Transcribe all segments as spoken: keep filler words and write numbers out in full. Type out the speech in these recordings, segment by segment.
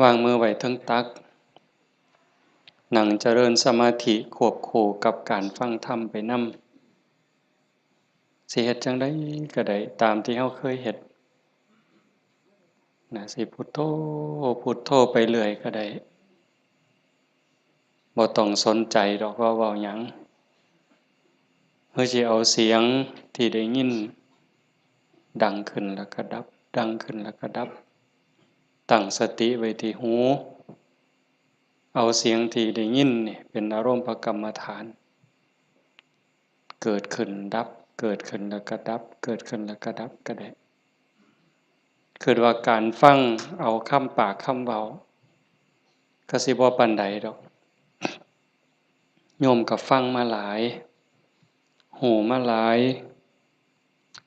วางมือไว้เทิงตัก นั่งเจริญสมาธิควบคู่กับการฟังธรรมไปนำ สิเฮ็ดจั่งใดก็ได้ ตามที่เฮาเคยเฮ็ด นะ สิพุทโธ พุทโธไปเรื่อยก็ได้ บ่ต้องสนใจดอกว่าเว้าหยัง หรือสิเอาเสียงที่ได้ยิน ดังขึ้นแล้วก็ดับ ดังขึ้นแล้วก็ดับ ตั้งสติไว้ที่หู เอาเสียงที่ได้ยินนี่เป็นอารมณ์กรรมฐาน เกิดขึ้นดับ เกิดขึ้นแล้วก็ดับ เกิดขึ้นแล้วก็ดับก็ได้ คิดว่าการฟังเอาคำปากคำเว้า ก็สิบ่ปานใดดอก โยมก็ฟังมาหลาย ฮู้มาหลาย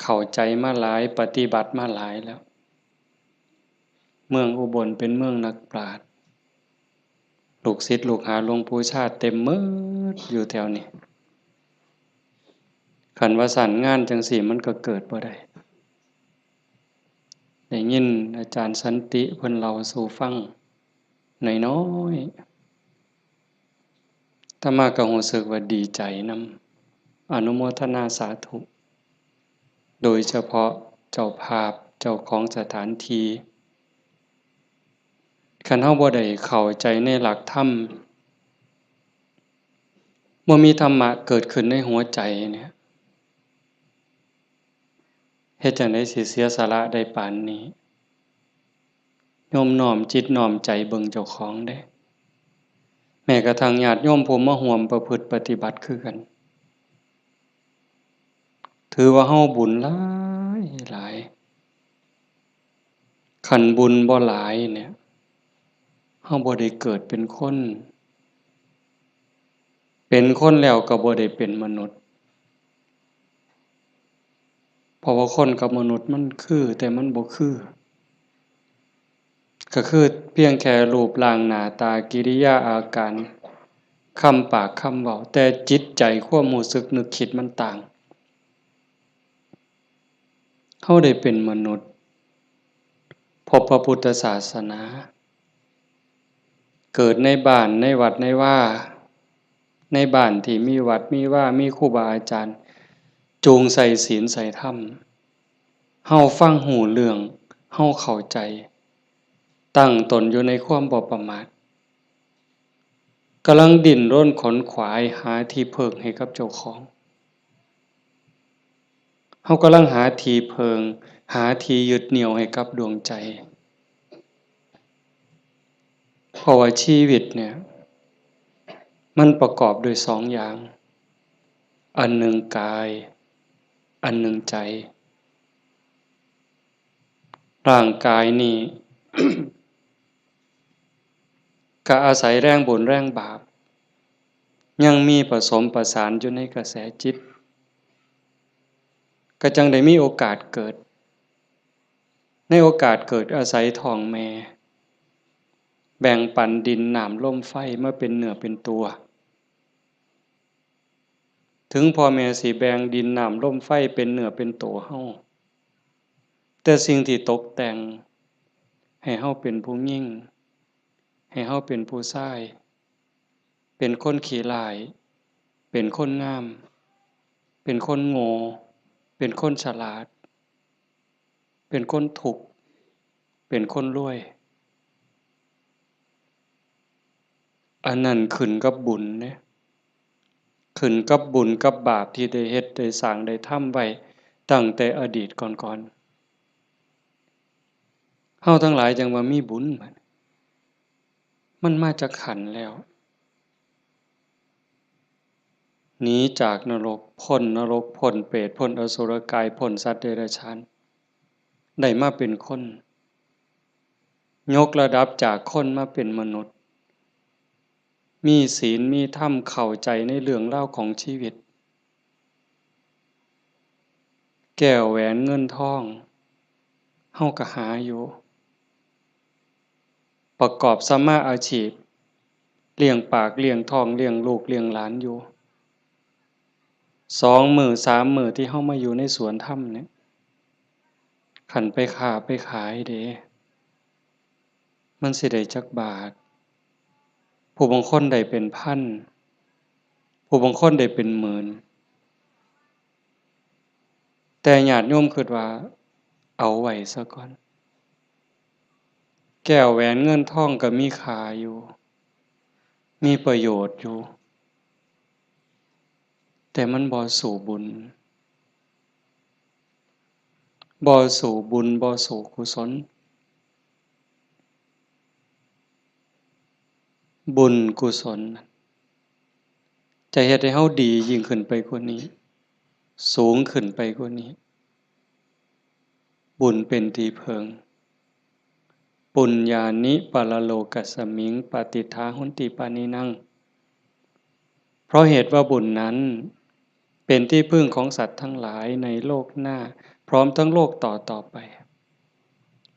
เข้าใจมาหลาย ปฏิบัติมาหลายแล้ว เมืองอุบลเป็นเมืองนักปราชญ์ ลูกศิษย์ลูกหาหลวงปู่ชาเต็มหมดอยู่แถวนี้ คันว่าซั่นงานจั่งซี้มันก็เกิดบ่ได้ ได้ยินอาจารย์สันติเพิ่นเล่าสู่ฟังน้อยๆ อาตมาก็รู้สึกว่าดีใจนำ อนุโมทนาสาธุ โดยเฉพาะเจ้าภาพ เจ้าของสถานที่ คันเฮาบ่ได้เข้าใจในหลักธรรม บ่มีธรรมะเกิดขึ้นในหัวใจเนี่ย เฮ็ดจั่งใดสิเสียสละได้ปานนี้ โยมน้อมจิตน้อมใจเบิ่งเจ้าของเด้ แม้กระทั่งญาติโยมผู้มาร่วมประพฤติปฏิบัติคือกัน ถือว่าเฮาบุญหลายหลาย คันบุญบ่หลายเนี่ย เฮาบ่ได้เกิดเป็นคน เป็นคนแล้วก็บ่ได้เป็นมนุษย์ เพราะว่าคนกับมนุษย์มันคือ แต่มันบ่คือ ก็คือเพียงแค่รูปร่างหน้าตากิริยาอาการ คำปากคำเว้า แต่จิตใจความรู้สึกนึกคิดมันต่าง เฮาได้เป็นมนุษย์ พบพระพุทธศาสนา เกิดในบ้านในวัดในวา ในบ้านที่มีวัดมีวา มีครูบาอาจารย์ จูงใส่ศีลใส่ธรรม เฮาฟังฮู้เรื่อง เฮาเข้าใจ ตั้งตนอยู่ในความบ่ประมาท กำลังดิ้นรนขนขวายหาที่พึ่งให้กับเจ้าของ เฮากำลังหาที่พึ่ง หาที่ยึดเหนี่ยวให้กับดวงใจ เพราะว่าชีวิตเนี่ย มันประกอบด้วยสองอย่าง อันหนึ่งกาย อันหนึ่งใจ ร่างกายนี่ ก็อาศัยแรงบุญแรงบาป ยังมีผสมประสานอยู่ในกระแสจิต ก็จั่งได้มีโอกาสเกิด ในโอกาสเกิดอาศัยท้องแม่ แบ่งปันดินน้ำลมไฟมาเป็นเนื้อเป็นตัว ถึงพ่อแม่สิแบ่งดินน้ำลมไฟเป็นเนื้อเป็นตัวเฮา แต่สิ่งที่ตกแต่งให้เฮาเป็นผู้หญิง ให้เฮาเป็นผู้ชาย เป็นคนขี้ร้าย เป็นคนงาม เป็นคนโง่ เป็นคนฉลาด เป็นคนทุกข์ เป็นคนรวย อันนั้นขึ้นกับบุญเด้ ขึ้นกับบุญกับบาปที่ได้เฮ็ดได้สร้างได้ทำไว้ตั้งแต่อดีตก่อนๆ เฮาทั้งหลายจั่งว่ามีบุญ มันมาจักขันแล้ว หนีจากนรก พ้นนรก พ้นเปรต พ้นอสุรกาย พ้นสัตว์เดรัจฉาน ได้มาเป็นคน ยกระดับจากคนมาเป็นมนุษย์ มีศีล มีธรรม เข้าใจในเรื่องราวของชีวิต แก้วแหวนเงินทอง เฮาก็หาอยู่ ประกอบสัมมาอาชีพ เลี้ยงปาก เลี้ยงท้อง เลี้ยงลูก เลี้ยงหลานอยู่ สองมื้อ สามมื้อที่เฮามาอยู่ในสวนธรรมเนี่ย คันไปค้าไปขายเด้ มันสิได้จักบาท ผู้บางคนได้เป็นพัน ผู้บางคนได้เป็นหมื่น แต่ญาติโยมคิดว่า เอาไว้ซะก่อน แก้วแหวนเงินทองก็มีค่าอยู่ มีประโยชน์อยู่ แต่มันบ่สู้บุญ บ่สู้บุญ บ่สู้กุศล บุญกุศล จะเฮ็ดให้เฮาดียิ่งขึ้นไปกว่านี้ สูงขึ้นไปกว่านี้ บุญเป็นที่เพิ่ง ปุญญานิปรโลกัสมิง ปฏิฏฐาหุนติปานินัง เพราะเหตุว่าบุญนั้นเป็นที่พึ่งของสัตว์ทั้งหลายในโลกหน้า พร้อมทั้งโลกต่อต่อไป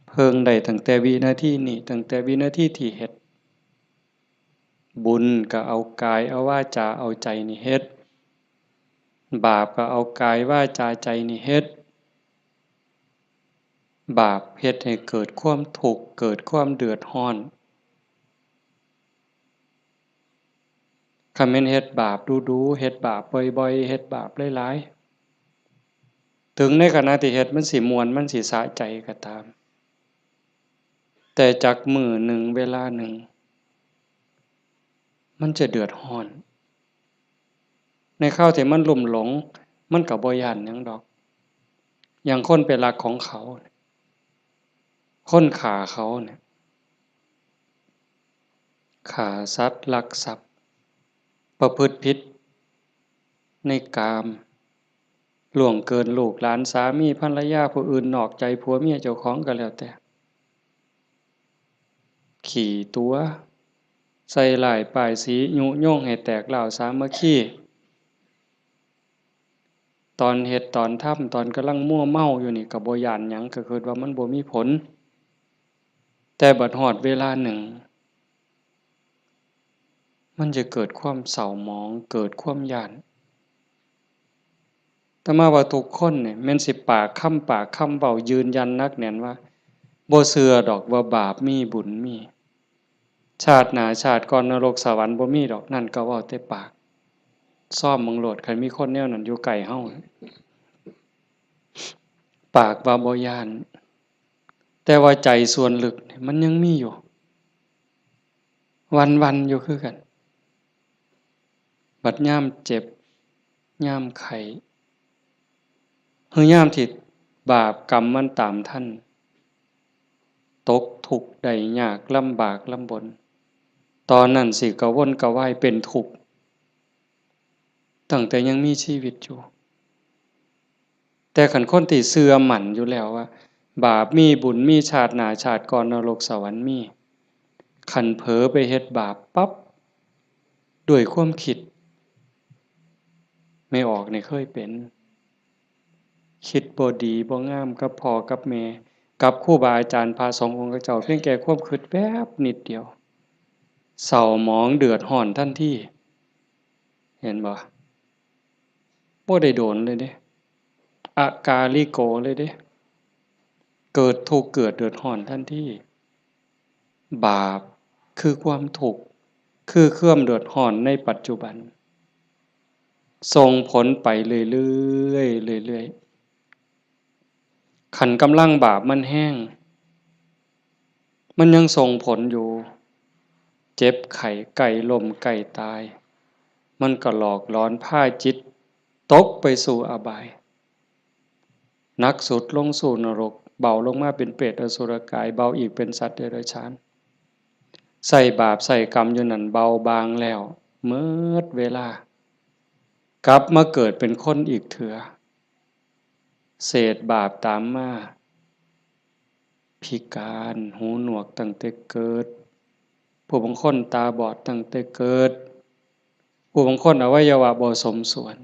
เพิ่งได้ตั้งแต่วินาทีนี้ ตั้งแต่วินาทีที่เฮ็ด บุญก็เอากายเอาวาจาเอาใจนี่เฮ็ด บาปก็เอากายวาจาใจนี่เฮ็ด บาปเฮ็ดให้เกิดความทุกข์ เกิดความเดือดร้อน คันแม่นเฮ็ดบาปดูๆ เฮ็ดบาปบ่อยๆ เฮ็ดบาปหลายๆ ถึงในขณะที่เฮ็ดมันสิม่วน มันสิสะใจก็ตาม แต่จักมื้อหนึ่งเวลาหนึ่ง มันจะเดือดร้อน ในคราวที่มันลุ่มหลง มันก็บ่ย้านหยังดอก อย่างคนไปลักของเขา คนฆ่าเขาเนี่ย ฆ่าสัตว์ ลักทรัพย์ ประพฤติผิดในกาม ล่วงเกินลูกหลาน สามีภรรยาผู้อื่น นอกใจผัวเมียเจ้าของก็แล้วแต่ ขี้ตั๋ว ใส่ร้ายป้ายสี ยุยงให้แตกร้าวสามัคคี ตอนเฮ็ดตอนทำ ตอนกำลังมัวเมาอยู่นี่ก็บ่ย้านหยัง ก็คิดว่ามันบ่มีผล แต่บัดฮอดเวลาหนึ่ง มันจะเกิดความเศร้าหมอง เกิดความย้าน อาตมาว่าทุกคนเนี่ย แม่นสิปากคำปากคำเว้ายืนยันหนักแน่นว่า บ่เชื่อดอกว่าบาปมีบุญมี ชาติหน้าชาติก่อนนรกสวรรค์บ่มีดอก นั่นก็เว้าแต่ปาก ซ่อมเบิ่งโลด คันมีคนแนวนั้นอยู่ใกล้เฮา ปากว่าบ่ย้าน แต่ว่าใจส่วนลึกเนี่ยมันยังมีอยู่ วันๆ อยู่คือกัน บัดยามเจ็บ ยามไข้ หรือยามที่บาปกรรมมันตามทัน ตกทุกข์ได้ยาก ลำบากลำบน ตอนนั้นสิกระวนกระวายเป็นทุกข์ ตั้งแต่ยังมีชีวิตอยู่ แต่คันคนที่เชื่อมั่นอยู่แล้วว่า บาปมีบุญมี ชาติหน้าชาติก่อนนรกสวรรค์มี คันเผลอไปเฮ็ดบาปปั๊บ ด้วยความคิด แม่ออกนี่เคยเป็น คิดบ่ดีบ่งามกับพ่อกับแม่ กับครูบาอาจารย์พระสงฆ์องค์เจ้า เพียงแค่ความคิดแวบนิดเดียว เศร้าหมองเดือดร้อนทันที เห็นบ่ บ่ได้โดนเลยเด้ อากาลิโกเลยเด้ เกิดทุกข์เกิดเดือดร้อนทันที บาปคือความทุกข์ คือความเดือดร้อนในปัจจุบัน ส่งผลไปเรื่อยๆ เรื่อยๆ คันกำลังบาปมันแฮง มันยังส่งผลอยู่ เจ็บไข้ ใกล้ล้ม ใกล้ตาย มันก็หลอกหลอนพาจิตตกไปสู่อบาย หนักสุดลงสู่นรก เบาลงมาเป็นเปรตอสุรกาย เบาอีกเป็นสัตว์เดรัจฉาน ใส่บาปใส่กรรมอยู่นั่น เบาบางแล้ว หมดเวลา กลับมาเกิดเป็นคนอีกเถือ เศษบาปตามมา พิการ หูหนวกตั้งแต่เกิด ผู้บางคนตาบอดตั้งแต่เกิด ผู้บางคนอวัยวะบ่สมส่วน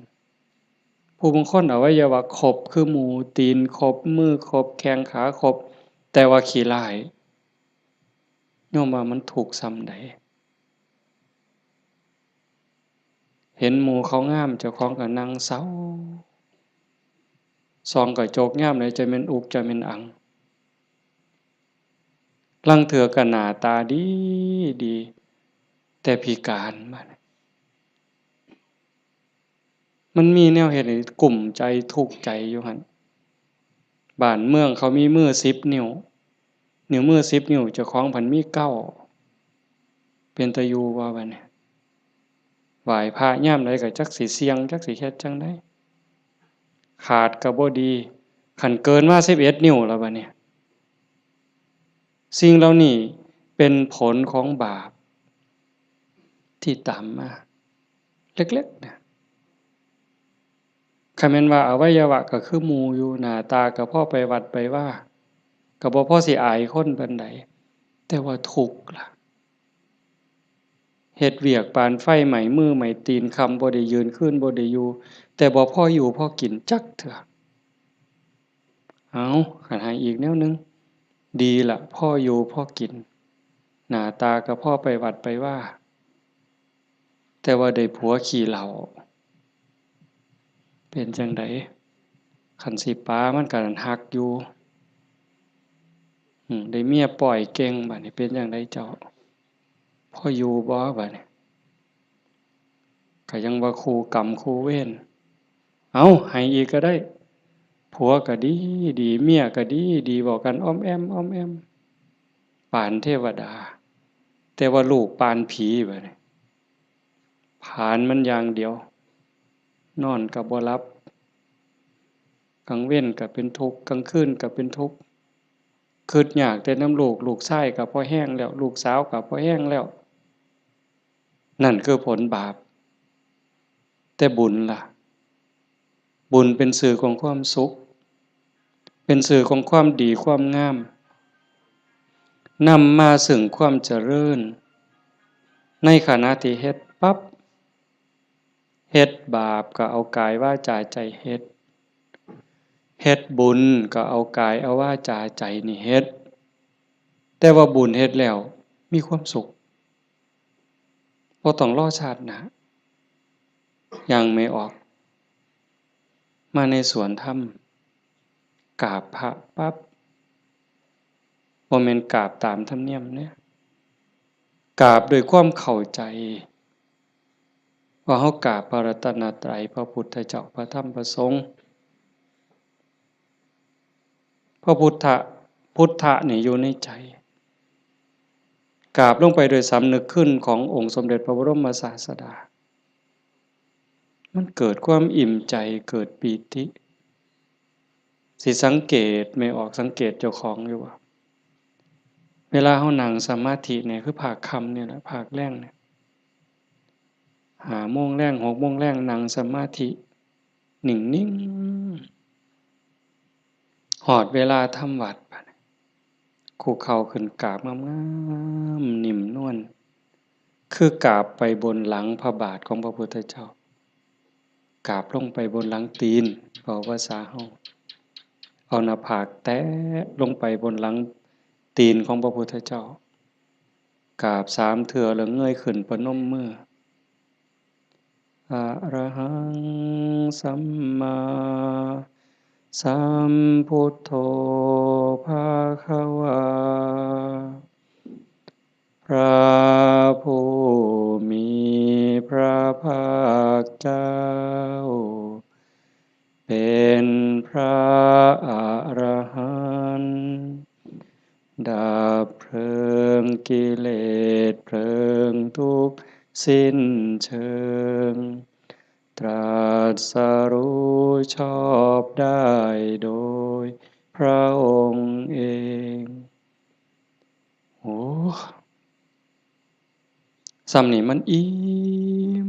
ผู้บางคนอวัยวะครบคือหมู ตีนครบ มือครบ แข้งขาครบ แต่ว่าขี้ร้าย โยมว่ามันทุกข์ส่ำใด เห็นหมู่เขางาม เจ้าของก็นั่งเศร้า ส่องกระจกยามใดจะแม่นอุกจะแม่นอัง ลางเทื่อก็หน้าตาดีดี แต่พิการบัดนี้ มันมีแนวเฮ็ดให้กุ้มใจทุกข์ใจอยู่หั่น บ้านเมืองเขามีมือสิบนิ้ว นิ้วมือสิบนิ้ว เจ้าของพันมีเก้า เป็นตาอยู่บ่บัดนี้ ไหว้พระยามใดก็จักสิเสี่ยง จักสิเฮ็ดจั่งใด ขาดก็บ่ดี คันเกินมาสิบเอ็ดนิ้วแล้วบัดนี้ สิ่งเหล่านี้เป็นผลของบาปที่ตามมา เล็กๆ นะ คันแม่นว่าอวัยวะก็คือหมู่อยู่ หน้าตาก็พอไปวัดไปวา ก็บ่พอสิอายคนปานใด แต่ว่าทุกข์ล่ะ เฮ็ดเวียกปานไฟไหม้มือไหม้ตีน ค่ำบ่ได้ยืน คืนบ่ได้อยู่ แต่บ่พออยู่พอกินจักเทื่อ เอา คันให้อีกแนวหนึ่ง ดีละ พออยู่พอกิน หน้าตาก็พอไปวัดไปวา แต่ว่าได้ผัวขี้เหล้า เป็นจั่งใด คันสิปามันก็ฮักอยู่ อืม ได้เมียป้อยเก่ง บัดนี้เป็นจั่งใดเจ้า พออยู่บ่บัดนี้ ก็ยังว่าคู่กรรมคู่เวร เอา ให้อีกก็ได้ ผัวก็ดีดี เมียก็ดีดี เว้ากันอ้อมแอ้มอ้อมแอ้ม ปานเทวดา แต่ว่าลูกปานผีบัดนี้ ผลาญมันอย่างเดียว นอนก็บ่หลับ กลางเว็นก็เป็นทุกข์ กลางคืนก็เป็นทุกข์ คิดยากแต่นำลูก ลูกชายก็พอแฮงแล้ว ลูกสาวก็พอแฮงแล้ว นั่นคือผลบาป แต่บุญล่ะ บุญเป็นสื่อของความสุข เป็นสื่อของความดีความงาม นำมาซึ่งความเจริญ ในขณะที่เฮ็ดปั๊บ เฮ็ดบาปก็เอากายวาจาใจเฮ็ด เฮ็ดบุญก็เอากายเอาวาจาใจนี่เฮ็ด แต่ว่าบุญเฮ็ดแล้วมีความสุข บ่ต้องรอชาติหน้า ย่างแม่ออก มาในสวนธรรม กราบพระปั๊บ บ่แม่นกราบตามธรรมเนียมเด้ กราบด้วยความเข้าใจ ว่าเฮากราบพระรัตนตรัย พระพุทธเจ้า พระธรรม พระสงฆ์ พระพุทธะ พุทธะนี่อยู่ในใจ กราบลงไปโดยสำนึกคุณขององค์สมเด็จพระบรมศาสดา มันเกิดความอิ่มใจ เกิดปีติ สิสังเกต แม่ออกสังเกตเจ้าของอยู่ว่า เวลาเฮานั่งสมาธิเนี่ย คือภาคค่ำเนี่ยแหละ ภาคแลงเนี่ย ห้าโมงแลง หกโมงแลง นั่งสมาธิ นิ่งๆ ฮอดเวลาทำวัตร บัดนี้ คุกเข่าขึ้นกราบงามๆ นิ่มนวล คือกราบไปบนหลังพระบาทของพระพุทธเจ้า กราบลงไปบนหลังตีน เว้าภาษาเฮา เอาหน้าผากแตะลงไปบนหลังตีนของพระพุทธเจ้า กราบสามเทื่อแล้วเงยขึ้นประนมมือ อะระหังสัมมาสัมพุทโธภะคะวา พระผู้มีพระภาคเจ้า เป็นพระอรหันต์ ดับเพลิงกิเลสเพลิงทุกข์สิ้นเชิง ตรัสรู้ชอบได้โดยพระองค์เอง โอ้ ส่ำนี่มันอิ่ม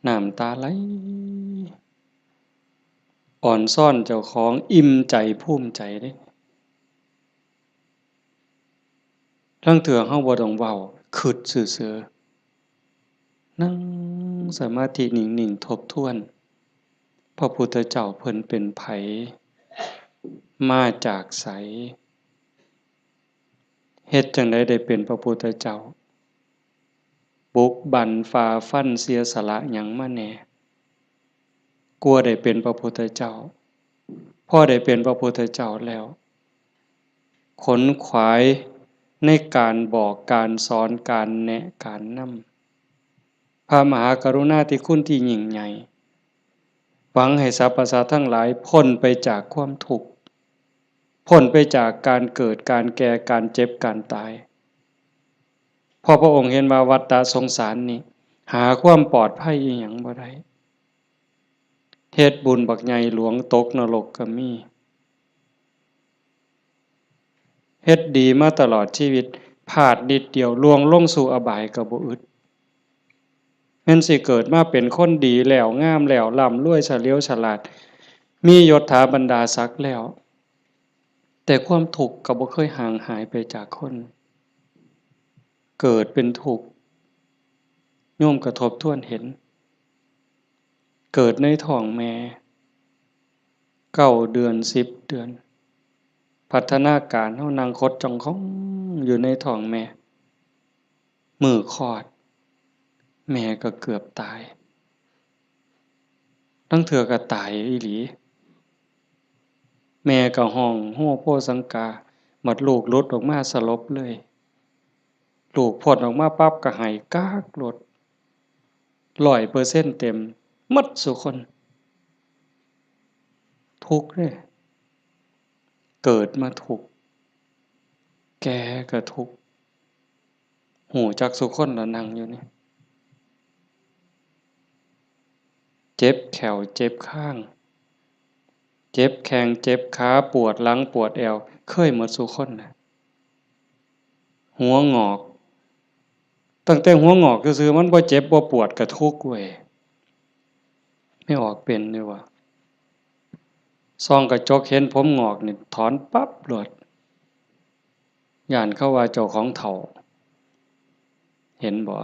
น้ำตาไหล อ่อนซ้อนเจ้าของ อิ่มใจภูมิใจเด้ ลางเทื่อเฮาบ่ต้องเว้า คิดซื่อๆ นั่งสมาธินิ่งๆ ทบทวน พระพุทธเจ้าเพิ่นเป็นไผ มาจากไส เฮ็ดจั่งใดได้เป็นพระพุทธเจ้า บุกบั่นฝ่าฟันเสียสละหยังมาแหน่ กว่าได้เป็นพระพุทธเจ้า พอได้เป็นพระพุทธเจ้าแล้ว ขนขวายในการบอก การสอน การแนะ การนำ พระมหากรุณาธิคุณที่ยิ่งใหญ่ หวังให้สรรพสัตว์ทั้งหลายพ้นไปจากความทุกข์ พ้นไปจากการเกิด การแก่ การเจ็บ การตาย เพราะพระองค์เห็นว่าวัฏสงสารนี้ หาความปลอดภัยอีหยังบ่ได้ เฮ็ดบุญบักใหญ่หลวงตกนรกก็มี เฮ็ดดีมาตลอดชีวิต พลาดนิดเดียวล่วงลงสู่อบายก็บ่อึด แม่นสิเกิดมาเป็นคนดีแล้ว งามแล้ว ร่ำรวย เฉลียวฉลาด มียศถาบรรดาศักดิ์แล้ว แต่ความทุกข์ก็บ่เคยห่างหายไปจากคน เกิดเป็นทุกข์ โยมก็ทบทวนเห็น เกิดในท้องแม่ เก้าเดือน สิบเดือน พัฒนาการเฮานั่งขดจ้องของอยู่ในท้องแม่ มื้อคลอด แม่ก็เกือบตาย ลางเทื่อก็ตายอีหลี แม่ก็ฮ้องโฮโฮสังกา บัดลูกหลุดออกมาสลบเลย ลูกพ้นออกมาปั๊บก็ไห้ก๊ากโลด ร้อยเปอร์เซ็นต์เต็ม หมดซุคน ทุกข์เด้ เกิดมาทุกข์ แก่ก็ทุกข์ ฮู้จักซุคนล่ะนั่งอยู่นี่ เจ็บแข้ว เจ็บคาง เจ็บแข้ง เจ็บขา ปวดหลัง ปวดแอว เคยหมดซุคนน่ะ หัวงอก ตั้งแต่หัวงอกซื่อๆ มันบ่เจ็บบ่ปวดก็ทุกข์เว้ย แม่ออกเป็นเด้วะ ส่องกระจกเห็นผมงอกนี่ถอนปั๊บโลด ย้านเขาว่าเจ้าของเฒ่า เห็นบ่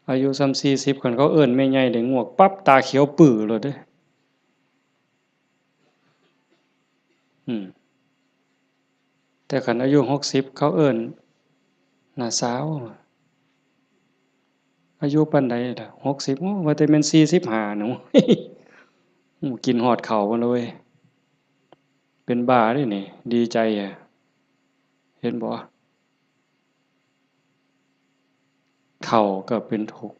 อายุส่ำสี่สิบ คันเขาเอิ้นแม่ใหญ่ได้งวกปั๊บ ตาเขียวปื้อโลดเด้ อืม แต่คันอายุหกสิบ เขาเอิ้นน้าสาว อายุปานใดล่ะ หกสิบ โอ้ ว่าแต่แม่นสี่สิบห้าหนู โอ้ กินฮอดข้าวหมดเลย เป็นบ้าเด้นี่ ดีใจอะ เห็นบ่ เฒ่าก็เป็นทุกข์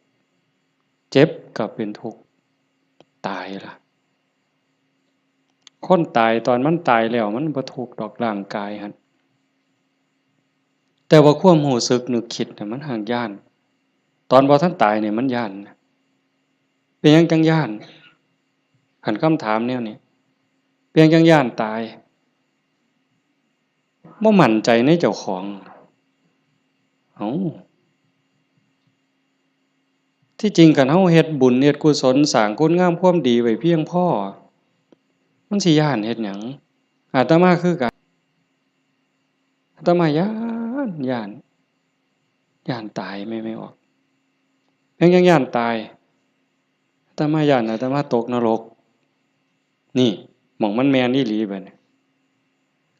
เจ็บก็เป็นทุกข์ ตายล่ะ คนตายตอนมันตายแล้วมันบ่ทุกข์ดอกร่างกายหั่น แต่ว่าความรู้สึกนึกคิดน่ะมันห้างย้าน ตอนบ่ทันตายนี่มันย้าน เป็นหยังจั่งย้าน คันคำถามแนวนี้ เป็นหยังจั่งย้านตาย บ่มั่นใจในเจ้าของ เอ้า ที่จริงคันเฮาเฮ็ดบุญเฮ็ดกุศลสร้างคุณงามความดีไว้เพียงพอ มันสิย้านเฮ็ดหยัง อาตมาคือกัน อาตมาย้าน ย้าน ย้านตายแม่ แม่ออก เป็นหยังย้านตาย อาตมาย้านอาตมาตกนรก นี่ หม่องมันแม่นอีหลีบัดนี้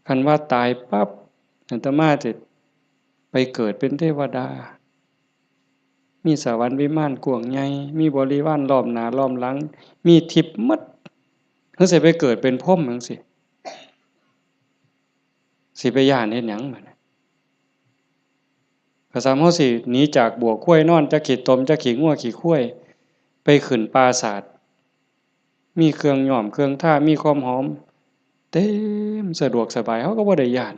คันว่าตายปั๊บ อาตมาจะไปเกิดเป็นเทวดา มีสวรรค์วิมานกว้างใหญ่ มีบริวารล้อมหน้าล้อมหลัง มีทิพย์หมด คือสิไปเกิดเป็นพรหมจั่งซี้ สิไปย้านเฮ็ดหยังบัดนี้ ก็ส่ำเฮาสิหนีจากบั้วควายนอน จักขี้ตม จักขี้งัวขี้ควาย ไปขึ้นปราสาท มีเครื่องย้อมเครื่องทา มีความหอม เต็มสะดวกสบาย เฮาก็บ่ได้ย้าน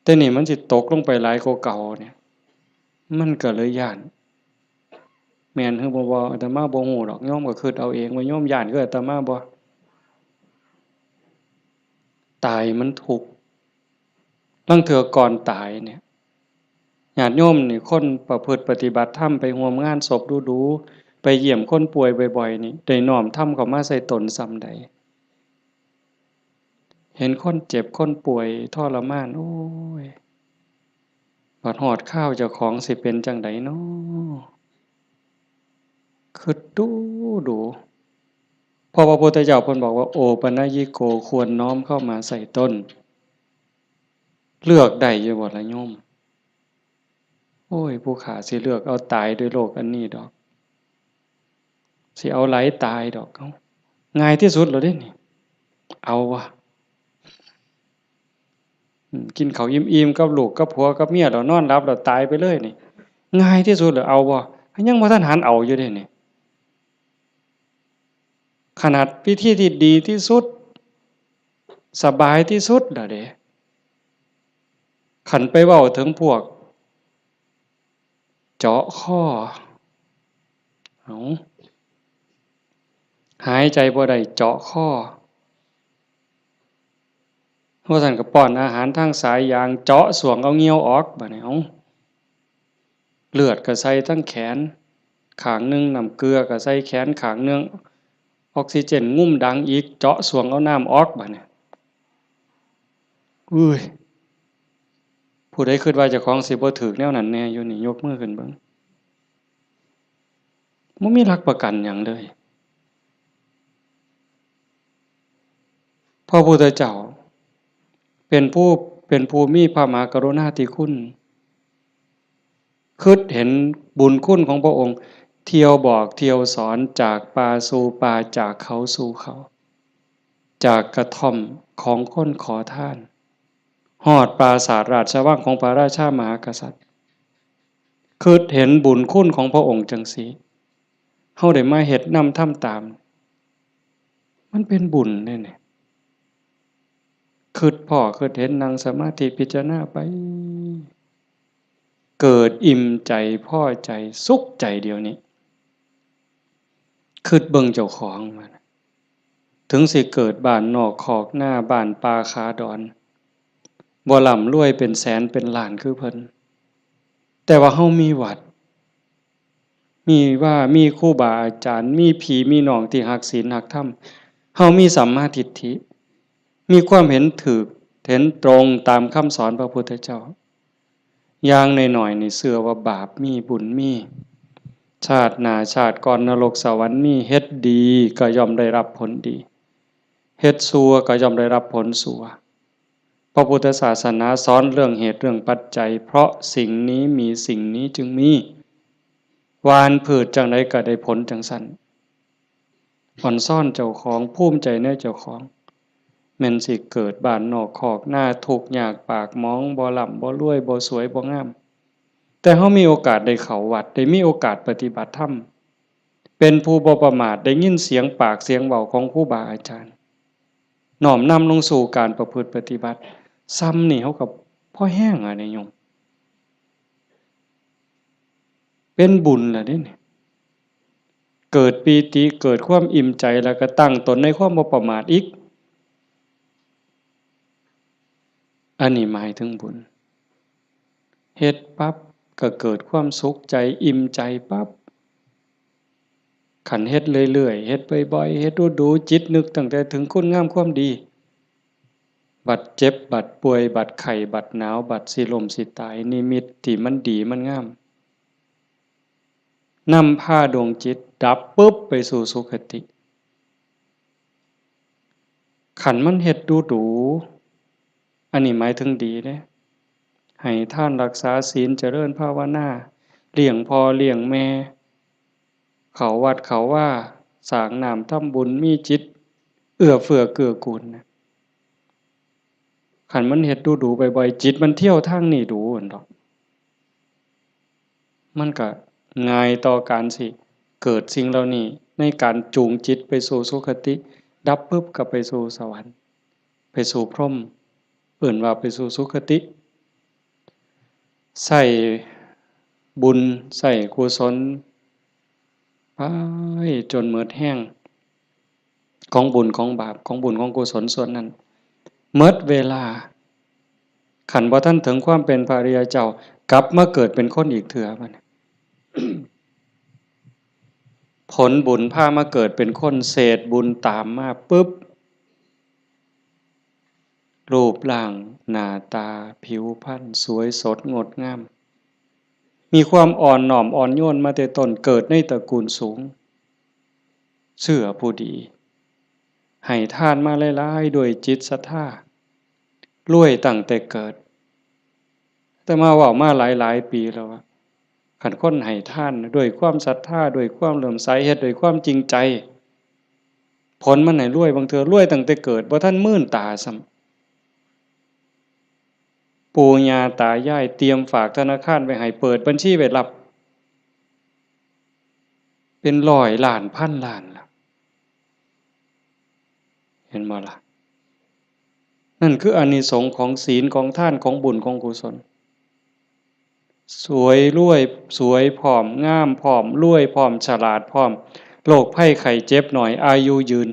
แต่นี่มันสิตกลงไปหลายกว่าเก่าเนี่ย มันก็เลยย้าน แม่นหรือบ่ บ่ อาตมาบ่ฮู้ดอก โยมก็คิดเอาเองว่าโยมย้านคืออาตมาบ่ ตายมันทุกข์ ลางเทื่อก่อนตายเนี่ย ญาติโยมนี่ คนประพฤติปฏิบัติธรรม ไปร่วมงานศพดู๋ๆ ไปเยี่ยมคนป่วยบ่อยๆ นี่ ได้น้อมธรรมเข้ามาใส่ตนส่ำใด เห็นคนเจ็บคนป่วยทรมาน โอ้ย บัดฮอดคราวเจ้าของสิเป็นจั่งใดน้อ คิดดู๋ๆ เพราะพระพุทธเจ้าเพิ่นบอกว่า โอปัญญิโก ควรน้อมเข้ามาใส่ตน เลือกได้อยู่บ่ล่ะโยม โอ้ย ผู้ข้าสิเลือกเอาตายด้วยโรคอันนี้ดอก สิเอาหลายตายดอก เอ้า ง่ายที่สุดแล้วเด้นี่ เอาวะ อืม กินข้าวอิ่มๆ กับลูกกับผัวกับเมีย แล้วนอนหลับ แล้วตายไปเลยนี่ ง่ายที่สุดเลย เอาบ่ ยังบ่ทันหันเอาอยู่เด้นี่ ขนาดวิธีที่ดีที่สุด สบายที่สุดแล้วเด้ คันไปเว้าถึงพวก เจาะคอ เอ้า หายใจบ่ได้ เจาะคอ ว่าซั่นก็ป้อนอาหารทางสายยาง เจาะส่วงเอาเหงื่อออก บาดนี้ เอ้า เลือดก็ใส่ทั้งแขนข้างหนึ่ง น้ำเกลือก็ใส่แขนข้างหนึ่ง ออกซิเจนงุ้มดังอีก เจาะส่วงเอาน้ำออก บาดนี้ อุ้ย ผู้ใดคิดว่าเจ้าของสิบ่ถืกแนวนั้นแน่อยู่นี่ ยกมือขึ้นเบิ่ง บ่มีหลักประกันหยังเลย พระพุทธเจ้า เป็นผู้ เป็นผู้มีพระมหากรุณาธิคุณ คิดเห็นบุญคุณของพระองค์ เที่ยวบอกเที่ยวสอน จากป่าสู่ป่า จากเขาสู่เขา จากกระท่อมของคนขอทาน ฮอดปราสาทราชวังของพระราชามหากษัตริย์ คิดเห็นบุญคุณของพระองค์จังซี้ เฮาได้มาเฮ็ดนำทำตาม มันเป็นบุญเด้นี่ คิดพ้อคิดเห็น นั่งสมาธิพิจารณาไป เกิดอิ่มใจ พอใจ สุขใจเดี๋ยวนี้ คิดเบิ่งเจ้าของมัน ถึงสิเกิดบ้านนอกคอกนา บ้านป่าขาดอน บ่ร่ำรวยเป็นแสนเป็นล้านคือเพิ่น แต่ว่าเฮามีวัด มีวา มีครูบาอาจารย์ มีพี่มีน้องที่ฮักศีลฮักธรรม เฮามีสัมมาทิฏฐิ มีความเห็นถูก เห็นตรงตามคำสอนพระพุทธเจ้า อย่างน้อยๆ นี่เชื่อว่าบาปมี บุญมี ชาติหน้าชาติก่อนนรกสวรรค์มี เฮ็ดดีก็ย่อมได้รับผลดี เฮ็ดชั่วก็ย่อมได้รับผลชั่ว พระพุทธศาสนาสอนเรื่องเหตุเรื่องปัจจัย เพราะสิ่งนี้มีสิ่งนี้จึงมี หว่านพืชจั่งใดก็ได้ผลจั่งซั้น อ่อนซ้อนเจ้าของ ภูมิใจในเจ้าของ แม่นสิเกิดบ้านนอกคอกนา ทุกข์ยากปากหมอง บ่ร่ำบ่รวย บ่สวยบ่งาม แต่เฮามีโอกาสได้เข้าวัด ได้มีโอกาสปฏิบัติธรรม เป็นผู้บ่ประมาท ได้ยินเสียงปากเสียงเว้าของครูบาอาจารย์ น้อมนำลงสู่การประพฤติปฏิบัติ ซ่ำนี่เฮาก็พอแฮงอะนี่โยม เป็นบุญล่ะเด้นี่ เกิดปีติ เกิดความอิ่มใจ แล้วก็ตั้งตนในความบ่ประมาทอีก อันนี้หมายถึงบุญ เฮ็ดปั๊บก็เกิดความสุขใจ อิ่มใจปั๊บ คันเฮ็ดเรื่อยๆ เฮ็ดบ่อยๆ เฮ็ดดูๆ จิตนึกตั้งแต่ถึงคุณงามความดี บัดเจ็บ บัดป่วย บัดไข้ บัดหนาว บัดสิล้มสิตาย นิมิตที่มันดีมันงาม นำพาดวงจิตดับปุ๊บไปสู่สุคติ คันมันเฮ็ดดูดู อันนี้หมายถึงดีเด้ ให้ทานรักษาศีล เจริญภาวนา เลี้ยงพ่อเลี้ยงแม่ เข้าวัดเข้าวา สร้างน้ำทำบุญ มีจิตเอื้อเฟื้อเกื้อกูลนะ คันมันเฮ็ดดูดูบ่อยๆ จิตมันเที่ยวทางนี้ดูหั่นดอก มันก็ง่ายต่อการสิเกิดสิ่งเหล่านี้ ในการจูงจิตไปสู่สุคติ ดับปุ๊บก็ไปสู่สวรรค์ ไปสู่พรหม เอิ้นว่าไปสู่สุคติ ใช้บุญ ใช้กุศล ไปจนหมดแฮง ของบุญของบาป ของบุญของกุศลส่วนนั้น หมดเวลา คันบ่ทันถึงความเป็นพระอริยเจ้า กลับมาเกิดเป็นคนอีกเทื่อบัดนี้ ผลบุญพามาเกิดเป็นคน เศษบุญตามมาปุ๊บ รูปร่างหน้าตาผิวพรรณสวยสดงดงาม มีความอ่อนน้อมอ่อนโยนมาแต่ต้น เกิดในตระกูลสูง เชื่อผู้ดี ให้ทานมาหลายๆ ด้วยจิตศรัทธา รวยตั้งแต่เกิด อาตมาเว้ามาหลายๆ ปีแล้วว่า คันคนให้ทานด้วยความศรัทธา ด้วยความเลื่อมใส เฮ็ดด้วยความจริงใจ ผลมันให้รวย บางเทื่อรวยตั้งแต่เกิด บ่ทันมื่นตาซ้ำ ปู่ย่าตายายเตรียมฝากธนาคารไว้ให้ เปิดบัญชีไว้รับ เป็นร้อยล้านพันล้านล่ะ เห็นบ่ล่ะ นั่นคืออานิสงส์ของศีล ของทาน ของบุญ ของกุศล สวยรวย สวยพร้อม งามพร้อม รวยพร้อม ฉลาดพร้อม โรคภัยไข้เจ็บน้อย อายุยืน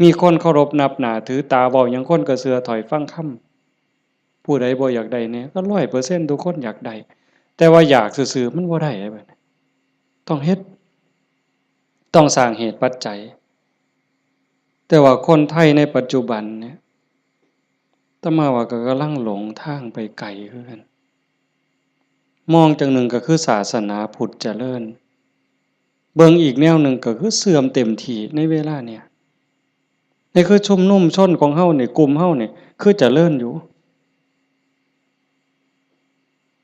มีคนเคารพนับหน้าถือตา เว้าหยังคนก็เชื่อถ้อยฟังคำ ผู้ใดบ่อยากได้แหน่ ก็ร้อยเปอร์เซ็นต์ทุกคนอยากได้ แต่ว่าอยากซื่อๆมันบ่ได้เด้บัดนี้ ต้องเฮ็ด ต้องสร้างเหตุปัจจัย แต่ว่าคนไทยในปัจจุบันเนี่ย อาตมาว่าก็กำลังหลงทางไปไกลคือกัน มองจั่งหนึ่งก็คือศาสนาพุทธเจริญ เบิ่งอีกแนวหนึ่งก็คือเสื่อมเต็มที่ในเวลาเนี่ย นี่คือชุมนุมชนของเฮานี่ กลุ่มเฮานี่ คือเจริญอยู่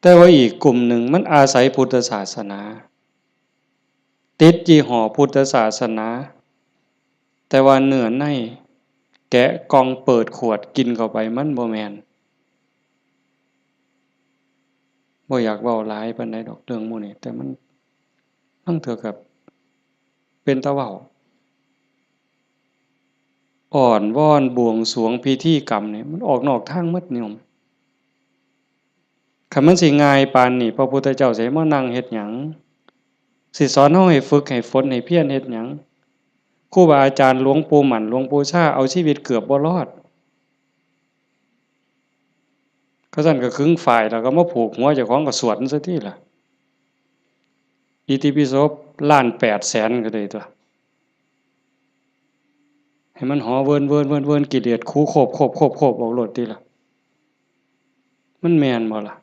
แต่ว่าอีกกลุ่มหนึ่งมันอาศัยพุทธศาสนา ติดยี่ห้อพุทธศาสนา แต่ว่าเนื้อในแกะกล่องเปิดขวดกินเข้าไปมันบ่แม่น บ่อยากเว้าหลายปานใดดอกเรื่องหมู่นี้ แต่มัน ลางเทื่อก็เป็นตาเว้า อ้อนวอนบวงสรวงพิธีกรรมนี่ มันออกนอกทางหมดโยม คันมันสิง่ายปานนี้ พระพุทธเจ้าสิให้มานั่งเฮ็ดหยัง สิสอนเฮาให้ฝึกให้ฝนให้เพียรเฮ็ดหยัง ครูบาอาจารย์หลวงปู่หมั่น หลวงปู่ชา เอาชีวิตเกือบบ่รอด เขาซั่นก็ขึงฝ้ายแล้วก็มาผูกหัวเจ้าของก็สวดมันซะติล่ะ อิติปิโสล้านแปดแสนก็ได้ตั๊ว ให้มันหอเวินเวินเวินเวิน กิเลสขูโคบโคบโคบโคบออกโลดติล่ะ มันแม่นบ่ล่ะ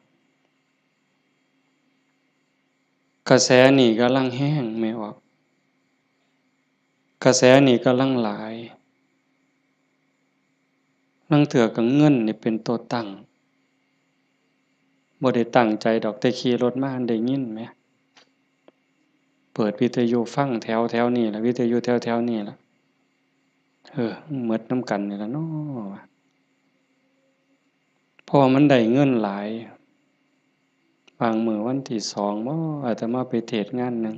กระแสนี่กำลังแฮงแม่ออก กระแสนี่กำลังหลาย ลางเทื่อก็เงินนี่เป็นตัวตั้ง บ่ได้ตั้งใจดอก แต่ขี่รถมาได้ยินแหม เปิดวิทยุฟังแถวแถวนี่ล่ะ วิทยุแถวแถวนี่ล่ะ เออ หมดนำกันนี่ล่ะเนาะ เพราะว่ามันได้เงินหลาย บางมื้อวันที่สองบ่ อาตมาไปเทศน์งานหนึ่ง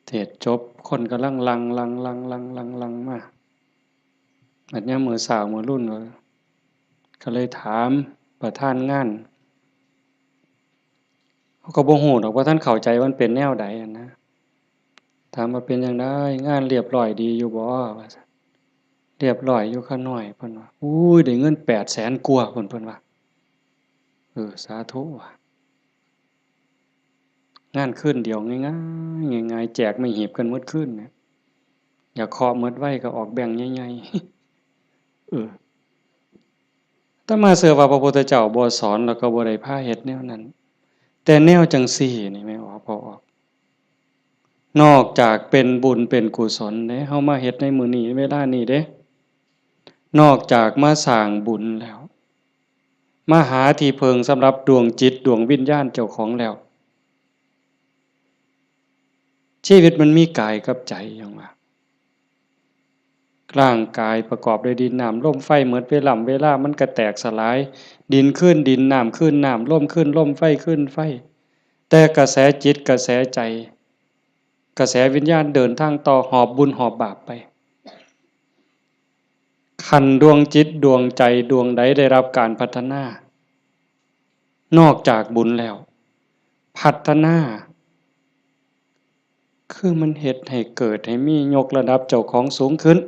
เทศน์จบ คนกำลังหลั่ง หลั่ง หลั่ง หลั่ง หลั่ง หลั่งมา บัดยามมื้อเช้ามื้อรุ่นก็ ก็เลยถามประธานงาน เขาก็บ่ฮู้ดอก บ่ทันเข้าใจว่ามันเป็นแนวใดหั้นนะ ถามว่า "เป็นจั่งใด งานเรียบร้อยดีอยู่บ่" ว่าซั่น "เรียบร้อยอยู่ข้าน้อย" เพิ่นว่า "อุ้ย ได้เงินแปดแสนกว่า" เพิ่น เพิ่นว่า เออ สาธุว่ะ งานคืนเดียวง่ายๆ ง่ายๆ แจกไม้หีบกันหมดคืนเนี่ย อยากเคาะหมดไวก็ออกแบงค์ใหญ่ๆ เออ อาตมาเชื่อว่าพระพุทธเจ้าบ่สอนแล้วก็บ่ได้พาเฮ็ดแนวนั้น แต่แนวจั่งซี้นี่แม่นบ่ พ่อออก นอกจากเป็นบุญเป็นกุศลเด้ เฮามาเฮ็ดในมื้อนี้เวลานี้เด้ นอกจากมาสร้างบุญแล้ว มาหาที่พึ่งสำหรับดวงจิตดวงวิญญาณเจ้าของแล้ว ชีวิตมันมีกายกับใจหยังวะ ร่างกายประกอบด้วยดินน้ำลมไฟ หมดเวลา เวลามันก็แตกสลาย ดินคืนดิน น้ำคืนน้ำ ลมคืนลม ไฟคืนไฟ แต่กระแสจิตกระแสใจ กระแสวิญญาณเดินทางต่อ หอบบุญหอบบาปไป คันดวงจิตดวงใจดวงใดได้รับการพัฒนา นอกจากบุญแล้ว พัฒนา คือมันเฮ็ดให้เกิดให้มี ยกระดับเจ้าของสูงขึ้น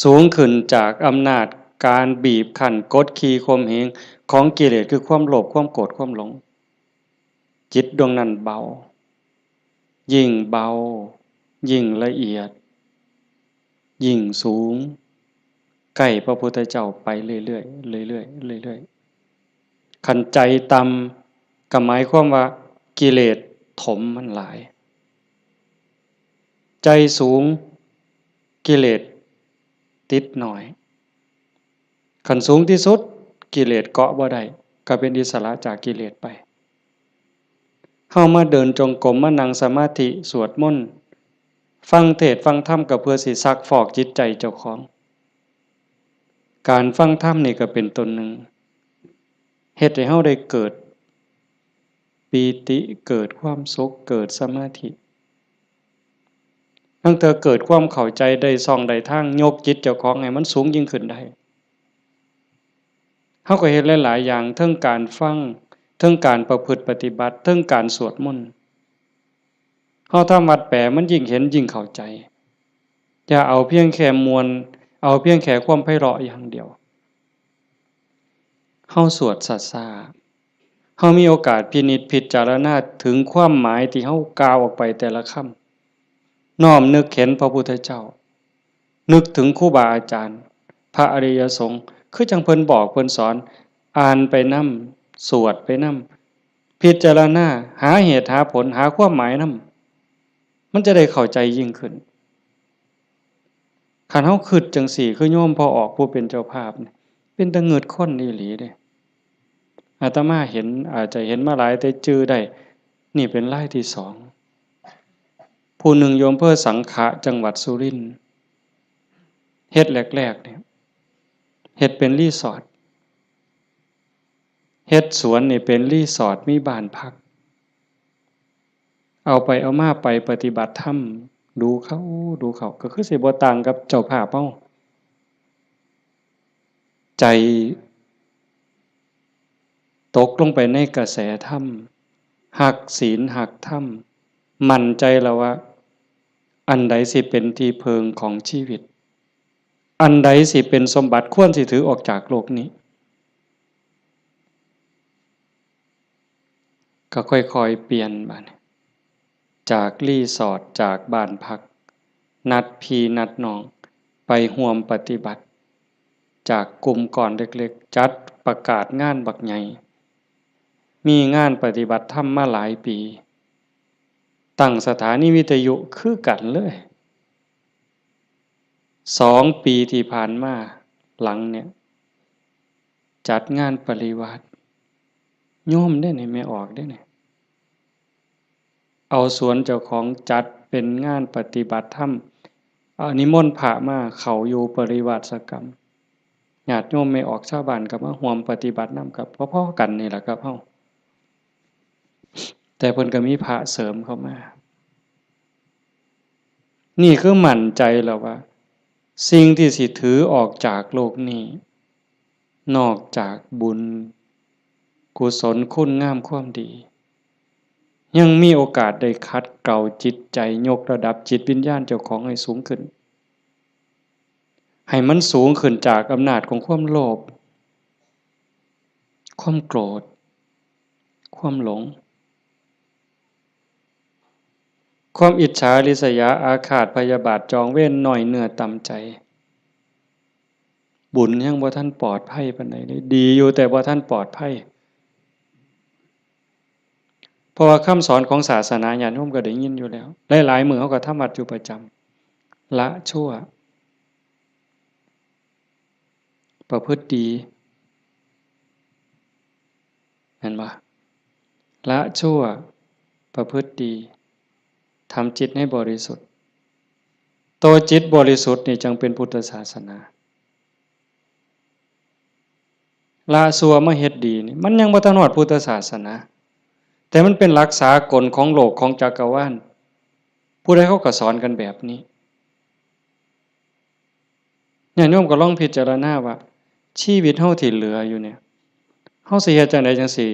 สูงขึ้นจากอำนาจการบีบคั้นกดขี่ข่มเหงของกิเลส คือความโลภ ความโกรธ ความหลง จิตดวงนั้นเบา ยิ่งเบา ยิ่งละเอียด ยิ่งสูง ใกล้พระพุทธเจ้าไปเรื่อยๆ เรื่อยๆ เรื่อยๆ คันใจต่ำก็หมายความว่ากิเลสถมมันหลาย ใจสูง กิเลสติดน้อย คันสูงที่สุด กิเลสเกาะบ่ได้ ก็เป็นอิสระจากกิเลสไป เฮามาเดินจงกรม มานั่งสมาธิ สวดมนต์ ฟังเทศน์ฟังธรรม ก็เพื่อสิซักฟอกจิตใจเจ้าของ การฟังธรรมนี่ก็เป็นต้นหนึ่ง เฮ็ดให้เฮาได้เกิดปีติ เกิดความสุข เกิดสมาธิ ตั้งแต่เกิดความเข้าใจได้ช่องได้ทาง ยกจิตเจ้าของให้มันสูงยิ่งขึ้นได้ เฮาก็เฮ็ดหลายๆ อย่าง เทิงการฟัง เทิงการประพฤติปฏิบัติ เทิงการสวดมนต์ เฮาทำวัดแปลมันยิ่งเห็นยิ่งเข้าใจ อย่าเอาเพียงแค่ม่วน เอาเพียงแค่ความไพเราะอย่างเดียว เฮาสวดช้าๆ เฮามีโอกาสพินิจพิจารณาถึงความหมายที่เฮากล่าวออกไปแต่ละคำ น้อมนึกเห็นพระพุทธเจ้า นึกถึงครูบาอาจารย์ พระอริยสงฆ์ คือจั่งเพิ่นบอกเพิ่นสอน อ่านไปนำ สวดไปนำ พิจารณา หาเหตุหาผล หาความหมายนำ มันจะได้เข้าใจยิ่งขึ้น คันเฮาคิดจั่งซี้ คือโยมพ่อออกผู้เป็นเจ้าภาพนี่ เป็นตาเงิดคนอีหลีเด้ อาตมาเห็น อาจจะเห็นมาหลายแต่จื่อได้ นี่เป็นรายที่สอง ผู้หนึ่งอยู่อำเภอสังขะ จังหวัดสุรินทร์ เฮ็ดแรกๆ เนี่ย เฮ็ดเป็นรีสอร์ท เฮ็ดสวนนี่เป็นรีสอร์ท มีบ้านพัก เอาไปเอามาไปปฏิบัติธรรม ดูเข้า ดูเข้า ก็คือสิบ่ต่างกับเจ้าภาพเฮา ใจตกลงไปในกระแสธรรม ฮักศีลฮักธรรม มั่นใจแล้วว่า อันใดสิเป็นที่เพิ่งของชีวิต อันใดสิเป็นสมบัติควรสิถือออกจากโลกนี้ ก็ค่อยๆ เปลี่ยนบัดนี้ จากรีสอร์ท จากบ้านพัก นัดพี่นัดน้อง ไปร่วมปฏิบัติ จากกลุ่มก้อนเล็กๆ จัดประกาศงานบักใหญ่ มีงานปฏิบัติธรรมมาหลายปี ตั้งสถานีวิทยุคือกันเลย สองปีที่ผ่านมาหลังเนี่ย จัดงานปริวาส โยมเด้นี่ แม่ออกเด้นี่ เอาสวนเจ้าของจัดเป็นงานปฏิบัติธรรม เอานิมนต์พระมาเข้าอยู่ปริวาสกรรม ญาติโยมแม่ออกชาวบ้านก็มาร่วมปฏิบัตินำ กับพอๆ กันนี่แหละครับเฮา แต่เพิ่นก็มีพระเสริมเข้ามา นี่คือมั่นใจแล้วว่า สิ่งที่สิถือออกจากโลกนี้ นอกจากบุญ กุศล คุณงามความดี ยังมีโอกาสได้ขัดเกลาจิตใจ ยกระดับจิตวิญญาณเจ้าของให้สูงขึ้น ให้มันสูงขึ้นจากอำนาจของความโลภ ความโกรธ ความหลง ความอิจฉาริษยาอาฆาตพยาบาทจองเวรน้อยเนื้อต่ำใจ บุญยังบ่ทันปลอดภัยปานใดเลย ดีอยู่แต่บ่ทันปลอดภัย เพราะว่าคำสอนของศาสนาญาติโยมก็ได้ยินอยู่แล้ว หลายๆ มื้อเฮาก็ทำวัดอยู่ประจำ ละชั่ว ประพฤติดี แม่นบ่ ละชั่ว ประพฤติดี ทำจิตให้บริสุทธิ์ ตัวจิตบริสุทธิ์นี่จั่งเป็นพุทธศาสนา ละชั่วมาเฮ็ดดีนี่ มันยังบ่ทันฮอดพุทธศาสนา แต่มันเป็นหลักสากลของโลกของจักรวาล ผู้ใดเขาก็สอนกันแบบนี้ ญาติโยมก็ลองพิจารณาว่า ชีวิตเฮาที่เหลืออยู่เนี่ย เฮาสิเฮ็ดจั่งใดจั่งสิ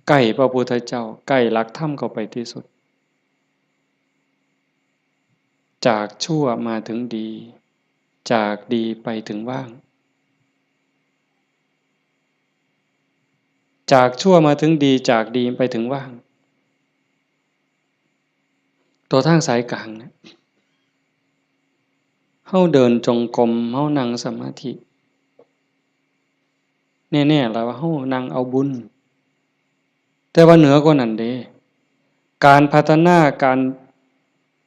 ใกล้พระพุทธเจ้า ใกล้หลักธรรมเข้าไปที่สุด จากชั่วมาถึงดี จากดีไปถึงว่าง จากชั่วมาถึงดี จากดีไปถึงว่าง ตัวทางสายกลางเนี่ย เฮาเดินจงกรม เฮานั่งสมาธิ แน่ๆ แล้วว่าเฮานั่งเอาบุญ แต่ว่าเหนือกว่านั้นเด้ การพัฒนา การ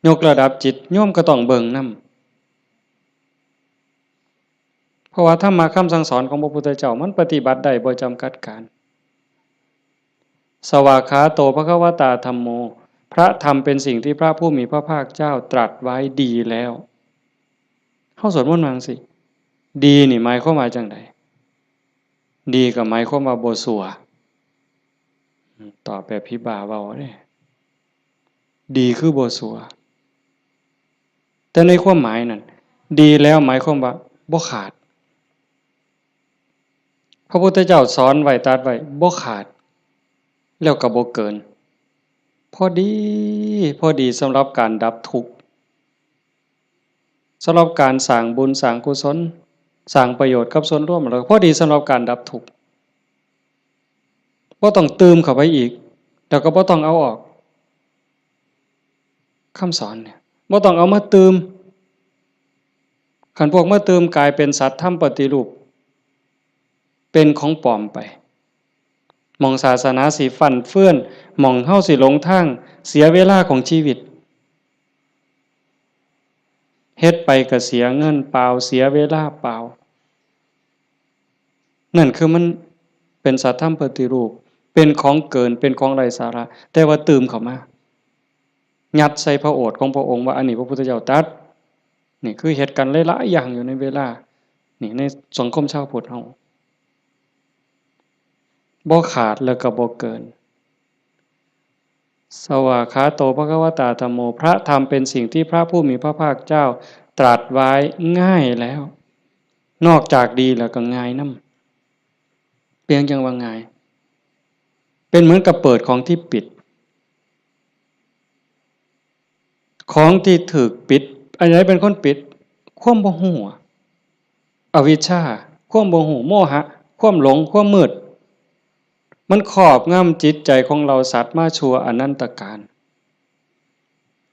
ยกระดับจิต โยมก็ต้องเบิ่งนำ เพราะว่าธรรมะคำสั่งสอนของพระพุทธเจ้ามันปฏิบัติได้บ่จำกัดการ สวากขาโตภควตาธัมโม พระธรรมเป็นสิ่งที่พระผู้มีพระภาคเจ้าตรัสไว้ดีแล้ว เฮาสวดมนต์ว่าจั่งซี้ ดีนี่หมายความว่าจั่งใด ดีก็หมายความว่าบ่ซัว ตอบแบบผีบ้าเว้าเด้ ดีคือบ่ซัว แต่ในความหมายนั่น ดีแล้วหมายความว่าบ่ขาด พระพุทธเจ้าสอนไว้ตรัสไว้บ่ขาด แล้วก็บ่เกิน พอดี พอดีสำหรับการดับทุกข์ สำหรับการสร้างบุญสร้างกุศล สร้างประโยชน์กับส่วนรวม แล้วพอดีสำหรับการดับทุกข์ บ่ต้องตื่มเข้าไปอีก แล้วก็บ่ต้องเอาออก คำสอนเนี่ย บ่ต้องเอามาตื่ม คันพวกมาตื่มกลายเป็นสัตว์ธรรมปฏิรูป เป็นของปลอมไป หม่องศาสนาสิฟั่นเฟือน หม่องเฮาสิหลงทาง เสียเวลาของชีวิต เฮ็ดไปก็เสียเงินเปล่า เสียเวลาเปล่า นั่นคือมันเป็นสัตว์ธรรมปฏิรูป เป็นของเกิน เป็นของไร้สาระ แต่ว่าตื่มเข้ามา ยัดใส่พระโอษฐ์ของพระองค์ว่าอันนี้พระพุทธเจ้าตรัส นี่คือเฮ็ดกันหลายๆอย่างอยู่ในเวลา นี่ในสังคมชาวพุทธเฮา บ่ขาดแล้วก็บ่เกิน สวากขาโต ภควตา ธัมโม พระธรรมเป็นสิ่งที่พระผู้มีพระภาคเจ้าตรัสไว้ง่ายแล้ว นอกจากดีแล้วก็ง่ายนำ เปรียงจั่งว่าง่าย เป็นเหมือนกับเปิดของที่ปิด ของที่ถูกปิด อันใดเป็นคนปิด ความบ่ฮู้ อวิชชา ความบ่ฮู้ โมหะ ความหลง ความมืด มันครอบงำจิตใจของเหล่าสัตว์มาชั่วอนันตกาล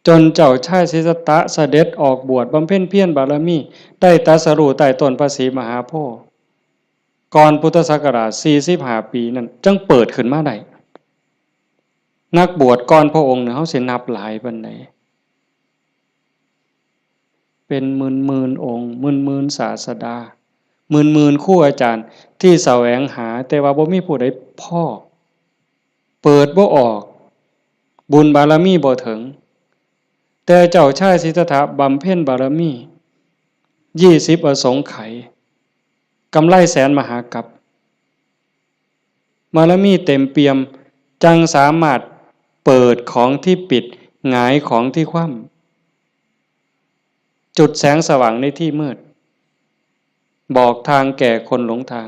จนเจ้าชายสิทธัตถะเสด็จออกบวชบำเพ็ญเพียรบารมี ได้ตรัสรู้ใต้ต้นพระศรีมหาโพธิ์ ก่อนพุทธศักราชสี่สิบห้าปีนั่น จั่งเปิดขึ้นมาได้ นักบวชก่อนพระองค์เนี่ย เฮาสินับหลายปานใด เป็นหมื่นๆองค์ หมื่นๆศาสดา หมื่นๆครูอาจารย์ที่แสวงหา แต่ว่าบ่มีผู้ใดพ้อ เปิดบ่ออก บุญบารมีบ่ถึง แต่เจ้าชายสิทธัตถะบำเพ็ญบารมี ยี่สิบอสงไขย กำไรแสนมหากัป บารมีเต็มเปี่ยม จั่งสามารถเปิดของที่ปิด หงายของที่คว่ำ จุดแสงสว่างในที่มืด บอกทางแก่คนหลงทาง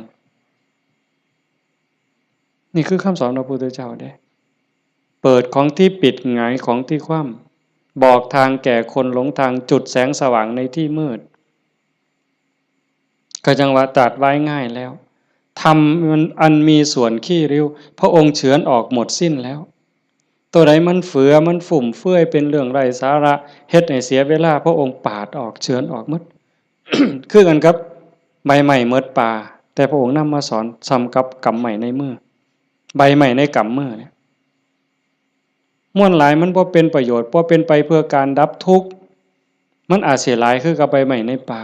นี่คือคำสอนพระพุทธเจ้าเด้ เปิดของที่ปิด หงายของที่คว่ำ บอกทางแก่คนหลงทาง จุดแสงสว่างในที่มืด ก็จั่งว่าตรัสไว้ง่ายแล้ว ธรรมอันมีส่วนขี้ริ้ว พระองค์เฉือนออกหมดสิ้นแล้ว ตัวใดมันเฟือ มันฟุ่มเฟือย เป็นเรื่องไร้สาระ เฮ็ดให้เสียเวลา พระองค์ปาดออก เฉือนออกหมด คือกันกับใบไม้หมดป่า แต่พระองค์นำมาสอนส่ำกับกำไม้ในมือ ใบไม้ในกำมือเนี่ย มวลหลายมันบ่เป็นประโยชน์ บ่เป็นไปเพื่อการดับทุกข์ มันอาจสิหลายคือกับใบไม้ในป่า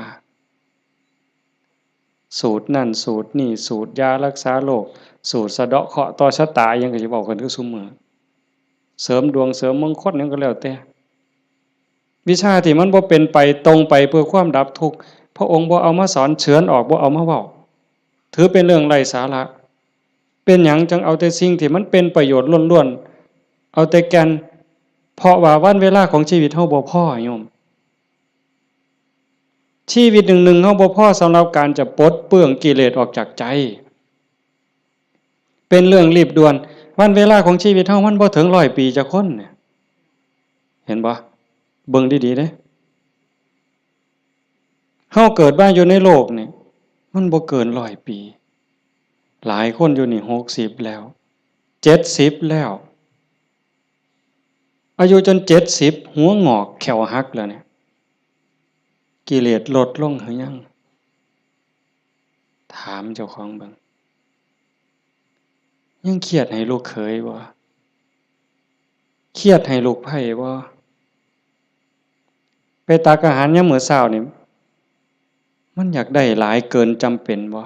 สูตรนั่นสูตรนี่ สูตรยารักษาโรค สูตรสะเดาะเคราะห์ต่อชะตา อิหยังก็สิเว้ากันคือซุมื้อ เสริมดวงเสริมมงคลหยังก็แล้วแต่ วิชาที่มันบ่เป็นไปตรงไปเพื่อความดับทุกข์ พระองค์บ่เอามาสอน เฉือนออก บ่เอามาเว้า ถือเป็นเรื่องไร้สาระ เป็นหยังจั่งเอาแต่สิ่งที่มันเป็นประโยชน์ล้วนๆ เอาแต่แก่น เพราะว่าวันเวลาของชีวิตเฮาบ่พอโยม ชีวิตหนึ่งๆ เฮาบ่พอสำหรับการจะปลดเปลื้องกิเลสออกจากใจ เป็นเรื่องรีบด่วน วันเวลาของชีวิตเฮามันบ่ถึงร้อยปีจักคนเนี่ย เห็นบ่ เบิ่งดีๆ เด้ เฮาเกิดมาอยู่ในโลกนี่ มันบ่เกินร้อยปี หลายคนอยู่นี่หกสิบแล้ว เจ็ดสิบแล้ว อายุจนเจ็ดสิบ หัวงอกแข้วหักแล้วเนี่ย กิเลสลดลงหรือยัง ถามเจ้าของเบิ่ง ยังเครียดให้ลูกเขยบ่ เครียดให้ลูกไพร่บ่ ไปตักอาหารยามมื้อเช้านี่ มันอยากได้หลายเกินจำเป็นบ่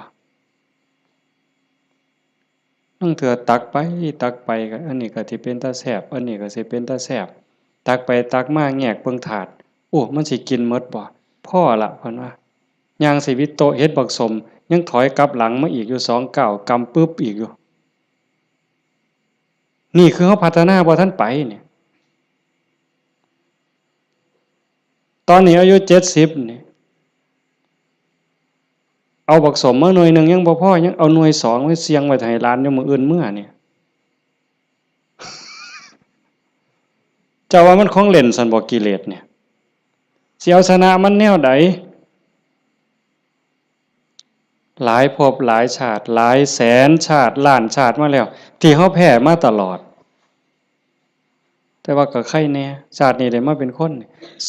ลางเทื่อตักไปตักไปก็ อันนี้ก็สิเป็นตาแซ่บ อันนี้ก็สิเป็นตาแซ่บ ตักไปตักมาแงกเบิ่งถาด โอ้ มันสิกินหมดบ่ พอละ เพิ่นว่า ย่างสิวิดโต๊ะเฮ็ดบักสม ยังถอยกลับหลังมาอีกอยู่สองก้าว กำปึ๊บอีกอยู่ นี่คือเฮาพัฒนาบ่ทันไปเนี่ย ตอนนี้อายุเจ็ดสิบนี่ เอาบักสมมาหน่วยหนึ่งยังบ่พอ ยังเอาหน่วยสองไว้เสี่ยงไว้ให้หลานอยู่มื้ออื่นเมือเนี่ย เจ้าว่ามันของเล่นซั่นบ่ กิเลสเนี่ย สิเอาชนะมันแนวใด หลายภพหลายชาติ หลายแสนชาติ ล้านชาติมาแล้ว ที่เฮาแพ้มาตลอด แต่ว่าก็ไคแน่ ชาตินี้ได้มาเป็นคน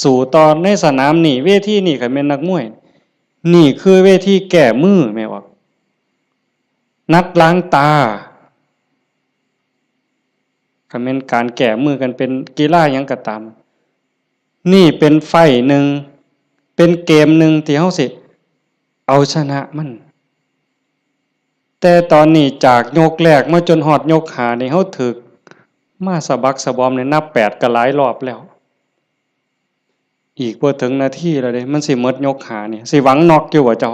สู้ต่อในสนามนี่ เวทีนี่ คันแม่นนักมวย นี่คือเวทีแก้มือ แม่นบ่ นัดล้างตา คันแม่นการแก้มือกันเป็นกีฬาหยังก็ตาม นี่เป็นไฟต์หนึ่ง เป็นเกมหนึ่งที่เฮาสิเอาชนะมัน แต่ตอนนี้จากยกแรกมาจนฮอดยกห้านี่ เฮาถูกมาสะบักสะบอมนี่ นับแปดก็หลายรอบแล้ว อีกบ่ถึงนาทีแล้วเด้ มันสิหมดยกห้านี่ สิหวังน็อกอยู่บ่เจ้า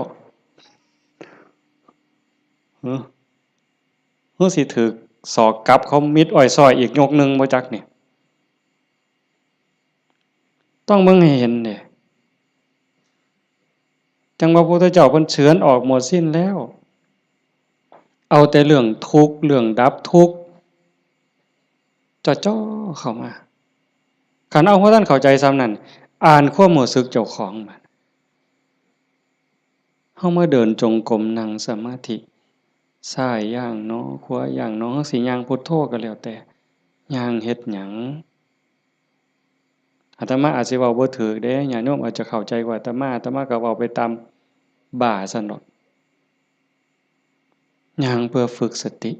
หึ หรือสิถูกศอกกลับเขามิดอ้อยซ้อยอีกยกหนึ่งบ่จักนี่ ต้องเบิ่งให้เห็นเด้ จั่งว่าพระพุทธเจ้าเพิ่นเฉือนออกหมดสิ้นแล้ว เอาแต่เรื่องทุกข์ เรื่องดับทุกข์ จ่อๆเข้ามา คันเอาบ่ทันเข้าใจส่ำนั้น อ่านความรู้สึกเจ้าของบัด เฮามาเดินจงกรม นั่งสมาธิ ซ้ายย่างหนอ ขวาย่างหนอ เฮาสิย่างพุทโธก็แล้วแต่ ย่างเฮ็ดหยัง อาตมาอาจสิเว้าบ่ถูกเด้ ญาติโยมอาจจะเข้าใจกว่าอาตมา อาตมาก็เว้าไปตามบ้าซั่นดอก ย่างเพื่อฝึกสติ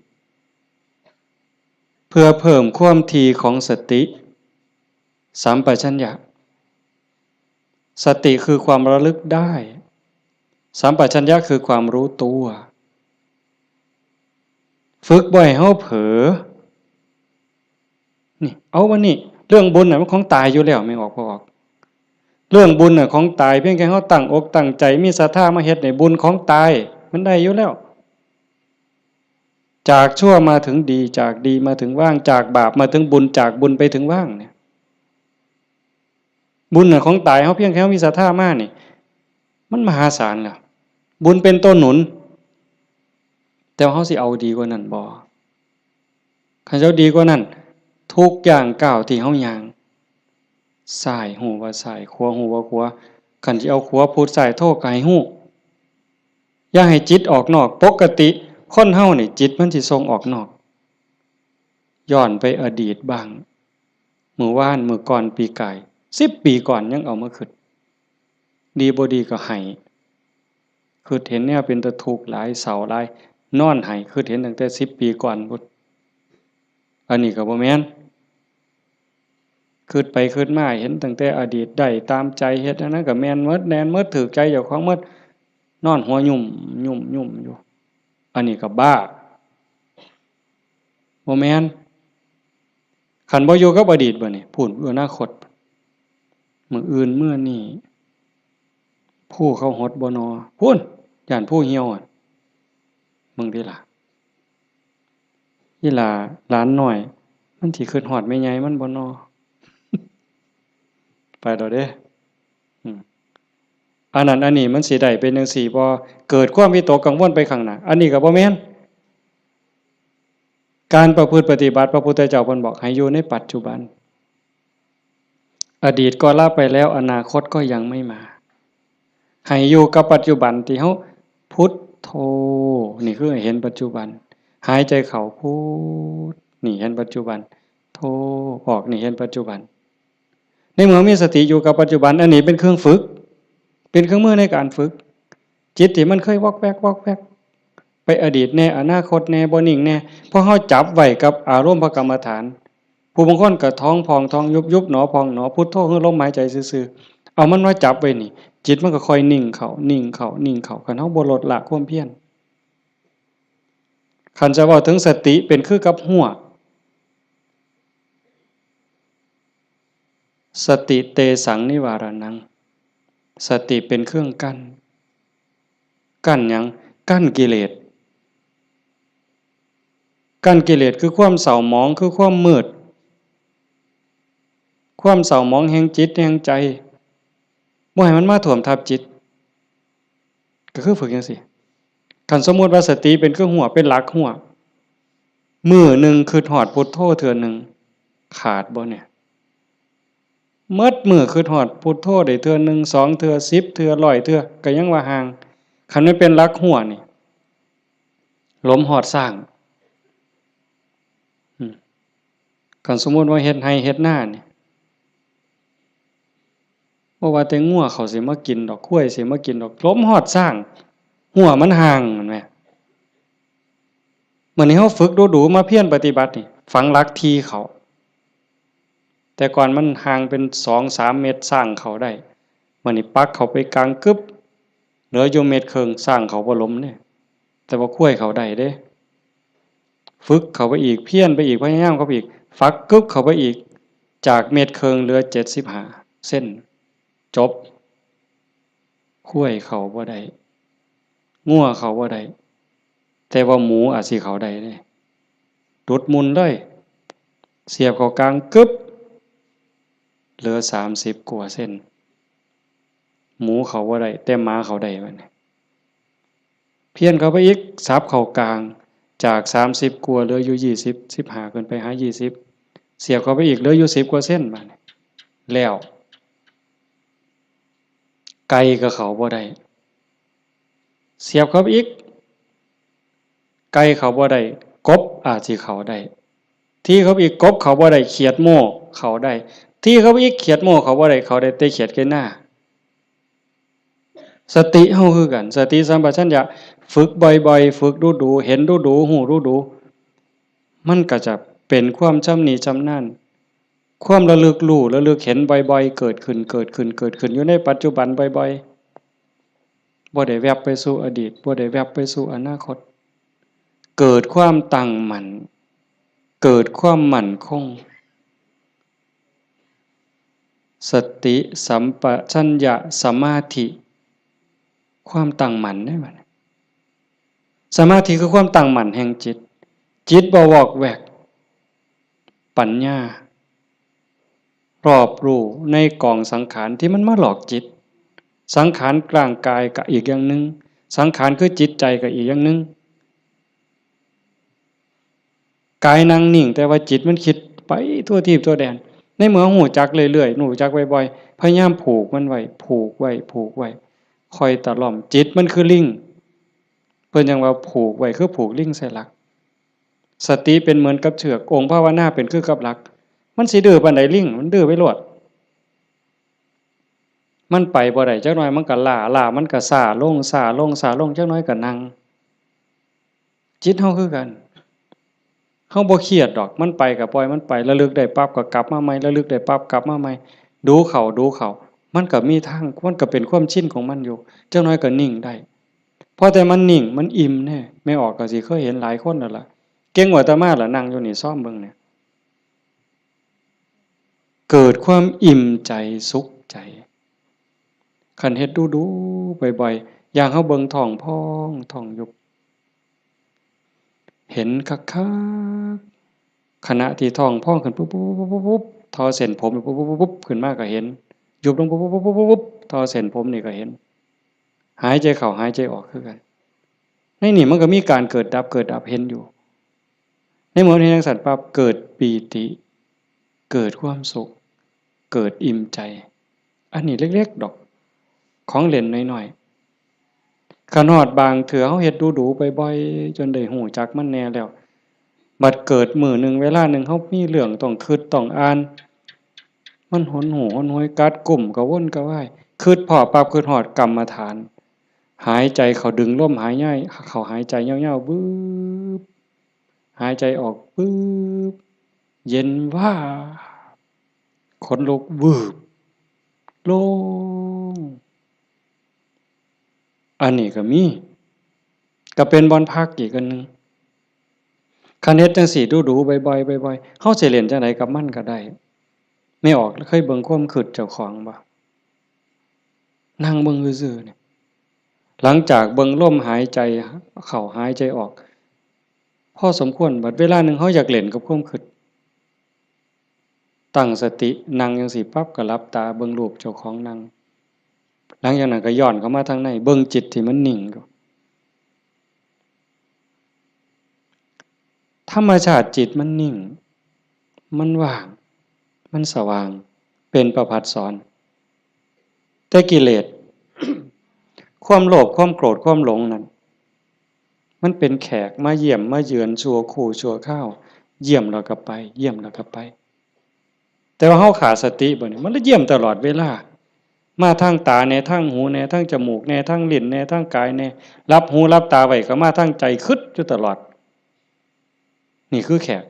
เพื่อเพิ่มความถี่ของสติ สัมปชัญญะ สติคือความระลึกได้ สัมปชัญญะคือความรู้ตัว ฝึกบ่ให้เฮาเผลอ นี่ เอาวันนี้ เรื่องบุญน่ะมันของตายอยู่แล้ว แม่นออกบ่ออก เรื่องบุญน่ะของตาย เพียงแค่เฮาตั้งอกตั้งใจ มีศรัทธามาเฮ็ดนี่ บุญของตาย มันได้อยู่แล้ว จากชั่วมาถึงดี จากดีมาถึงว่าง จากบาปมาถึงบุญ จากบุญไปถึงว่างเนี่ย บุญน่ะของตาย เฮาเพียงแค่เฮามีศรัทธามานี่ มันมหาศาลแล้ว บุญเป็นตัวหนุน แต่ว่าเฮาสิเอาดีกว่านั้นบ่ คันเฮาดีกว่านั้น ทุกย่างก้าวที่เฮาย่าง ซ้ายฮู้ว่าซ้าย ขวาฮู้ว่าขวา คันสิเอาขวาพุทซ้ายโธก็ให้ฮู้ อย่าให้จิตออกนอก ปกติคนเฮานี่จิตมันสิส่งออกนอก ย้อนไปอดีตบ้าง มื้อวาน มื้อก่อน ปีกาย สิบปีก่อนยังเอามาคิด ดีบ่ดีก็ไห้ คิดเห็นแนวเป็นตาทุกข์หลาย เศร้าหลาย นอนไห้ คิดเห็นตั้งแต่สิบปีก่อนพุ้น อันนี้ก็บ่แม่น คิดไปคิดมาเห็นตั้งแต่อดีต ได้ตามใจ เฮ็ดอันนั้นก็แม่นหมด แม่นหมด ถูกใจเจ้าของหมด นอนหัวยุ่ม ยุ่ม ยุ่มอยู่ อันนี้ก็บ้า บ่แม่น คันบ่อยู่กับอดีตบัดนี้ พู้น อนาคต มื้ออื่นมื้อนี้ ภูเขาหดบ่นอ พู้น ย้านภูเหี่ยวอะ มึงติล่ะ อีหล่าหลานน้อย มันสิคิดฮอดแม่ใหญ่มันบ่นอ ไปแล้วเด้ อืม อันนั้นอันนี้มันสิได้เป็นจั่งซี้บ่ เกิดความวิตกกังวลไปข้างหน้า อันนี้ก็บ่แม่น การประพฤติปฏิบัติ พระพุทธเจ้าเพิ่นบอกให้อยู่ในปัจจุบัน อดีตก็ละไปแล้ว อนาคตก็ยังไม่มา ให้อยู่กับปัจจุบันที่เฮาพุทโธ นี่คือให้เห็นปัจจุบัน หายใจเข้าพุท นี่เห็นปัจจุบัน โธ ออก นี่เห็นปัจจุบัน ในเมื่อมีสติอยู่กับปัจจุบัน อันนี้เป็นเครื่องฝึก เป็นเครื่องมือในการฝึก จิตที่มันเคยวอกแวกวอกแวก ไปอดีตแน่ อนาคตแน่ บ่นิ่งแน่ พอเฮาจับไว้กับอารมณ์พระกรรมฐาน ผู้บางคนก็ท้องพองท้องยุบ ยุบหนอพองหนอ พุทโธคือลมหายใจซื่อๆ เอามันมาจับไว้นี่ จิตมันก็ค่อยนิ่งเข้า นิ่งเข้า นิ่งเข้า คันเฮาบ่ลดละความเพียร คันจะเว้าถึงสติเป็นคือกับฮั้ว สติเตสังนิวารณัง สติเป็นเครื่องกั้น กั้นหยัง? กั้นกิเลส กั้นกิเลสคือความเศร้าหมอง คือความมืด ความเศร้าหมองแห่งจิตแห่งใจ บ่ให้มันมาท่วมทับจิต ก็คือฝึกจั่งซี้ คันสมมุติว่าสติเป็นคือฮั้ว เป็นหลักฮั้ว มื้อหนึ่งคิดฮอดพุทโธเทื่อหนึ่ง ขาดบ่เนี่ย? หมดมื้อคิดฮอดพุทโธได้เทื่อหนึ่ง สองเทื่อ สิบเทื่อ ร้อยเทื่อ ก็ยังว่าห่าง คันมันเป็นหลักฮั้วนี่ หลมฮอดซ้าง อืม คันสมมุติว่าเฮ็ดไร่เฮ็ดนานี่ บ่ว่าแต่งัวเขาสิมากินดอก ควายสิมากินดอก หลมฮอดซ้าง ฮั้วมันห่าง แม่นบ่? มื้อนี้เฮาฝึกดูๆ มาเพียรปฏิบัตินี่ ฝังหลักถี่เข้า แต่ก่อนมันห่างเป็นสองสามเมตร ซ้างเข้าได้ มื้อนี้ปักเข้าไปกลางกึบ เหลืออยู่เมตรครึ่ง ซ้างเข้าบ่หลมเด้ แต่ว่าควายเข้าได้เด้ ฝึกเข้าไปอีก เพียรไปอีก พยายามเข้าไปอีก ฝักกึบเข้าไปอีก จากเมตรครึ่งเหลือเจ็ดสิบห้าเซน จบ ควายเข้าบ่ได้ งัวเข้าบ่ได้ แต่ว่าหมูอาจสิเข้าได้เด้ ดุดมุ่นเลย เสียบเข้ากลางกึบ เหลือสามสิบกว่าเซน หมูเข้าบ่ได้ แต่หมาเข้าได้บัดนี้ เพี้ยนเข้าไปอีก สับเข้ากลาง จากสามสิบกว่าเหลืออยู่ยี่สิบ สิบห้าขึ้นไปหายี่สิบ เสียบเข้าไปอีกเหลืออยู่สิบกว่าเซนบัดนี้ แล้ว ไก่ก็เข้าบ่ได้ เสียบเข้าไปอีก ไก่เข้าบ่ได้ กบอาจสิเข้าได้ ถี่เข้าไปอีก กบเข้าบ่ได้ เขียดโม่เข้าได้ ถี่เข้าไปอีก เขียดโม่เข้าบ่ได้ เข้าได้แต่เขียดไก่นา สติเฮาคือกัน สติสัมปชัญญะ ฝึกบ่อยๆ ฝึกดูๆ เห็นดูๆ ฮู้ดูๆ มันก็จะเป็นความชำนิชำนาญ ความระลึกรู้ ระลึกเห็นบ่อยๆ เกิดขึ้น เกิดขึ้น เกิดขึ้น อยู่ในปัจจุบันบ่อยๆ บ่ได้แวบไปสู่อดีต บ่ได้แวบไปสู่อนาคต เกิดความตั้งมั่น เกิดความมั่นคง สติสัมปชัญญะสมาธิ ความตั้งมั่นเด้บัดนี้ สมาธิคือความตั้งมั่นแห่งจิต จิตบ่วอกแวก ปัญญา รอบรู้ในกองสังขารที่มันมาหลอกจิต สังขารร่างกายก็อีกอย่างหนึ่ง สังขารคือจิตใจก็อีกอย่างหนึ่ง กายนั่งนิ่ง แต่ว่าจิตมันคิดไปทั่วทีปทั่วแดน ในเมื่อฮู้จักเรื่อยๆ ฮู้จักบ่อยๆ พยายามผูกมันไว้ ผูกไว้ ผูกไว้ ค่อยตะล่อม จิตมันคือลิง เพิ่นจั่งว่าผูกไว้คือผูกลิงใส่หลัก สติเป็นเหมือนกับเชือก องค์ภาวนาเป็นคือกับหลัก มันสิดื้อปานใดลิง มันดื้อไปโลด มันไปบ่ได้ จักหน่อยมันก็ล้า ล้ามันก็ซ้าลง ซ้าลง ซ้าลง จักหน่อยก็นั่ง จิตเฮาคือกัน เฮาบ่เครียดดอก มันไปก็ปล่อยมันไป ระลึกได้ปั๊บก็กลับมาใหม่ ระลึกได้ปั๊บกลับมาใหม่ ดูเข้า ดูเข้า มันก็มีทาง มันก็เป็นความชินของมันอยู่ จักหน่อยก็นิ่งได้ พอแต่มันนิ่ง มันอิ่มแน่ แม่ออกก็สิเคยเห็นหลายคนแล้วล่ะ เก่งกว่าอาตมาล่ะ นั่งอยู่นี่ ซอมเบิ่งเนี่ย เกิดความอิ่มใจ สุขใจ คันเฮ็ดดูๆ บ่อยๆ อย่างเฮาเบิ่งท้องพอง ท้องยุบ เห็นคักๆ ขณะที่ท้องพองขึ้นปุ๊บๆๆๆๆ ทอเส้นผมปุ๊บๆๆๆ ขึ้นมาก็เห็น ยุบลงปุ๊บๆๆๆๆ ทอเส้นผมนี่ก็เห็น หายใจเข้าหายใจออกคือกัน ในนี่มันก็มีการเกิดดับ เกิดดับ เห็นอยู่ ในเมื่อเห็นจั่งซั้นปั๊บ เกิดปีติ เกิดความสุข เกิดอิ่มใจ อันนี้เล็กๆ ดอก ของเล่นน้อยๆ คันฮอดบางเทื่อเฮาเฮ็ดดูๆ บ่อยๆ จนได้ฮู้จักมันแน่แล้ว บัดเกิดมื้อหนึ่งเวลาหนึ่ง เฮามีเรื่องต้องคิดต้องอ่าน มันหนหู่หนหวย กัดกุ้ม กระวนกระวาย คิดพ้อปั๊บ คิดฮอดกรรมฐาน หายใจเข้า ดึงลมหายใจเข้า หายใจยาวๆ วืบ หายใจออก วืบ เย็นวาบ ขนลุก วืบ โล่ง อันนี้ก็มี ก็เป็นบ่อนพักอีกอันหนึ่ง คันเฮ็ดจั่งซี้ดูๆ บ่อยๆ บ่อยๆ เฮาสิเล่นจั่งใดกับมันก็ได้ แม่ออกเคยเบิ่งความคิดเจ้าของบ่? นั่งเบิ่งซื่อๆ นี่ หลังจากเบิ่งลมหายใจเข้าหายใจออก พอสมควร บัดเวลาหนึ่งเฮาอยากเล่นกับความคิด ตั้งสตินั่งจั่งซี้ปั๊บ ก็หลับตาเบิ่งรูปเจ้าของนั่ง หลังจากนั้นก็ย้อนเข้ามาทางใน เบิ่งจิตที่มันนิ่งอยู่ ธรรมชาติจิตมันนิ่ง มันว่าง มันสว่าง เป็นประภัสสร แต่กิเลส ความโลภ ความโกรธ ความหลงนั่น มันเป็นแขกมาเยี่ยมมาเยือนชั่วครู่ชั่วคราว เยี่ยมแล้วก็ไป เยี่ยมแล้วก็ไป แต่ว่าเฮาขาดสติบัดนี้ มันเลยเยี่ยมตลอดเวลา มาทางตาแหน่ ทางหูแหน่ ทางจมูกแหน่ ทางลิ้นแหน่ ทางกายแหน่ หลับหูหลับตาไว้ก็มาทางใจ คิดอยู่ตลอด นี่คือแขก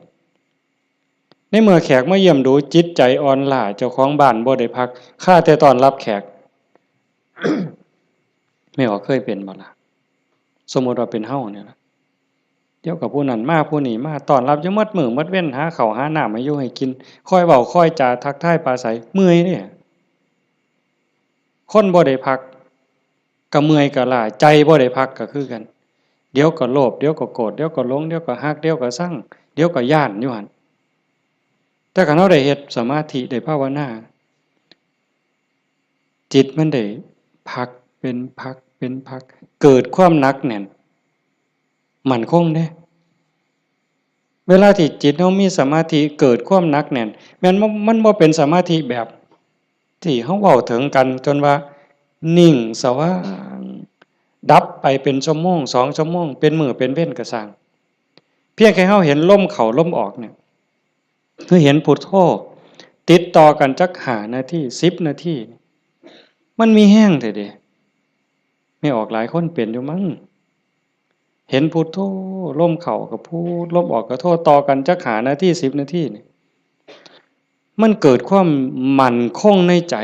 ในเมื่อแขกมาเยี่ยมดู จิตใจอ่อนล้า เจ้าของบ้านบ่ได้พัก คาแต่ต้อนรับแขก แม่ออกเคยเป็นบ่ล่ะ สมมุติว่าเป็นเฮาเนี่ยล่ะ เดี๋ยวก็ผู้นั้นมาผู้นี้มา ต้อนรับอยู่หมดมื้อหมดเว็น หาข้าวหาน้ำให้อยู่ให้กิน คอยเว้าคอยจาทักทายปราศรัย เมื่อยเด้ คนบ่ได้พัก ก็เมื่อยก็ล้า ใจบ่ได้พักก็คือกัน เดี๋ยวก็โลภ เดี๋ยวก็โกรธ เดี๋ยวก็หลง เดี๋ยวก็ฮัก เดี๋ยวก็ซัง เดี๋ยวก็ย้านอยู่หั่น แต่คันเฮาได้เฮ็ดสมาธิ ได้ภาวนา จิตมันได้พักเป็นพักเป็นพัก เกิดความหนักแน่น มั่นคงเด้ เวลาที่จิตเฮามีสมาธิ เกิดความหนักแน่น แม่นบ่ มันบ่เป็นสมาธิแบบที่เฮาเว้าถึงกัน จนว่านิ่งสว่าง ดับไปเป็นชั่วโมง สองชั่วโมง เป็นมื้อเป็นเว็นก็ซ่าง เพียงแค่เฮาเห็นลมเข้าลมออกเนี่ย คือเห็นพุทโธติดต่อกันจักห้านาที สิบนาที มันมีแฮงแท้เด้ แม่ออกหลายคนเป็นอยู่มั้ง เห็นพุทโธ ลมเข้าก็พุท ลมออกก็โธ ต่อกันจักห้านาที สิบนาทีนี่ มันเกิดความมั่นคงในใจ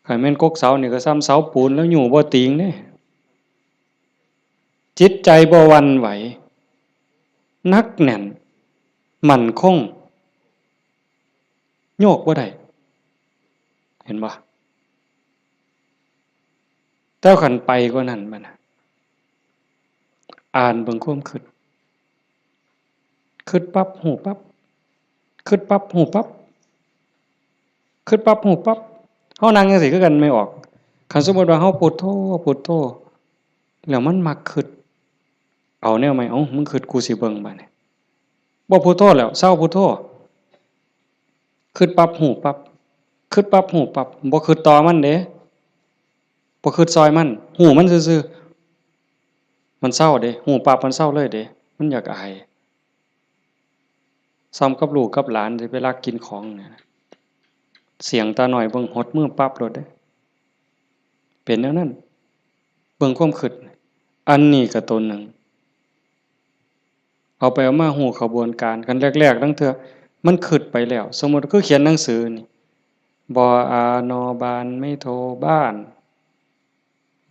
คันแม่นกกเสานี่ก็ส่ำเสาปูนแล้วอยู่บ่ติงเด้ จิตใจบ่หวั่นไหว หนักแน่น มั่นคง โยกบ่ได้ เห็นบ่ แต่คันไปกว่านั้นบัดน่ะ อ่านเบิ่งความคิด คิดปั๊บ ฮู้ปั๊บ คิดปั๊บ ฮู้ปั๊บ คิดปั๊บ ฮู้ปั๊บ เฮานั่งจั่งซี้คือกัน แม่ออก คันสมมุติว่าเฮาพุทโธ พุทโธ แล้วมันมักคิด เอาแนวใหม่ เอ้า มึงคิดกูสิเบิ่งบัดนี้ บ่พุทโธแล้ว เซาพุทโธ คิดปั๊บ ฮู้ปั๊บ คิดปั๊บ ฮู้ปั๊บ บ่คิดต่อมันเด้ บ่คิดซอยมัน ฮู้มันซื่อๆ มันเซาเด้ ฮู้ปั๊บมันเซาเลยเด้ มันอยากอาย ส่ำกับลูกกับหลานสิไปลักกินของเนี่ยนะ เสี้ยงตาน้อยเบิ่งหดมือปั๊บโลดเด้ เป็นแนวนั้น เบิ่งความคิด อันนี้ก็ตัวหนึ่ง เอาไปเอามาฮู้ขบวนการ คันแรกๆ ลางเทื่อมันคิดไปแล้ว สมมุติคือเขียนหนังสือนี่ บออา นอ บาน ไม้โท บ้าน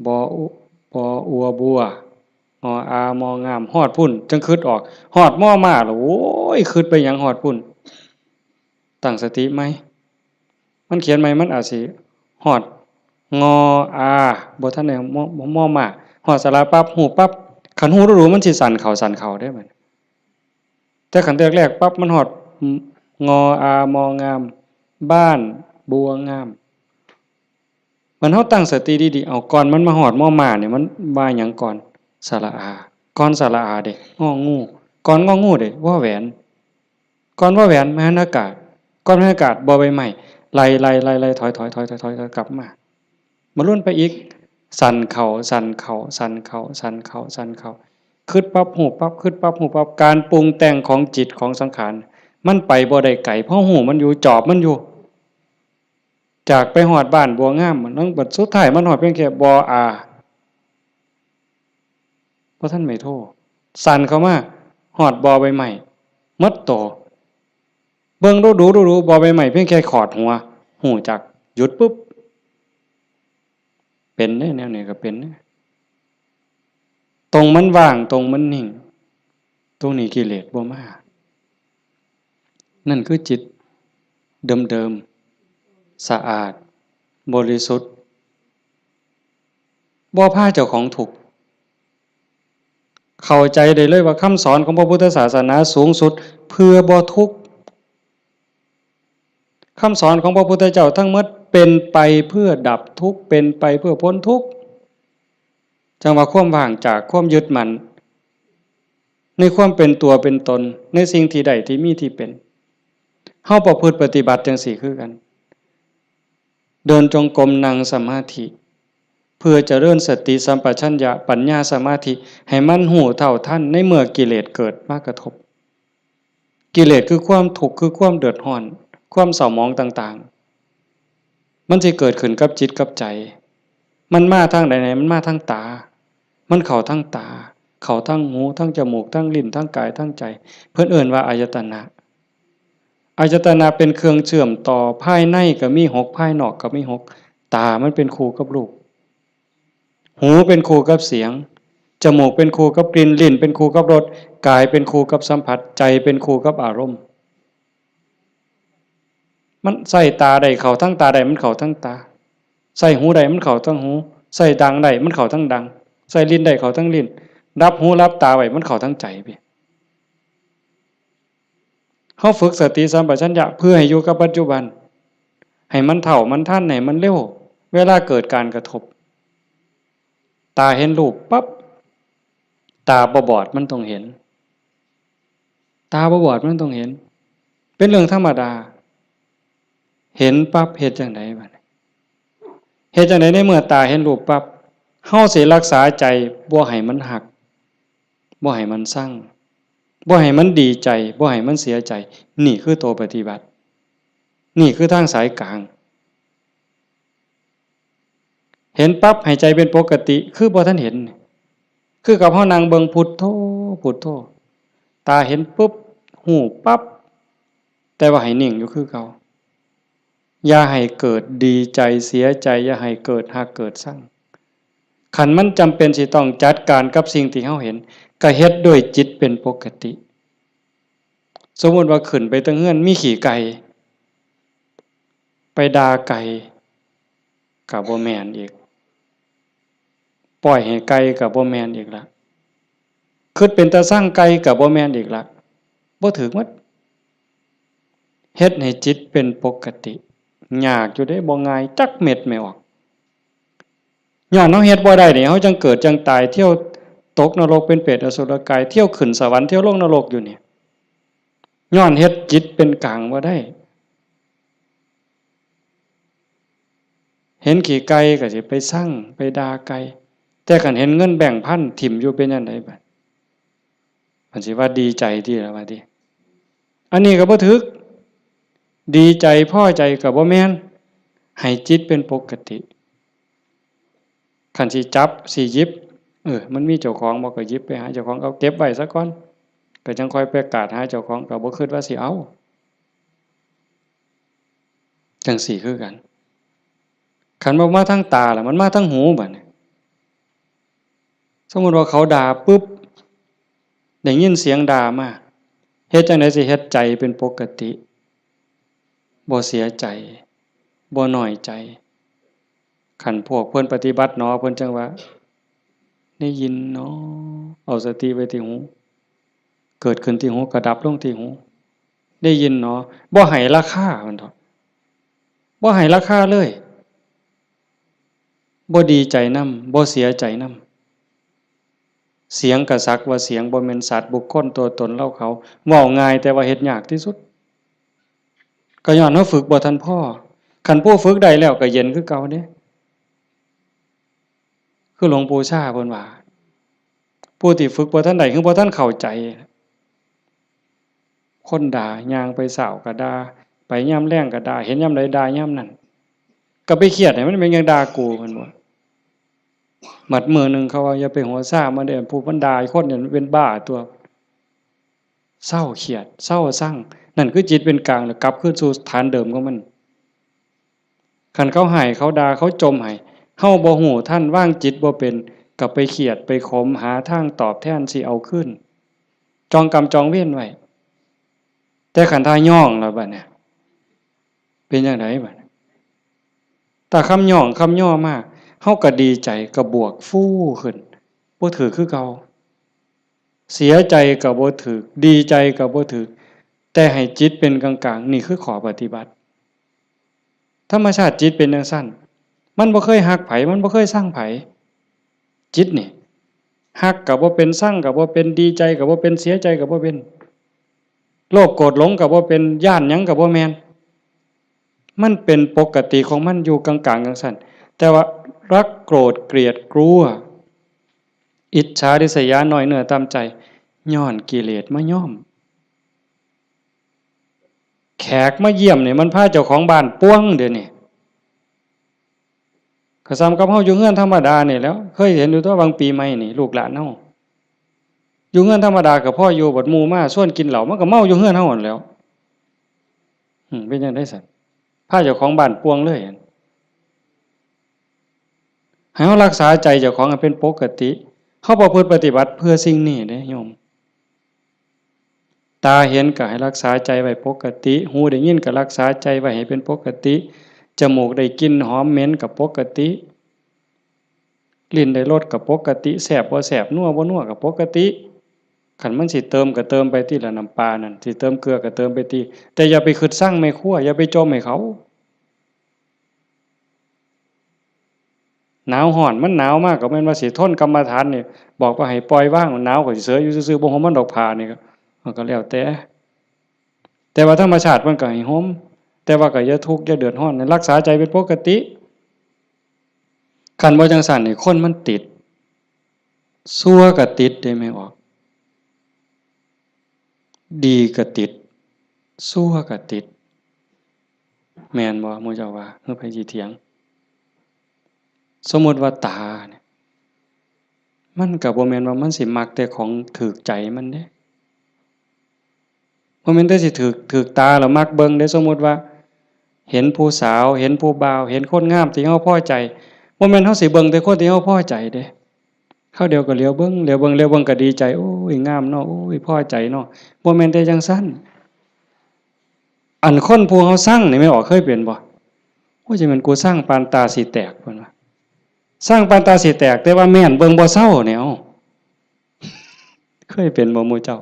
บออุ บออัว บัว งออา มองาม ฮอดพุ้น จั่งคิดออก ฮอดมอม้าแล้ว โอ้ย คิดไปหยังฮอดพุ้น ตั้งสติใหม่ มันเขียนใหม่ มันอาจสิฮอด งออา บ่ทันได้ มอ มอม้า ฮอดสระปั๊บ ฮู้ปั๊บ คันฮู้ดูๆ มันสิสั่นเข้าสั่นเข้าเด้บัด แต่คันแรกๆ ปั๊บ มันฮอด งออา มองาม บ้านบัวงาม มันเฮาตั้งสติดีๆ เอา ก่อนมันมาฮอดมอม้านี่ มันว่าหยังก่อน สระอา ก่อนสระอาเด้ งองู ก่อนงองูเด้ วอแหวน ก่อนวอแหวน มหันอากาศ ก่อนมหันอากาศ บอใบไม้ ไล่ๆๆๆ ถอยๆๆๆ กลับมา มาลุ้นไปอีก สั่นเข้า สั่นเข้า สั่นเข้า สั่นเข้า สั่นเข้า คิดปั๊บ ฮู้ปั๊บ คิดปั๊บ ฮู้ปั๊บ การปรุงแต่งของจิตของสังขาร มันไปบ่ได้ไกล เพราะฮู้มันอยู่ จอบมันอยู่ จากไปฮอดบ้านบัวงาม มันบัดสุดท้ายมันฮอดเพียงแค่บออา บ่ทันไม้โท สั่นเข้ามา ฮอดบอใบไม้ หมดโต เบิ่งดูๆๆๆ บอใบไม้เพียงแค่ขอดหัว ฮู้จัก หยุดปุ๊บ เป็นเด้ แนวนี้ก็เป็นเด้ ตรงมันว่าง ตรงมันนิ่ง ตรงนี้กิเลสบ่มา นั่นคือจิตเดิมๆ สะอาด บริสุทธิ์ บ่พาเจ้าของทุกข์ เข้าใจได้เลยว่าคำสอนของพระพุทธศาสนาสูงสุดเพื่อบ่ทุกข์ คำสอนของพระพุทธเจ้าทั้งหมดเป็นไปเพื่อดับทุกข์ เป็นไปเพื่อพ้นทุกข์ จั่งว่าความว่างจากความยึดมั่น ในความเป็นตัวเป็นตน ในสิ่งที่ได้ที่มีที่เป็น เฮาประพฤติปฏิบัติจั่งซี้คือกัน เดินจงกรม นั่งสมาธิ เพื่อเจริญสติสัมปชัญญะปัญญาสมาธิ ให้มันรู้เท่าทันในเมื่อกิเลสเกิดมากระทบ กิเลสคือความทุกข์ คือความเดือดร้อน ความเศร้าหมองต่างๆ มันสิเกิดขึ้นกับจิตกับใจ มันมาทางใดเนี่ย มันมาทางตา มันเข้าทางตา เข้าทางหู ทางจมูก ทางลิ้น ทางกาย ทางใจ เพิ่นเอิ้นว่าอายตนะ อายตนะเป็นเครื่องเชื่อมต่อ ภายในก็มีหก ภายนอกก็มีหก ตามันเป็นคู่กับรูป หูเป็นคู่กับเสียง จมูกเป็นคู่กับกลิ่น ลิ้นเป็นคู่กับรส กายเป็นคู่กับสัมผัส ใจเป็นคู่กับอารมณ์ มันใส่ตาได้เข้าทางตาได้ มันเข้าทางตา ใส่หูได้มันเข้าทางหู ใส่ดังได้มันเข้าทางดัง ใส่ลิ้นได้เข้าทางลิ้น รับหูรับตาไว้มันเข้าทางใจพี่ เฮาฝึกสติสัมปชัญญะเพื่อให้อยู่กับปัจจุบัน ให้มันเท่ามันทัน ให้มันเร็ว เวลาเกิดการกระทบ ตาเห็นรูปปั๊บ ตาบ่บอดมันต้องเห็น ตาบ่บอดมันต้องเห็น เป็นเรื่องธรรมดา เห็นปั๊บเฮ็ดจั่งใดบัดนี้ เฮ็ดจั่งใดในเมื่อตาเห็นรูปปั๊บ เฮาสิรักษาใจบ่ให้มันฮัก บ่ให้มันซัง บ่ให้มันดีใจ บ่ให้มันเสียใจ นี่คือตัวปฏิบัติ นี่คือทางสายกลาง เห็นปั๊บให้ใจเป็นปกติ คือบ่ทันเห็น คือกับเฮานั่งเบิ่งพุทโธ พุทโธ ตาเห็นปุ๊บ ฮู้ปั๊บ แต่ว่าให้นิ่งอยู่คือเก่า อย่าให้เกิดดีใจเสียใจ อย่าให้เกิดฮักเกิดซัง คันมันจำเป็นสิต้องจัดการกับสิ่งที่เฮาเห็น ก็เฮ็ดด้วยจิตเป็นปกติ สมมุติว่าขึ้นไปเทิงเฮือนมีขี้ไก่ ไปด่าไก่ ก็บ่แม่นอีก ปล่อยให้ไก่ก็บ่แม่นอีกละ คิดเป็นตาซังไก่ก็บ่แม่นอีกละ บ่ถืกหมด เฮ็ดให้จิตเป็นปกติ ยากอยู่เด้ บ่ง่ายจักเม็ดแม่ออก ย้อนเฮาเฮ็ดบ่ได้นี่ เฮาจั่งเกิดจั่งตาย เที่ยวตกนรกเป็นเปรตอสุรกาย เที่ยวขึ้นสวรรค์ เที่ยวลงนรกอยู่นี่ ย้อนเฮ็ดจิตเป็นกลางบ่ได้ เห็นขี้ไก่ก็สิไปซัง ไปด่าไก่ แต่คันเห็นเงินแบงค์พันถิ่มอยู่เป็นจั่งใดบัด มันสิว่าดีใจติล่ะว่าติ อันนี้ก็บ่ถืก ดีใจพอใจก็บ่แม่น ให้จิตเป็นปกติ คันสิจับสิหยิบ เออ มันมีเจ้าของบ่ ก็หยิบไปหาเจ้าของ เอาเก็บไว้ซะก่อน ก็จั่งค่อยไปกาดหาเจ้าของ ก็บ่คิดว่าสิเอา จั่งซี้คือกัน คันบ่มาทางตาล่ะ มันมาทางหูบัดนี้ สมมุติว่าเขาด่าปุ๊บ ได้ยินเสียงด่ามา เฮ็ดจั่งใดสิเฮ็ดใจเป็นปกติ บ่เสียใจ บ่น้อยใจ คันพวกเพิ่นปฏิบัติหนอ เพิ่นจั่งว่า ได้ยินหนอ เอาสติไว้ที่หู เกิดขึ้นที่หู ก็ดับลงที่หู ได้ยินหนอ บ่ให้ราคามันดอก บ่ให้ราคาเลย บ่ดีใจนำ บ่เสียใจนำ เสียงก็สักว่าเสียง บ่แม่นสัตว์บุคคลตัวตนเราเขา เว้าง่ายแต่ว่าเฮ็ดยากที่สุด ก็ย้อนว่าฝึกบ่ทันพอ คันผู้ฝึกได้แล้วก็เย็นคือเก่าเด้ คือหลวงปู่ชาเพิ่นว่า ผู้ที่ฝึกบ่ทันได้ คือบ่ทันเข้าใจ คนด่า ย่างไปเช้าก็ด่า ไปยามแลงก็ด่า เห็นยามใดด่ายามนั้น ก็ไปเครียดให้มันเป็นหยังด่ากู เพิ่นว่า บัดมื้อหนึ่งเขาว่า อย่าไปหัวซ่ามันเด้อ ผู้มันด่าคนเนี่ยมันเป็นบ้าตัว เซาเครียด เซาซัง นั่นคือจิตเป็นกลาง แล้วกลับคืนสู่ฐานเดิมของมัน คันเขาให้ เขาด่า เขาจ่มให้ เฮาบ่ฮู้ทัน วางจิตบ่เป็น ก็ไปเครียด ไปขม หาทางตอบแทนสิเอาคืน จองกรรมจองเวรไว้ แต่คันถ้าย้องแล้วบัดเนี่ย เป็นจั่งใดบัดเนี่ย ถ้าคำย้องคำย่อมา เฮาก็ดีใจ ก็บวกฟูขึ้น บ่ถืกคือเก่า เสียใจก็บ่ถืก ดีใจก็บ่ถืก แต่ให้จิตเป็นกลางๆ นี่คือข้อปฏิบัติ ธรรมชาติจิตเป็นจั่งซั้น มันบ่เคยฮักไผ มันบ่เคยซังไผ จิตนี่ ฮักก็บ่เป็น ซังก็บ่เป็น ดีใจก็บ่เป็น เสียใจก็บ่เป็น โลภโกรธหลงก็บ่เป็น ย้านหยังก็บ่แม่น มันเป็นปกติของมันอยู่กลางๆ จั่งซั้น แต่ว่ารักโกรธเกลียดกลัว อิจฉาริษยาน้อยเนื้อต่ำใจ ย้อนกิเลสมาย้อม แขกมาเยี่ยมนี่มันพาเจ้าของบ้านป่วงเดี๋ยวนี้ ก็ส่ำกับเฮาอยู่เฮือนธรรมดานี่แหล้ว เคยเห็นอยู่ตั๊ว บางปีใหม่นี่ ลูกหลานเฮา อยู่เฮือนธรรมดาก็พออยู่ บัดหมู่มาชวนกินเหล้า มันก็เมาอยู่เฮือนเฮาหั้นแหล้ว อืม เป็นจั่งใดซั้น พาเจ้าของบ้านป่วงเลย ให้เฮารักษาใจเจ้าของให้เป็นปกติ เฮาประพฤติปฏิบัติเพื่อสิ่งนี้เด้โยม ตาเห็นก็ให้รักษาใจไว้ปกติ หูได้ยินก็รักษาใจไว้ให้เป็นปกติ จมูกได้กลิ่นหอมเหม็นก็ปกติ ลิ้นได้รสก็ปกติ แซ่บบ่แซ่บ นัวบ่นัวก็ปกติ คันมันสิเติมก็เติมไปติล่ะ น้ำปลานั่น สิเติมเกลือก็เติมไปติ แต่อย่าไปคิดซังแม่ครัว อย่าไปจ่มให้เขา หนาวร้อน มันหนาวมากก็แม่นว่าสิทนกรรมฐานนี่ บอกว่าให้ปล่อยวาง หนาวก็สิเสยอยู่ซื่อๆ บ่ห่มมันดอกผ้านี่ก็ มันก็แล้วแต่ แต่ว่าธรรมชาติมันก็ให้ห่ม แต่ว่าก็อย่าทุกข์อย่าเดือดร้อน รักษาใจเป็นปกติ คันบ่จั่งซั้นนี่คนมันติด ชั่วก็ติดเด้แม่ออก ดีก็ติด ชั่วก็ติด แม่นบ่ หมู่เจ้าว่า คือไผสิเถียง สมมุติว่าตาเนี่ย มันก็บ่แม่นว่ามันสิมักแต่ของถูกใจมันเด้ บ่แม่นแต่สิถูก ถูกตาแล้วมักเบิ่งเด้ สมมุติว่า เห็นผู้สาว เห็นผู้บ่าว เห็นคนงามที่เฮาพอใจ บ่แม่นเฮาสิเบิ่งแต่คนที่เฮาพอใจเด้ คราวเดียวก็เหลียวเบิ่ง เหลียวเบิ่ง เหลียวเบิ่งก็ดีใจ โอ้ย งามเนาะ โอ้ย พอใจเนาะ บ่แม่นแต่จั่งซั้น อันคนผู้เฮาซังนี่แม่ออกเคยเป็นบ่ โอ้ย จะแม่นกูซังปานตาสิแตก เพิ่นว่า ซังปานตาสิแตก แต่ว่าแม่นเบิ่งบ่เซาเนี่ย เอ้า เคยเป็นบ่หมู่เจ้า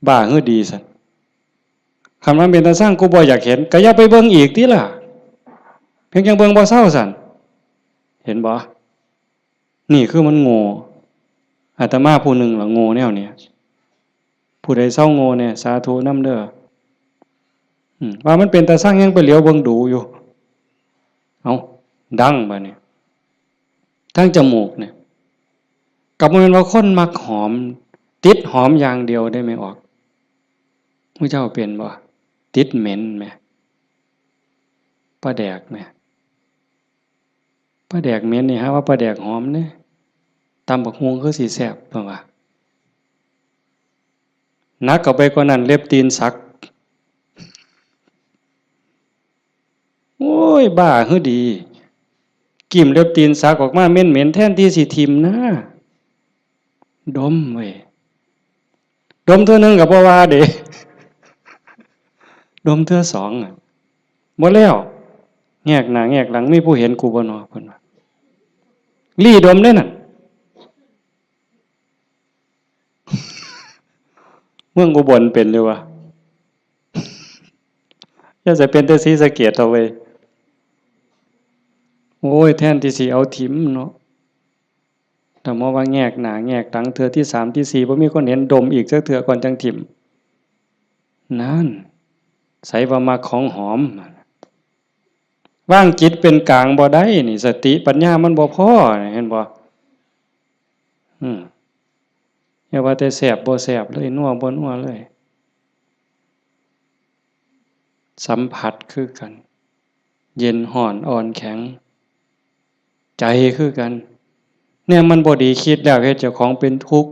บ้าหือดีซั้น คันมันเป็นตาซัง กูบ่อยากเห็น ก็อย่าไปเบิ่งอีกติล่ะ เพียงจั่งเบิ่งบ่เซาซั้น เห็นบ่ นี่คือมันโง่ อาตมาผู้หนึ่งล่ะโง่แนวเนี้ย ผู้ใดเซาโง่แน่ สาธุนำเด้อ อืม ว่ามันเป็นตาซังยังไปเหลียวเบิ่งดูอยู่ เอ้า ดังบาดนี้ ทางจมูกเนี่ย ก็บ่แม่นว่าคนมักหอม ติดหอมอย่างเดียวเด้แม่ออก หมู่เจ้าเป็นบ่ ติดเหม็นแหม ปลาแดกแหม ปลาแดกเหม็นนี่หาว่าปลาแดกหอมเด้ ตำบักหุ่งคือสิแซ่บ เพิ่นว่า หนักเข้าไปกว่านั้น เล็บตีนสัก โอ้ย บ้าหือดี กลิ่มเล็บตีนสักออกมาเหม็นๆ แทนที่สิถิ่มนะ ดมเว้ย ดมเทื่อหนึ่งก็บ่ว่าเด้ ดมเทื่อสองอะ บ่แล้ว แงกหน้าแงกหลัง มีผู้เห็นกูบ่นอ เพิ่นว่า ลี้ดมเด้นั่น เมืองอุบลเป็นอยู่วะ อย่าจะเป็นแต่ศรีสะเกษเถาะเว้ย โอ้ย แทนที่สิเอาถิ่มเนาะ แต่มาว่าแงกหน้าแงกหลังเทื่อที่สามที่สี่ บ่มีคนเห็น ดมอีกจักเทื่อก่อนจั่งถิ่ม นั่น ไสว่ามักของหอม วางจิตเป็นกลางบ่ได้นี่ สติปัญญามันบ่พอนี่ เห็นบ่ อืม อย่าว่าแต่แซ่บบ่แซ่บเลย นัวบ่นัวเลย สัมผัสคือกัน เย็นร้อนอ่อนแข็ง ใจคือกัน เนี่ยมันบ่ดี คิดแล้วเฮ็ดเจ้าของเป็นทุกข์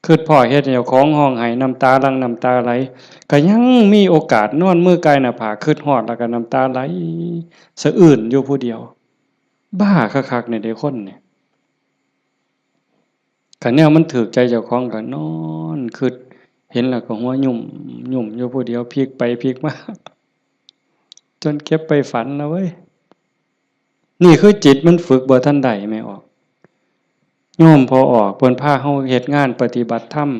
คิดพ้อเฮ็ดให้เจ้าของร้องไห้ น้ำตาหลั่งน้ำตาไหล ก็ยังมีโอกาสนอนมือกายหน้าผาก คิดฮอดแล้วก็น้ำตาไหลสะอื้นอยู่ผู้เดียว บ้าคักๆ เนี่ยเด้คนเนี่ย คันแนวมันถูกใจเจ้าของก็นอนคิด เห็นแล้วก็หัวยุ่มยุ่มอยู่ผู้เดียว พลิกไปพลิกมา จนเก็บไปฝันนะเว้ย นี่คือจิตมันฝึกบ่ทันได้ แม่ออก โยมพ่อออก เพิ่นพาเฮาเฮ็ดงานปฏิบัติธรรม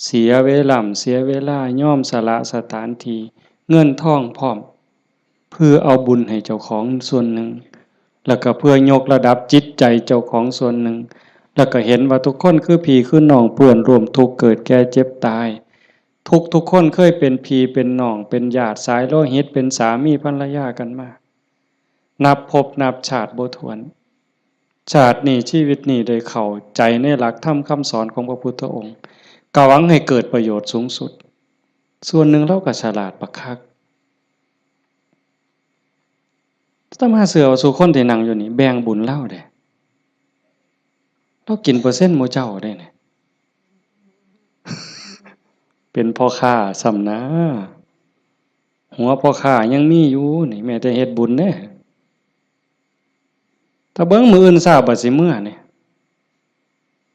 เสียเวลา เสียเวลา ยอมสละสถานที่ เงินทองพร้อม เพื่อเอาบุญให้เจ้าของส่วนหนึ่ง แล้วก็เพื่อยกระดับจิตใจเจ้าของส่วนหนึ่ง แล้วก็เห็นว่าทุกคนคือพี่คือน้อง เพื่อนร่วมทุกข์เกิดแก่เจ็บตาย ทุกทุกคนเคยเป็นพี่เป็นน้อง เป็นญาติสายโลหิต เป็นสามีภรรยากันมา นับภพนับชาติบ่ถ้วน ชาตินี้ชีวิตนี้ได้เข้าใจในหลักธรรมคำสอนของพระพุทธองค์ ก็หวังให้เกิดประโยชน์สูงสุด ส่วนหนึ่งลาวก็ฉลาดบักคัก อาตมาเชื่อว่าซุคนที่นั่งอยู่นี่แบ่งบุญลาวเด้ ลาวกินเปอร์เซ็นต์หมู่เจ้าเด้นี่ เป็นพ่อค้าซ้ำนะ หัวพ่อค้ายังมีอยู่นี่ แม้แต่เฮ็ดบุญเด้ ถ้าเบิ่งมื้ออื่นเช้าบัดสิเมือนี่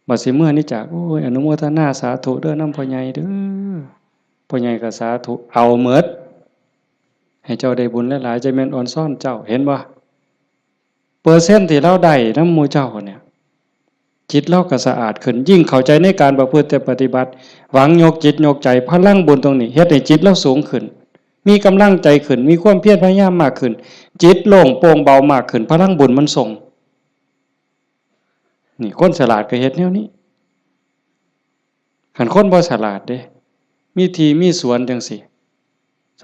บัดสิเมือนี่จาก โอ้ย อนุโมทนาสาธุเด้อนำพ่อใหญ่เด้อ พ่อใหญ่ก็สาธุ เอาหมด ให้เจ้าได้บุญหลายๆ จะแม่นออนซ่อนเจ้า เห็นบ่ เปอร์เซ็นต์ที่ลาวได้นำหมู่เจ้าเนี่ย จิตลาวก็สะอาดขึ้น ยิ่งเข้าใจในการประพฤติปฏิบัติ หวังยกจิตยกใจ พลังบุญตรงนี้ เฮ็ดให้จิตลาวสูงขึ้น มีกำลังใจขึ้น มีความเพียรพยายามมากขึ้น จิตโล่งโปร่งเบามากขึ้น พลังบุญมันส่ง นี่คนฉลาดก็เฮ็ดแนวนี้ คันคนบ่ฉลาดเด้ มีที่มีสวนจังซี้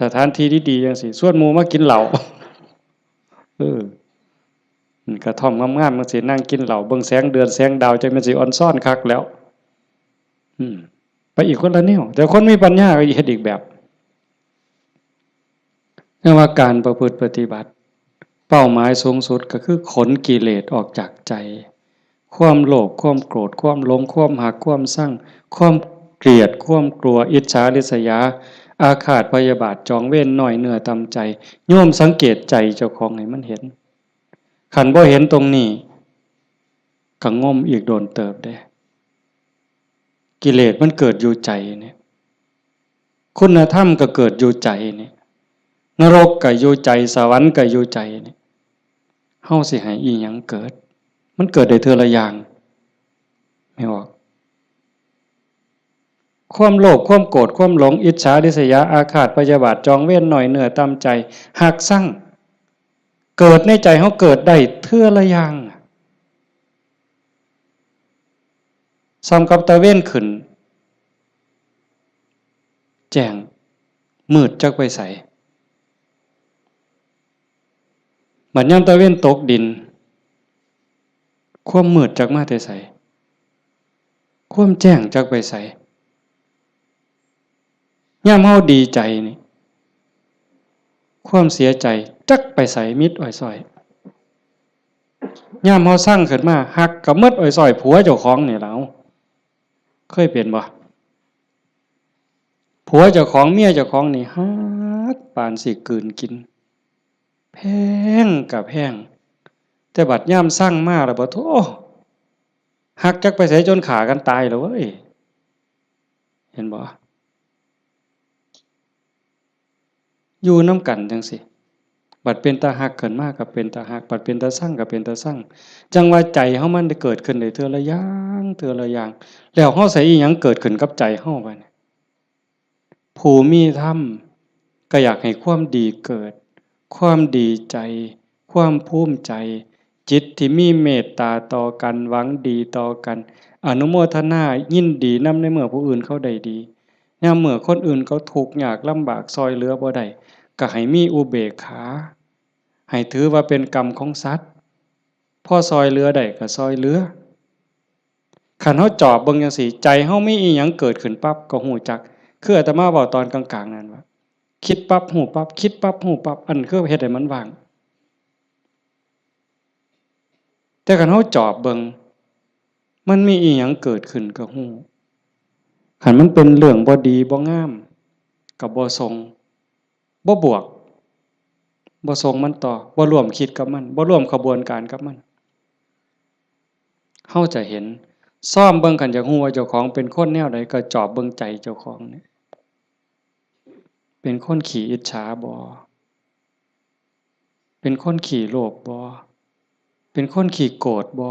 สถานที่ดีๆจังซี้ ชวนหมู่มากินเหล้า เออ กระท่อมงามๆจังซี้ นั่งกินเหล้า เบิ่งแสงเดือนแสงดาว จั่งแม่นสิออนซ่อนคักแล้ว อืม ไปอีกคนละแนว แต่คนมีปัญญาก็เฮ็ดอีกแบบ เรียกว่าการประพฤติปฏิบัติ เป้าหมายสูงสุดก็คือขนกิเลสออกจากใจ ความโลภ ความโกรธ ความหลง ความฮัก ความซัง ความเกลียด ความกลัว อิจฉาริษยา อาฆาตพยาบาท จองเวร น้อยเนื้อต่ำใจ โยมสังเกตใจเจ้าของให้มันเห็น คันบ่เห็นตรงนี้ ก็งมอีกโดนเติบเด้ กิเลสมันเกิดอยู่ใจเนี่ย คุณธรรมก็เกิดอยู่ใจเนี่ย นรกก็อยู่ใจ สวรรค์ก็อยู่ใจเนี่ย เฮาสิให้อีหยังเกิด มันเกิดได้เทื่อละอย่าง แม่นบ่ ความโลภ ความโกรธ ความหลง อิจฉาริษยา อาฆาตพยาบาท จองเวร น้อยเนื้อต่ำใจ ฮักซัง เกิดในใจเฮาเกิดได้เทื่อละอย่าง ส่ำกับตะเว็นขึ้น แจ้ง มืดจักไปไส บัดยามตะเว็นตกดิน ความมืดจักมาแต่ไส ความแจ้งจักไปไส ยามเฮาดีใจนี่ ความเสียใจจักไปไส มิดอ้อยซ้อย ยามเฮาซังขึ้นมา ฮักก็หมดอ้อยซ้อย ผัวเจ้าของนี่ล่ะ เคยเป็นบ่ ผัวเจ้าของ เมียเจ้าของนี่ฮักปานสิกลืนกิน แพงก็แพง แต่บัดยามซังมาแล้วบ่ โธ่ ฮักจักไปไส จนฆ่ากันตายแล้วเว้ย เห็นบ่ อยู่นำกันจั่งซี้ บัดเป็นตาฮักขึ้นมาก็เป็นตาฮัก บัดเป็นตาซังก็เป็นตาซัง จั่งว่าใจเฮามันได้เกิดขึ้นได้เทื่อละอย่าง เทื่อละอย่าง แล้วเฮาใส่อีหยังเกิดขึ้นกับใจเฮาบัดนี้ ผู้มีธรรมก็อยากให้ความดีเกิด ความดีใจ ความภูมิใจ จิตที่มีเมตตาต่อกัน หวังดีต่อกัน อนุโมทนายินดีนำในเมื่อผู้อื่นเขาได้ดี ยามเมื่อคนอื่นเขาทุกข์ยากลำบากซ่อยเหลือบ่ได้ ก็ให้มีอุเบกขา ให้ถือว่าเป็นกรรมของสัตว์ พอซ่อยเหลือได้ก็ซ่อยเหลือ คันเฮาจอบเบิ่งจั่งซี้ ใจเฮามีอีหยังเกิดขึ้นปั๊บก็ฮู้จัก คืออาตมาเว้าตอนกลางๆนั่นว่า คิดปั๊บฮู้ปั๊บ คิดปั๊บฮู้ปั๊บ อันคือเฮ็ดให้มันว่าง แต่คันเฮาจอบเบิ่ง มันมีอีหยังเกิดขึ้นก็ฮู้ คันมันเป็นเรื่องบ่ดีบ่งาม ก็บ่ส่ง บ่บวก บ่ส่งมันต่อ บ่ร่วมคิดกับมัน บ่ร่วมขบวนการกับมัน เฮาจะเห็น ซ่อมเบิ่ง คันอยากฮู้ว่าเจ้าของเป็นคนแนวใด ก็จอบเบิ่งใจเจ้าของนี่ เป็นคนขี้อิจฉาบ่ เป็นคนขี้โลภบ่ เป็นคนขี้โกรธบ่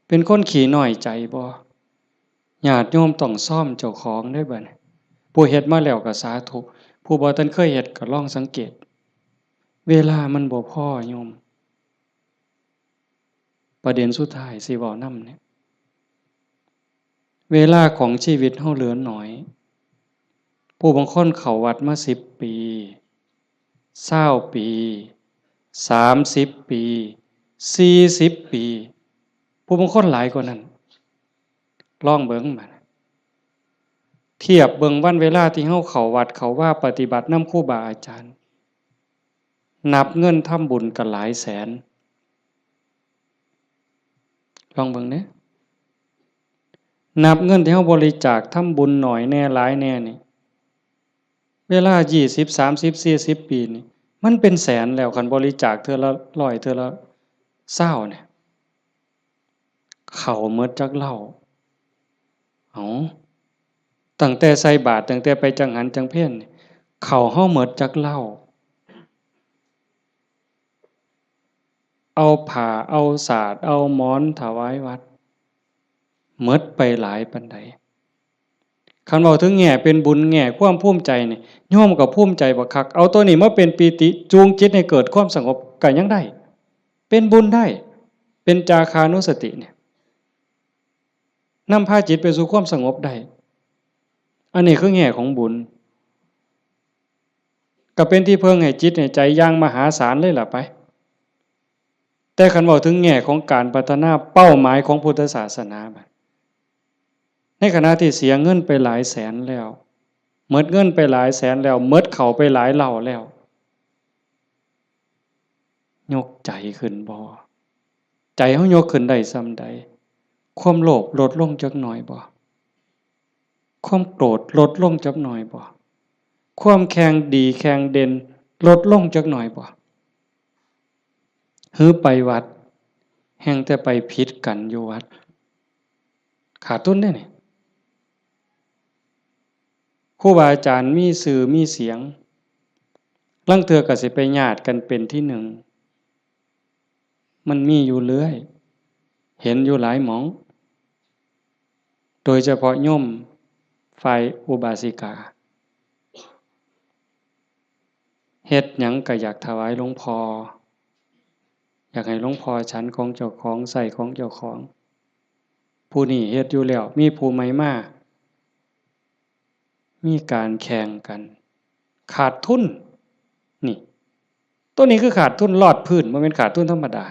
เป็นคนขี้น้อยใจบ่ ญาติโยมต้องซอมเจ้าของเด้อบัดนี้ ผู้เฮ็ดมาแล้วก็สาธุ ผู้บ่ทันเคยเฮ็ดก็ลองสังเกต เวลามันบ่พอโยม ประเด็นสุดท้ายสิเว้านำเนี่ย เวลาของชีวิตเฮาเหลือน้อย ผู้บางคนเข้าวัดมาสิบปี ซาวปี สามสิบปี สี่สิบปี ผู้บางคนหลายกว่านั้น ลองเบิ่งบัด เทียบเบิ่งวันเวลาที่เฮาเข้าวัดเข้าวาปฏิบัตินำครูบาอาจารย์ นับเงินทำบุญก็หลายแสน ลองเบิ่งเด้ นับเงินที่เฮาบริจาคทำบุญน้อยแหน่หลายแหน่นี่ เวลายี่สิบ สามสิบ สี่สิบปีนี่ มันเป็นแสนแล้ว คันบริจาคเทื่อละร้อย เทื่อละซาวเนี่ย เข้าหมดจักเหล้า เอ้า ตั้งแต่ใส่บาตร ตั้งแต่ไปจังหันจังเพลนี่ เข้าเฮาหมดจักเหล้า เอาผ้า เอาสาด เอาหมอนถวายวัด หมดไปหลายปานใด คันเว้าถึงแง่เป็นบุญ แง่ความภูมิใจนี่ โยมก็ภูมิใจบักคัก เอาตัวนี้มาเป็นปีติ จูงจิตให้เกิดความสงบก็ยังได้ เป็นบุญได้ เป็นจาคานุสติเนี่ย นำพาจิตไปสู่ความสงบได้ อันนี้คือแง่ของบุญ ก็เป็นที่เพิ่งให้จิตให้ใจอย่างมหาศาลเลยล่ะไป แต่คันเว้าถึงแง่ของการพัฒนาเป้าหมายของพุทธศาสนาบัด ในขณะที่เสียเงินไปหลายแสนแล้ว หมดเงินไปหลายแสนแล้ว หมดเข้าไปหลายเหล้าแล้ว ยกใจขึ้นบ่ ใจเฮายกขึ้นได้ส่ำใด ความโลภลดลงจักหน่อยบ่ ความโกรธลดลงจักหน่อยบ่ ความแข่งดีแข่งเด่นลดลงจักหน่อยบ่ หือไปวัด แฮ่งแต่ไปผิดกันอยู่วัด ขาดทุนเด้นี่ ครูบาอาจารย์มีชื่อมีเสียง ลางเทื่อก็สิไปญาติกันเป็นที่หนึ่ง มันมีอยู่เรื่อย เห็นอยู่หลายหม่อง โดยเฉพาะโยมฝ่ายอุบาสิกา เฮ็ดหยังก็อยากถวายหลวงพ่อ อยากให้หลวงพ่อฉันของเจ้าของ ใช้ของเจ้าของ ผู้นี้เฮ็ดอยู่แล้ว มีผู้ใหม่มา มีการแข่งกัน ขาดทุน นี่ ตัวนี้คือขาดทุนลอดพื้น บ่แม่นขาดทุนธรรมดา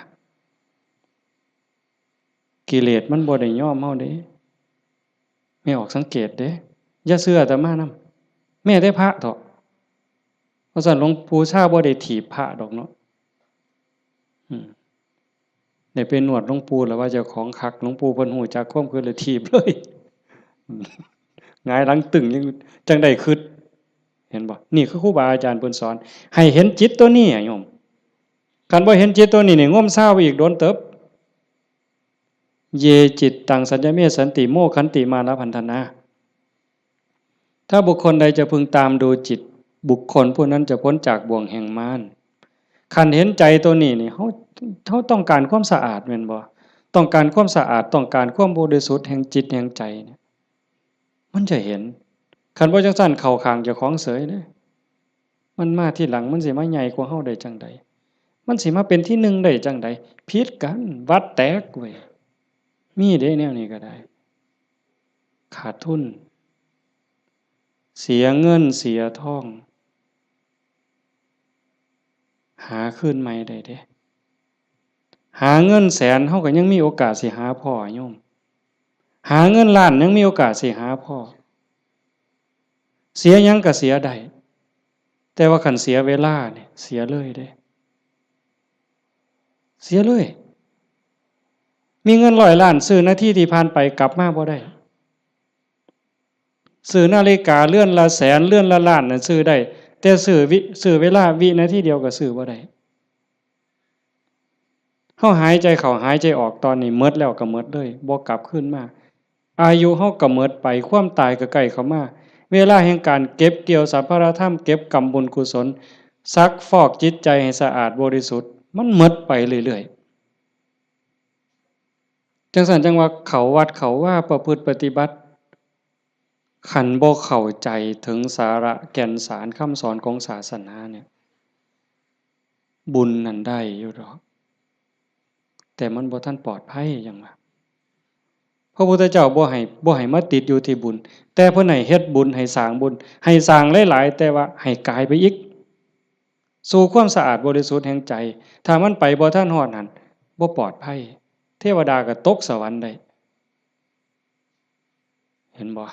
กิเลสมันบ่ได้ยอมเฮาเด้ แม่ออกสังเกตเด้ อย่าเชื่ออาตมานำ แม้แต่พระเถาะ ว่าซั่นหลวงปู่ชาบ่ได้ถีบพระดอกเนาะ อืม ได้ไปนวดหลวงปู่แล้วว่าเจ้าของคัก หลวงปู่เพิ่นฮู้จักความคิดเลยถีบเลย หงายหลังตึงยังจั่งได้คิด เห็นบ่ นี่คือครูบาอาจารย์เพิ่นสอน ให้เห็นจิตตัวนี้อะโยม คันบ่เห็นจิตตัวนี้นี่ งมซาวอีกโดนเติบ เย จิตตัง สัญญเม สันติ โม ขันติ มานะ พันธนา ถ้าบุคคลใดจะพึงตามดูจิต บุคคลผู้นั้นจะพ้นจากบ่วงแห่งมาร คันเห็นใจตัวนี้นี่ เฮา เฮาต้องการความสะอาดแม่นบ่ ต้องการความสะอาด ต้องการความบริสุทธิ์แห่งจิตแห่งใจเนี่ย มันจะเห็น คันบ่จั่งซั้นเข้าข้างเจ้าของเสยเด้ มันมาทีหลัง มันสิมาใหญ่กว่าเฮาได้จั่งใด มันสิมาเป็นที่หนึ่งได้จั่งใด ผิดกัน วัดแตกเว้ย มีเด้แนวนี้ก็ได้ ขาดทุน เสียเงินเสียทอง หาคืนใหม่ได้เด้ หาเงินแสนเฮาก็ยังมีโอกาสสิหาพ้อโยม หาเงินล้านยังมีโอกาสสิหาพ้อ เสียหยังก็เสียได้ แต่ว่าคันเสียเวลานี่เสียเลยเด้ เสียเลย มีเงินร้อยล้านซื้อนาทีที่ผ่านไปกลับมาบ่ได้ ซื้อนาฬิกาเรือนละแสน เรือนละล้านน่ะซื้อได้ แต่ซื้อวิ ซื้อเวลาวินาทีเดียวก็ซื้อบ่ได้ เฮาหายใจเข้าหายใจออกตอนนี้หมดแล้วก็หมดเลย บ่กลับคืนมา อายุเฮาก็หมดไป ความตายก็ใกล้เข้ามา เวลาแห่งการเก็บเกี่ยวสรรพารธรรม เก็บกำบุญกุศล ซักฟอกจิตใจให้สะอาดบริสุทธิ์ มันหมดไปเรื่อยๆ จั่งซั้นจั่งว่าเข้าวัดเข้าวาประพฤติปฏิบัติ คันบ่เข้าใจถึงสาระแก่นสารคำสอนของศาสนาเนี่ย บุญนั่นได้อยู่ดอก แต่มันบ่ทันปลอดภัยหยังว่า พระพุทธเจ้าบ่ให้ บ่ให้มาติดอยู่ที่บุญ แต่เพิ่นให้เฮ็ดบุญ ให้สร้างบุญ ให้สร้างหลายๆ แต่ว่าให้กายไปอีก สู่ความสะอาดบริสุทธิ์แห่งใจ ถ้ามันไปบ่ทันฮอดหั่น บ่ปลอดภัย เทวดาก็ตกสวรรค์ได้ เห็นบ่?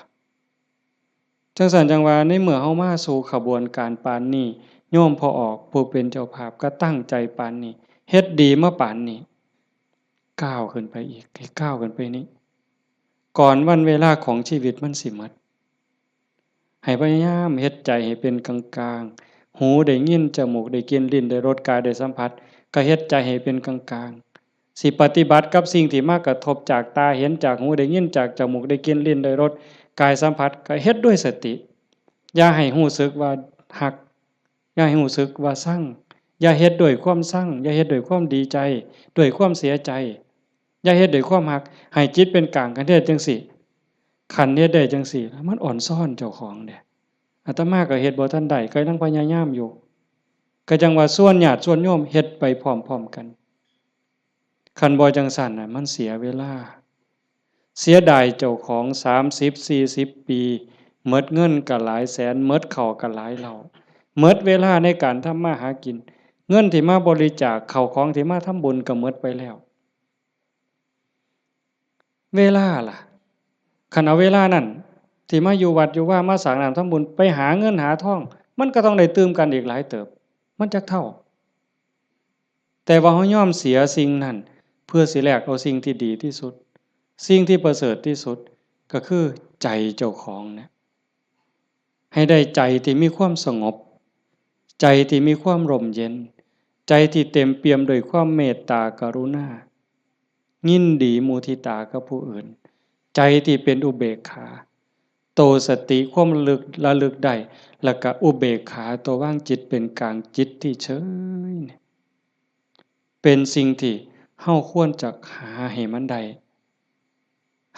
จั่งซั้นจั่งว่าในเมื่อเฮามาสู่ขบวนการปานนี้ โยมพ่อออกผู้เป็นเจ้าภาพก็ตั้งใจปานนี้ เฮ็ดดีมาปานนี้ ก้าวขึ้นไปอีก ให้ก้าวขึ้นไปนี้ ก่อนวันเวลาของชีวิตมันสิหมด ให้พยายามเฮ็ดใจให้เป็นกลางๆ หูได้ยิน จมูกได้กลิ่น ลิ้นได้รส กายได้สัมผัส ก็เฮ็ดใจให้เป็นกลางๆ สิปฏิบัติกับสิ่งที่มากระทบจากตาเห็น จากหูได้ยิน จากจมูกได้กลิ่น ลิ้นได้รส กายสัมผัส ก็เฮ็ดด้วยสติ อย่าให้รู้สึกว่าฮัก อย่าให้รู้สึกว่าซัง อย่าเฮ็ดด้วยความซัง อย่าเฮ็ดด้วยความดีใจ ด้วยความเสียใจ อย่าเฮ็ดด้วยความฮัก ให้จิตเป็นกลาง คันเฮ็ดจั่งซี้ คันเฮ็ดได้จั่งซี้ มันอ่อนซ้อนเจ้าของเด้ อาตมาก็เฮ็ดบ่ทันได้ ก็ยังพยายามอยู่ ก็จั่งว่าชวนญาติชวนโยมเฮ็ดไปพร้อมๆ กัน คันบ่จั่งซั้นน่ะ มันเสียเวลา เสียดายเจ้าของ สามสิบ สี่สิบ ปี หมดเงินก็หลายแสน หมดข้าวก็หลายเหล้า หมดเวลาในการทำมาหากิน เงินที่มาบริจาค ข้าวของที่มาทำบุญก็หมดไปแล้ว เวลาล่ะ คันเอาเวลานั้นที่มาอยู่วัดอยู่วา มาสร้างน้ำทำบุญ ไปหาเงินหาทอง มันก็ต้องได้ตื่มกันอีกหลายเติบ มันจักเท่า แต่ว่าเฮายอมเสียสิ่งนั้น เพื่อสิแลกเอาสิ่งที่ดีที่สุด สิ่งที่ประเสริฐที่สุด ก็คือใจเจ้าของเนี่ย ให้ได้ใจที่มีความสงบ ใจที่มีความร่มเย็น ใจที่เต็มเปี่ยมด้วยความเมตตากรุณา ยินดีมุทิตากับผู้อื่น ใจที่เป็นอุเบกขา โตสติความระลึก ระลึกได้ แล้วก็อุเบกขา ตัววางจิตเป็นกลาง จิตที่เฉยเนี่ย เป็นสิ่งที่เฮาควรจะหาให้มันได้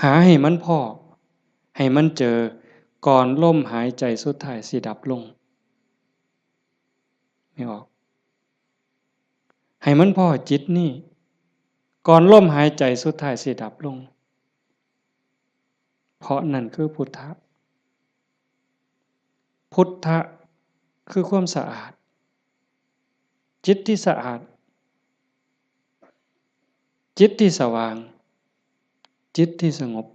หาให้มันพ้อ ให้มันเจอ ก่อนลมหายใจสุดท้ายสิดับลง ไม่ออก ให้มันพ้อจิตนี่ ก่อนลมหายใจสุดท้ายสิดับลง เพราะนั่นคือพุทธะ พุทธะคือความสะอาด จิตที่สะอาด จิตที่สว่าง จิตที่สงบ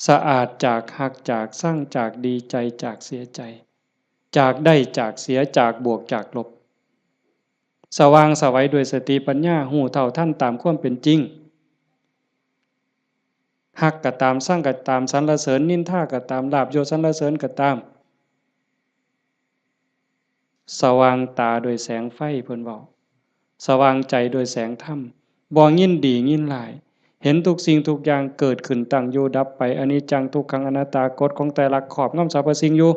สะอาดจากฮัก จากซัง จากดีใจ จากเสียใจ จากได้ จากเสีย จากบวก จากลบ สว่างไสวด้วยสติปัญญา ฮู้เท่าทันตามความเป็นจริง ฮักก็ตาม ซังก็ตาม สรรเสริญนินทาก็ตาม ลาภยศสรรเสริญก็ตาม สว่างตาด้วยแสงไฟ เพิ่นเว้า สว่างใจด้วยแสงธรรม บ่ยินดียินร้าย เห็นทุกสิ่งทุกอย่างเกิดขึ้น ตั้งอยู่ ดับไป อนิจจัง ทุกขัง อนัตตา กฎของไตรลักษณ์ครอบงำสรรพสิ่งอยู่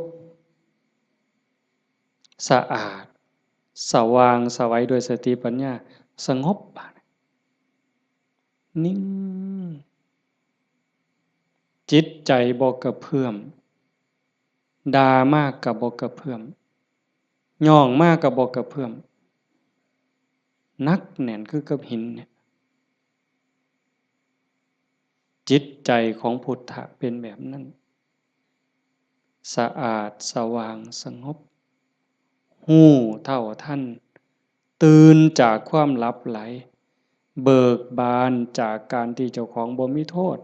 สะอาด สว่างไสวด้วยสติปัญญา สงบ บาดนี้ นิ่ง จิตใจบ่กระเพื่อม ด่ามากก็บ่กระเพื่อม ย่องมากก็บ่กระเพื่อม หนักแน่นคือกับหินเนี่ย จิตใจของพุทธะเป็นแบบนั้น สะอาด สว่าง สงบ ฮู้เท่าทัน ตื่นจากความหลับไหล เบิกบานจากการที่เจ้าของบ่มีโทษ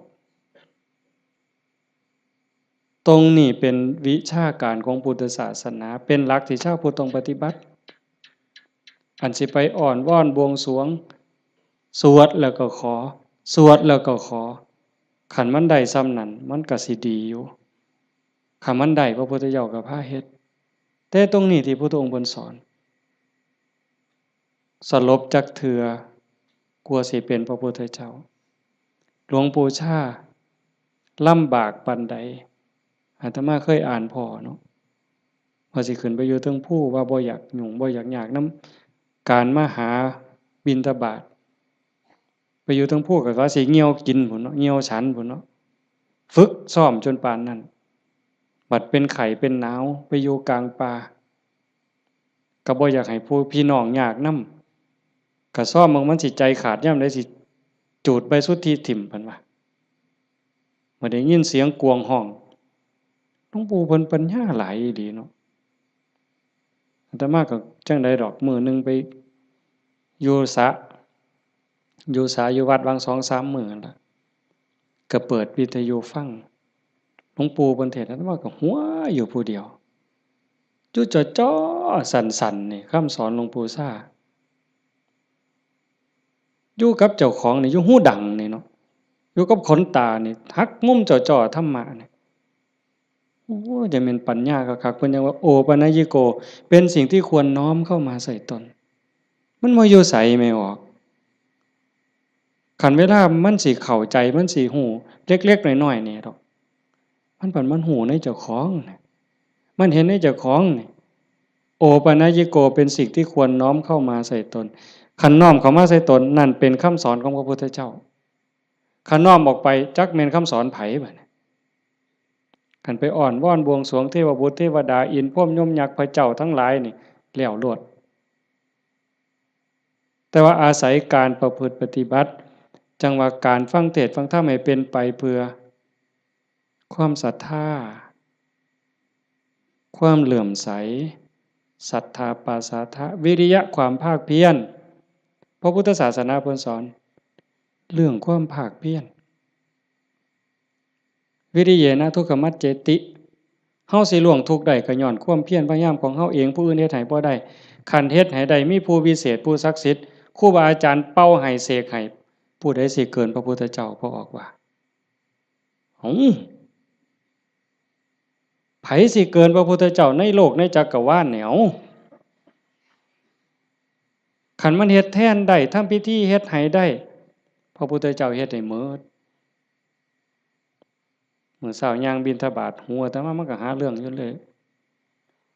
ตรงนี้เป็นวิชาการของพุทธศาสนา เป็นหลักที่ชาวพุทธต้องปฏิบัติ อันสิไปอ้อนวอนบวงสรวง สวดแล้วก็ขอ สวดแล้วก็ขอ คันมันได้ส่ำนั้น มันก็สิดีอยู่ คันมันได้ พระพุทธเจ้าก็พาเฮ็ด แต่ตรงนี้ที่พุทธองค์เพิ่นสอน สลบจักเทื่อ กว่าสิเป็นพระพุทธเจ้า หลวงปู่ชาลำบากปานใด อาตมาเคยอ่านพ้อเนาะ ว่าสิขึ้นไปอยู่เทิงภู ว่าบ่อยากยุ่ง บ่อยากยากนำการมาหาบิณฑบาต ไปอยู่เทิงภูก็ว่าสิเหี่ยวกินพู้นเนาะ เหี่ยวฉันพู้นเนาะ ฝึกซ้อมจนปานนั้น บัดเป็นไข้เป็นหนาว ไปอยู่กลางป่า ก็บ่อยากให้ผู้พี่น้องยากนำ ก็ซ้อมเบิ่งมันสิใจขาดยามใด สิจูดใบสุทธิถิ่ม เพิ่นว่า บัดได้ยินเสียงกวงฮ้อง หลวงปู่เพิ่นปัญญาหลายอีหลีเนาะ อาตมาก็จั่งใดดอก มื้อหนึ่งไปอยู่สระ อยู่สระอยู่วัดหว่างสองสามมื้อนั่นล่ะ ก็เปิดวิทยุฟัง หลวงปู่เพิ่นเทศน์ อาตมาก็หัวอยู่ผู้เดียว อยู่จ่อๆ สั่นๆ นี่ คำสอนหลวงปู่ซ่า อยู่กับเจ้าของนี่ อยู่หูดังนี่เนาะ อยู่กับขนตานี่ หักมุมจ่อๆ ธรรมะนี่ โอ้ จะเป็นปัญญาคักๆ เพิ่นยังว่า โอปัญญิโก เป็นสิ่งที่ควรน้อมเข้ามาใส่ตน มันบ่อยู่ไสแม่ออก คันเวลามันสิเข้าใจ มันสิฮู้เล็กๆ น้อยๆ นี่ดอก มันบัดมันฮู้ในเจ้าของน่ะ มันเห็นในเจ้าของนี่ โอปัญญิโก เป็นสิ่งที่ควรน้อมเข้ามาใส่ตน คันน้อมเข้ามาใส่ตน นั่นเป็นคำสอนของพระพุทธเจ้า คันน้อมออกไป จักแม่นคำสอนไผบัดนี้ คันไปอ้อนวอนบวงสรวงเทวบุตรเทวดา อินทร์พรหมยมยักษ์พระเจ้าทั้งหลายนี่ แล้วโลด แต่ว่าอาศัยการประพฤติปฏิบัติ จั่งว่าการฟังเทศน์ฟังธรรมให้เป็นไปเพื่อความศรัทธา ความเลื่อมใส ศรัทธาปาสาทะ วิริยะ ความภาคเพียร พระพุทธศาสนาเพิ่นสอนเรื่องความภาคเพียร วิริเยนะทุกขมัจเจติ เฮาสิล่วงทุกข์ได้ก็ย้อนความเพียรพยายามของเฮาเอง ผู้อื่นเฮ็ดให้บ่ได้ คันเฮ็ดให้ได้ มีผู้วิเศษ ผู้ศักดิ์สิทธิ์ ครูบาอาจารย์เป่าให้เสกให้ ผู้ใดสิเกินพระพุทธเจ้า พระออกว่า เอ้า ไผสิเกินพระพุทธเจ้าในโลกในจักรวาลเนี่ย เอ้า คันมันเฮ็ดแทนได้ ทำพิธีเฮ็ดให้ได้ พระพุทธเจ้าเฮ็ดให้หมด มื้อเช้าย่างบิณฑบาต หูอาตมามันก็หาเรื่องอยู่เลย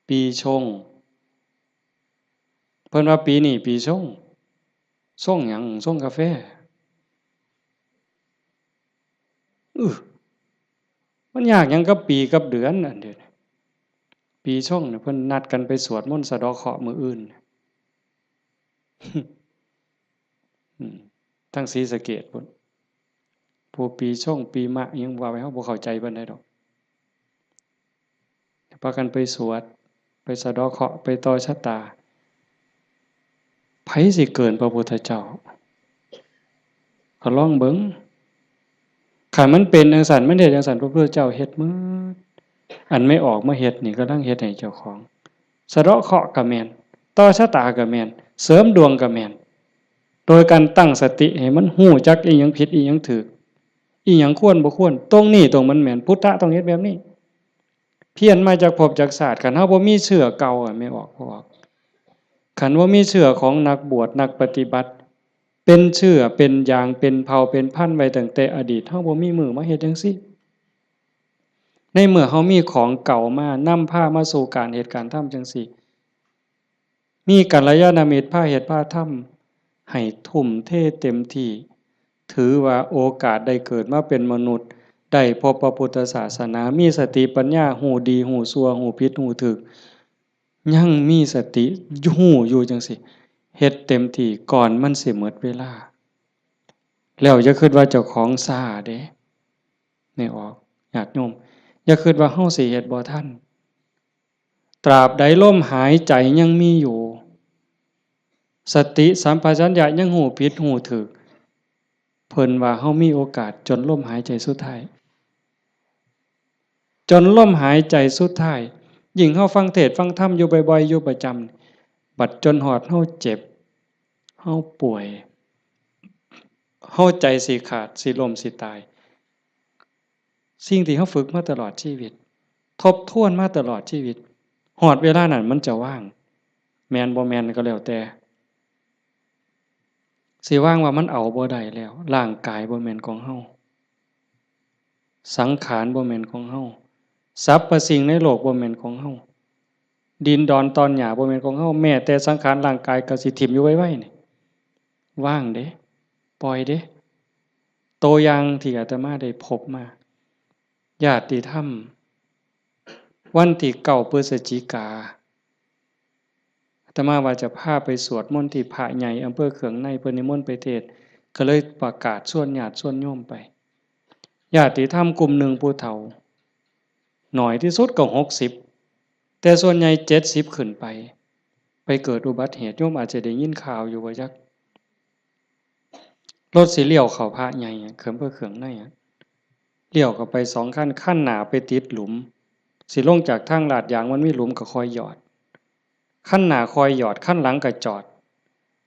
ปีชง เพิ่นว่าปีนี้ปีชง ชงหยัง ชงกาแฟ อื้อ มันยากหยังกับปีกับเดือนอันเดียวนี้ ปีชงเนี่ยเพิ่นนัดกันไปสวดมนต์สะเดาะเคราะห์มื้ออื่น อืม ทางศรีสะเกษพุ้น ผู้ปีชงปีมะอิหยังว่าไป เฮาบ่เข้าใจปานใดดอก พากันไปสวด ไปสะเดาะเคราะห์ ไปต่อชะตา ไผสิเกินพระพุทธเจ้า ก็ลองเบิ่ง คันมันเป็นจั่งซั้น มันเฮ็ดจั่งซั้น พระพุทธเจ้าเฮ็ดหมด อันแม่ออกมาเฮ็ดนี่ กำลังเฮ็ดให้เจ้าของ สะเดาะเคราะห์ก็แม่น ต่อชะตาก็แม่น เสริมดวงก็แม่น โดยการตั้งสติให้มันฮู้จักอิหยังผิดอิหยังถูก อิหยังควรบ่ควร ตรงนี้ตรงมันแม่น พุทธะต้องเฮ็ดแบบนี้ เพี้ยนมาจากภพจากชาติ คันเฮาบ่มีเชื้อเก่าอะ แม่ออก พวก คันบ่มีเชื้อของนักบวชนักปฏิบัติ เป็นเชื้อเป็นยางเป็นเผ่าเป็นพันธุ์ไว้ตั้งแต่อดีต เฮาบ่มีมื้อมาเฮ็ดจั่งซี้ ในเมื่อเฮามีของเก่ามานำพามาสู่การเฮ็ดการทำจั่งซี้ มีกัลยาณมิตรพาเฮ็ดพาทำ ให้ทุ่มเทเต็มที่ ถือว่าโอกาสได้เกิดมาเป็นมนุษย์ ได้พบพระพุทธศาสนา มีสติปัญญา ฮู้ดีฮู้ชั่ว ฮู้ผิดฮู้ถูก ยังมีสติฮู้อยู่จั่งซี้ เฮ็ดเต็มที่ก่อนมันสิหมดเวลา แล้วอย่าคิดว่าเจ้าของช้าเด้ แม่ออก ญาติโยม อย่าคิดว่าเฮาสิเฮ็ดบ่ทัน ตราบใดลมหายใจยังมีอยู่ สติสัมปชัญญะยังฮู้ผิดฮู้ถูก เพิ่นว่าเฮามีโอกาสจนลมหายใจสุดท้าย จนลมหายใจสุดท้าย ยิ่งเฮาฟังเทศน์ฟังธรรมอยู่บ่อยๆ อยู่ประจำ บัดจนฮอดเฮาเจ็บ เฮาป่วย เฮาใจสิขาด สิล้ม สิตาย สิ่งที่เฮาฝึกมาตลอดชีวิต ทบทวนมาตลอดชีวิต ฮอดเวลานั้นมันจะว่าง แม่นบ่แม่นก็แล้วแต่ สิว่างว่ามันเอาบ่ได้แล้ว ร่างกายบ่แม่นของเฮา สังขารบ่แม่นของเฮา สรรพสิ่งในโลกบ่แม่นของเฮา ดินดอนตอนหญ้าบ่แม่นของเฮา แม้แต่สังขารร่างกายก็สิถิ่มอยู่ไวๆ นี่ ว่างเด้ ปล่อยเด้ ตัวอย่างที่อาตมาได้พบมา ญาติธรรม วันที่เก้าพฤศจิกา อาตมาว่าจะพาไปสวดมนต์ที่พระใหญ่อำเภอเขืองใน เพิ่นนิมนต์ไปเทศน์ ก็เลยประกาศชวนญาติชวนโยมไป ญาติธรรมกลุ่มหนึ่งผู้เฒ่า น้อยที่สุดก็หกสิบ แต่ส่วนใหญ่เจ็ดสิบขึ้นไป ไปเกิดอุบัติเหตุ โยมอาจจะได้ยินข่าวอยู่ว่าจัก รถสิเลี้ยวเข้าพระใหญ่อะ เขืองเพื่อเขืองในอะ เลี้ยวเข้าไปสองคัน คันหน้าไปติดหลุม สิลงจากทางลาดยางมันมีหลุมก็คอยหยอด คันหน้าคอยหยอด คันหลังก็จอด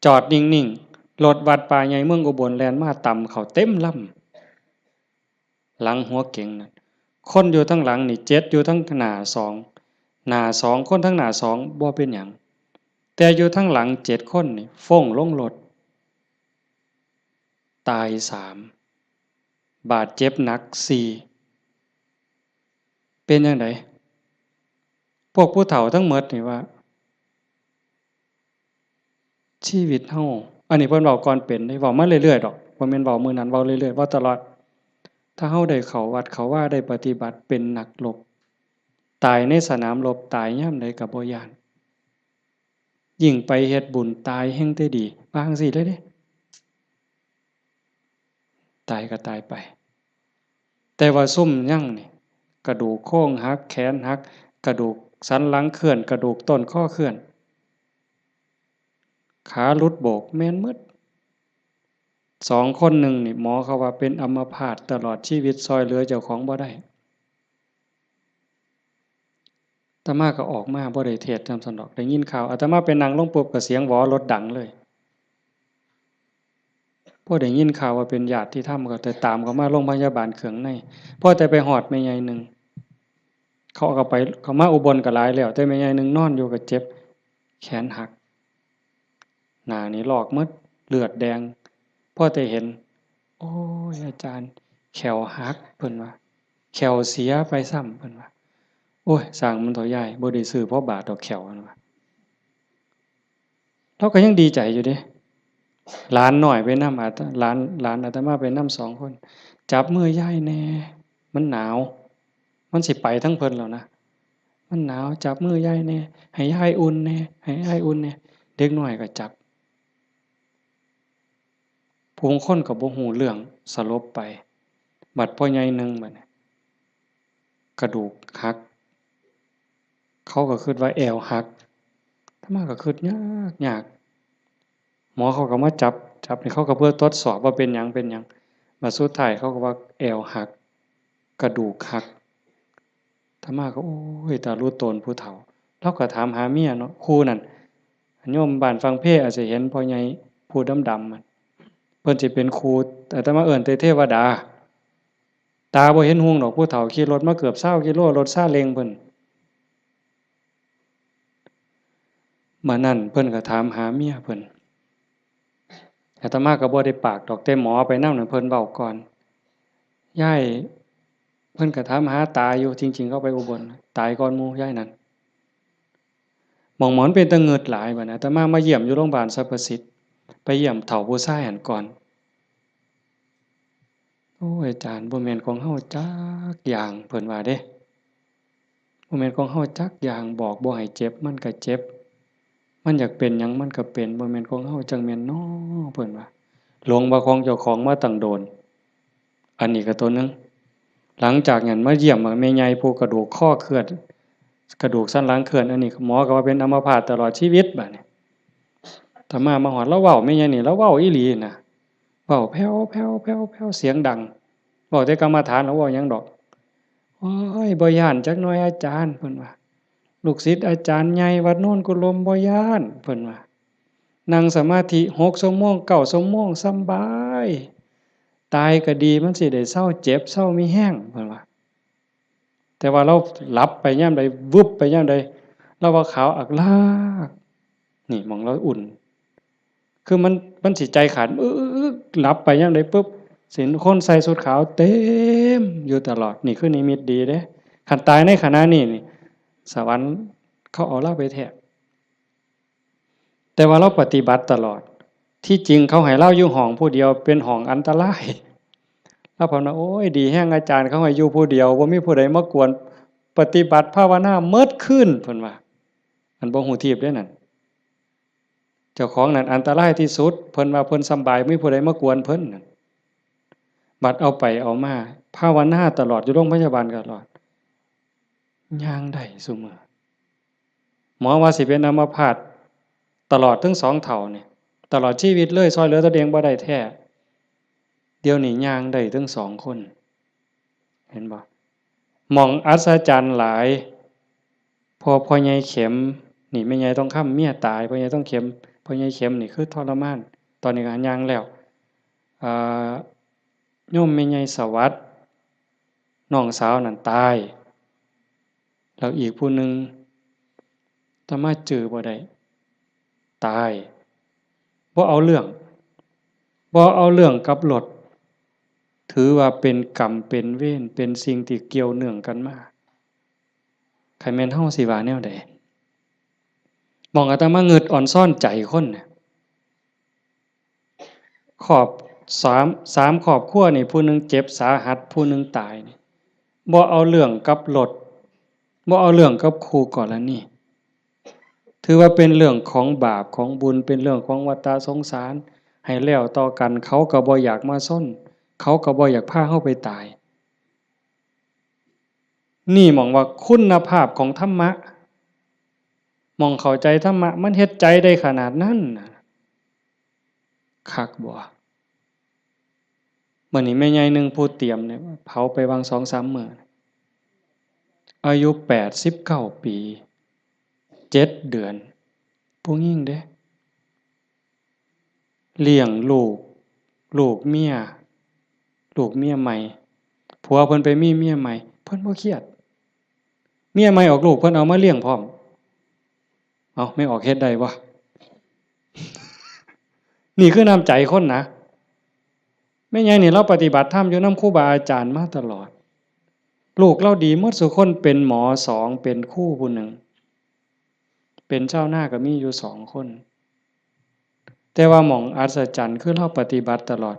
จอดนิ่งๆ รถวัดป่าใหญ่เมืองอุบลแล่นมาตำเข้าเต็มลำ หลังหัวเก๋งน่ะ คนอยู่ทางหลังนี่เจ็ด อยู่ทางหน้าสอง หน้าสอง คนทางหน้าสองบ่เป็นหยัง แต่อยู่ทางหลังเจ็ดคนนี่ฟ้งลงรถ ตายสาม บาดเจ็บหนักสี่ เป็นจั่งใด พวกผู้เฒ่าทั้งหมดนี่ว่า ชีวิตเฮา อันนี้เพิ่นเว้าก่อนเป็นเด้ เว้ามาเรื่อยๆดอก บ่แม่นเว้ามื้อนั้น เว้าเรื่อยๆ เว้าตลอด ถ้าเฮาได้เข้าวัดเข้าวา ได้ปฏิบัติ เป็นนักรบ ตายในสนามรบ ตายยามใดก็บ่ย้าน ยิ่งไปเฮ็ดบุญ ตายแฮ่งแต่ดี ว่าจั่งซี้เลยเด้ ตายก็ตายไป แต่ว่าซุมยังนี่ กระดูกโครงหัก แขนหัก กระดูกสันหลังเคลื่อน กระดูกต้นคอเคลื่อน ขาหลุดโบก แม่นหมด สองคนหนึ่งนี่ หมอเขาว่าเป็นอัมพาตตลอดชีวิต ซ่อยเหลือเจ้าของบ่ได้ อาตมาก็ออกมา บ่ได้เทศน์นำซั้นดอก ได้ยินข่าว อาตมาไปนั่งลงปุ๊บก็เสียงหวอรถดังเลย พอได้ยินข่าวว่าเป็นญาติธรรมก็แต่ตามเขามาโรงพยาบาลเขืองใน พอแต่ไปฮอดแม่ใหญ่หนึ่ง เขาก็ไป เขามาอุบลก็หลายแล้ว แต่แม่ใหญ่หนึ่งนอนอยู่ก็เจ็บ แขนหัก หน้านี่ลอกหมด เลือดแดง พอแต่เห็น โอ้ย อาจารย์ แข้วหัก เพิ่นว่า แข้วเสียไปซ้ำ เพิ่นว่า โอ้ย ซ่างมันเถาะยาย บ่ได้ซื้อพอบาทดอกแข้ว เพิ่นว่า ลาวก็ยังดีใจอยู่เด้ หลานน้อยไปนำ อาต- หลาน หลานอาตมาไปนำสองคน จับมือยายแหน่ มันหนาว มันสิไปทางเพิ่นแล้วนะ มันหนาว จับมือยายแหน่ ให้ยายอุ่นแหน่ ให้ยายอุ่นแหน่ เด็กน้อยก็จับ ผู้คนก็บ่ฮู้เรื่อง สลบไป บัดพ่อใหญ่หนึ่งบัดนี้ กระดูกหัก เขาก็คิดว่าแอวหัก อาตมาก็คิดยากยาก หมอเขาก็มาจับ จับนี่เขาก็เพื่อตรวจสอบว่าเป็นหยัง เป็นหยัง บัดสุดท้ายเขาก็ว่าแอวหัก กระดูกหัก อาตมาก็ โอ้ย ตาลุโตนผู้เฒ่า ลาวก็ถามหาเมียเนาะ คู่นั่น โยมบ้านฝั่งเพอาจจะเห็นพ่อใหญ่ผู้ดำๆ มัน เพิ่นสิเป็นคู่ อาตมาเอิ้นแต่เทวดา ตาบ่เห็นฮุงดอก ผู้เฒ่าขี่รถมาเกือบซาวกิโล รถซาเล้งเพิ่น มื้อนั้นเพิ่นก็ถามหาเมียเพิ่น อาตมาก็บ่ได้ปากดอก แต่หมอไปนำน่ะเพิ่นเว้าก่อน ยาย เพิ่นก็ถามหาตาอยู่ จริงๆ เขาไปอุบล ตายก่อนหมู่ยายนั่น หม่องหมอนเป็นตะเงิดหลายบัดนี้ อาตมามาเยี่ยมอยู่โรงพยาบาลสรรพสิทธิ์ ไปเยี่ยมเฒ่าผู้ชายหั้นก่อน โอ้ย อาจารย์ บ่แม่นของเฮาจักอย่าง เพิ่นว่าเด้ บ่แม่นของเฮาจักอย่าง บอกบ่ให้เจ็บ มันก็เจ็บ มันอยากเป็นหยังมันก็เป็น บ่แม่นของเฮาจั่งแม่นน้อ เพิ่นว่า หลงว่าของเจ้าของมาตั้งโดน อันนี้ก็ตัวหนึ่ง หลังจากนั้นมาเยี่ยมแม่ใหญ่ผู้กระดูกคอเคลื่อน กระดูกสันหลังเคลื่อน อันนี้หมอก็ว่าเป็นอัมพาตตลอดชีวิตบัดนี้ อาตมามาฮอด ลาวเว้าแม่ใหญ่นี่ ลาวเว้าอีหลีนะ เว้าแผ่วๆๆๆ เสียงดัง เว้าแต่กรรมฐาน ลาวเว้าหยังดอก โอ้ย บ่ย้านจักหน่อยอาจารย์ เพิ่นว่า ลูกศิษย์อาจารย์ใหญ่วัดโนนกุลมบ่ย้าน เพิ่นว่า นั่งสมาธิหกชั่วโมง เก้าชั่วโมง สำบาย ตายก็ดี มันสิได้เซาเจ็บ เซามีแฮง เพิ่นว่า แต่ว่าลาวหลับไปยามใด วึบไปยามใด ลาวว่าขาวอักลาก นี่หม่องลาวอุ่น คือมัน มันสิใจขาด อึ๊กๆๆ หลับไปยามใดปุ๊บ สิเห็นคนใส่ชุดขาวเต็มอยู่ตลอด นี่คือนิมิตดีเด้ คันตายในขณะนี้นี่ สวรรค์เขาเอาลาวไปแท้ แต่ว่าลาวปฏิบัติตลอด ที่จริงเขาให้ลาวอยู่ห้องผู้เดียว เป็นห้องอันตราย แล้วเพิ่นว่า โอ้ย ดีแฮง อาจารย์เขาให้อยู่ผู้เดียว บ่มีผู้ใดมากวน ปฏิบัติภาวนาเมิดคืน เพิ่นว่า อันบ่ฮู้ทีบเด้นั่น เจ้าของนั่นอันตรายที่สุด เพิ่นว่าเพิ่นสำบาย บ่มีผู้ใดมากวนเพิ่นนั่น บัดเอาไปเอามา ภาวนาตลอด อยู่โรงพยาบาลตลอด ย่างได้ซุมื้อ หมอว่าสิเป็นอัมพาตตลอดทั้งสองเฒ่านี่ ตลอดชีวิตเลย ซ่อยเหลือตัวเองบ่ได้แท้ เดี๋ยวนี้ย่างได้ทั้งสองคน เห็นบ่ หม่องอัศจรรย์หลาย พอพ่อใหญ่เข็ม นี่แม่ใหญ่ทองคำเมียตาย พ่อใหญ่ทองเข็ม พ่อใหญ่เข็มนี่คือทรมาน ตอนนี้ก็ย่างแล้ว อ่า โยมแม่ใหญ่สวัสดิ์ น้องสาวนั่นตาย แล้วอีกผู้หนึ่ง อาตมาจื่อบ่ได้ ตาย บ่เอาเรื่อง บ่เอาเรื่องกับรถ ถือว่าเป็นกรรมเป็นเวร เป็นสิ่งที่เกี่ยวเนื่องกันมา คันแม่นเฮาสิว่าแนวใด หม่องอาตมางึดออนซอนใจคนน่ะ ครอบ สาม สามครอบครัวนี่ ผู้หนึ่งเจ็บสาหัส ผู้หนึ่งตายนี่ บ่เอาเรื่องกับรถ บ่เอาเรื่องกับคู่กรณี ถือว่าเป็นเรื่องของบาปของบุญ เป็นเรื่องของวัฏสงสาร ให้แล้วต่อกัน เขาก็บ่อยากมาซน เขาก็บ่อยากพาเฮาไปตาย นี่หม่องว่าคุณภาพของธรรมะ หม่องเข้าใจธรรมะ มันเฮ็ดใจได้ขนาดนั้นน่ะ คักบ่ มื้อนี้แม่ใหญ่หนึ่งผู้เตรียมเนี่ย เผาไปวางสองสามมื้อ อายุแปดสิบเก้าปี เจ็ดเดือน ผู้หญิงเด้ เลี้ยงลูก ลูกเมีย ลูกเมียใหม่ ผัวเพิ่นไปมีเมียใหม่ เพิ่นบ่เครียด เมียใหม่ออกลูก เพิ่นเอามาเลี้ยงพร้อม เอ้า แม่ออกเฮ็ดได้บ่ นี่คือน้ำใจคนนะ แม่ใหญ่นี่ลาวปฏิบัติธรรมอยู่นำครูบาอาจารย์มาตลอด ลูกลาวดีหมดซุคน เป็นหมอสอง เป็นครูผู้หนึ่ง เป็นชาวนาก็มีอยู่สองคน แต่ว่าหม่องอัศจรรย์คือลาวปฏิบัติตลอด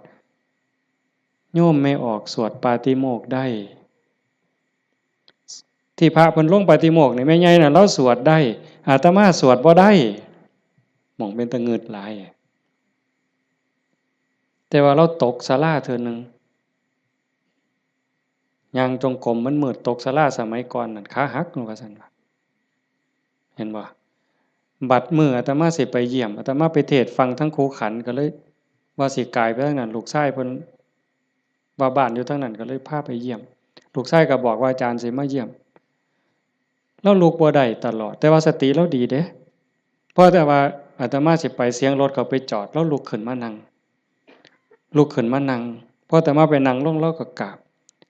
โยมแม่ออกสวดปาติโมกข์ได้ ที่พระเพิ่นลงปาติโมกข์นี่ แม่ใหญ่น่ะลาวสวดได้ อาตมาสวดบ่ได้ หม่องเป็นตะงึดหลาย แต่ว่าลาวตกศาลาเทื่อหนึ่ง ย่างจงกรมมันมืด ตกศาลาสมัยก่อนนั่น ขาหักว่าซั่นว่า เห็นบ่ บัดมื้ออาตมาสิไปเยี่ยม อาตมาไปเทศน์ฟังทั้งครูขัน ก็เลยว่าสิกายไปทางนั้น ลูกชายเพิ่นว่าบ้านอยู่ทางนั้น ก็เลยพาไปเยี่ยม ลูกชายก็บอกว่าอาจารย์สิมาเยี่ยม ลาวลุกบ่ได้ตลอด แต่ว่าสติลาวดีเด้ พอแต่ว่าอาตมาสิไป เสียงรถเขาไปจอด ลาวลุกขึ้นมานั่ง ลุกขึ้นมานั่ง พออาตมาไปนั่งลง ลาวก็กราบ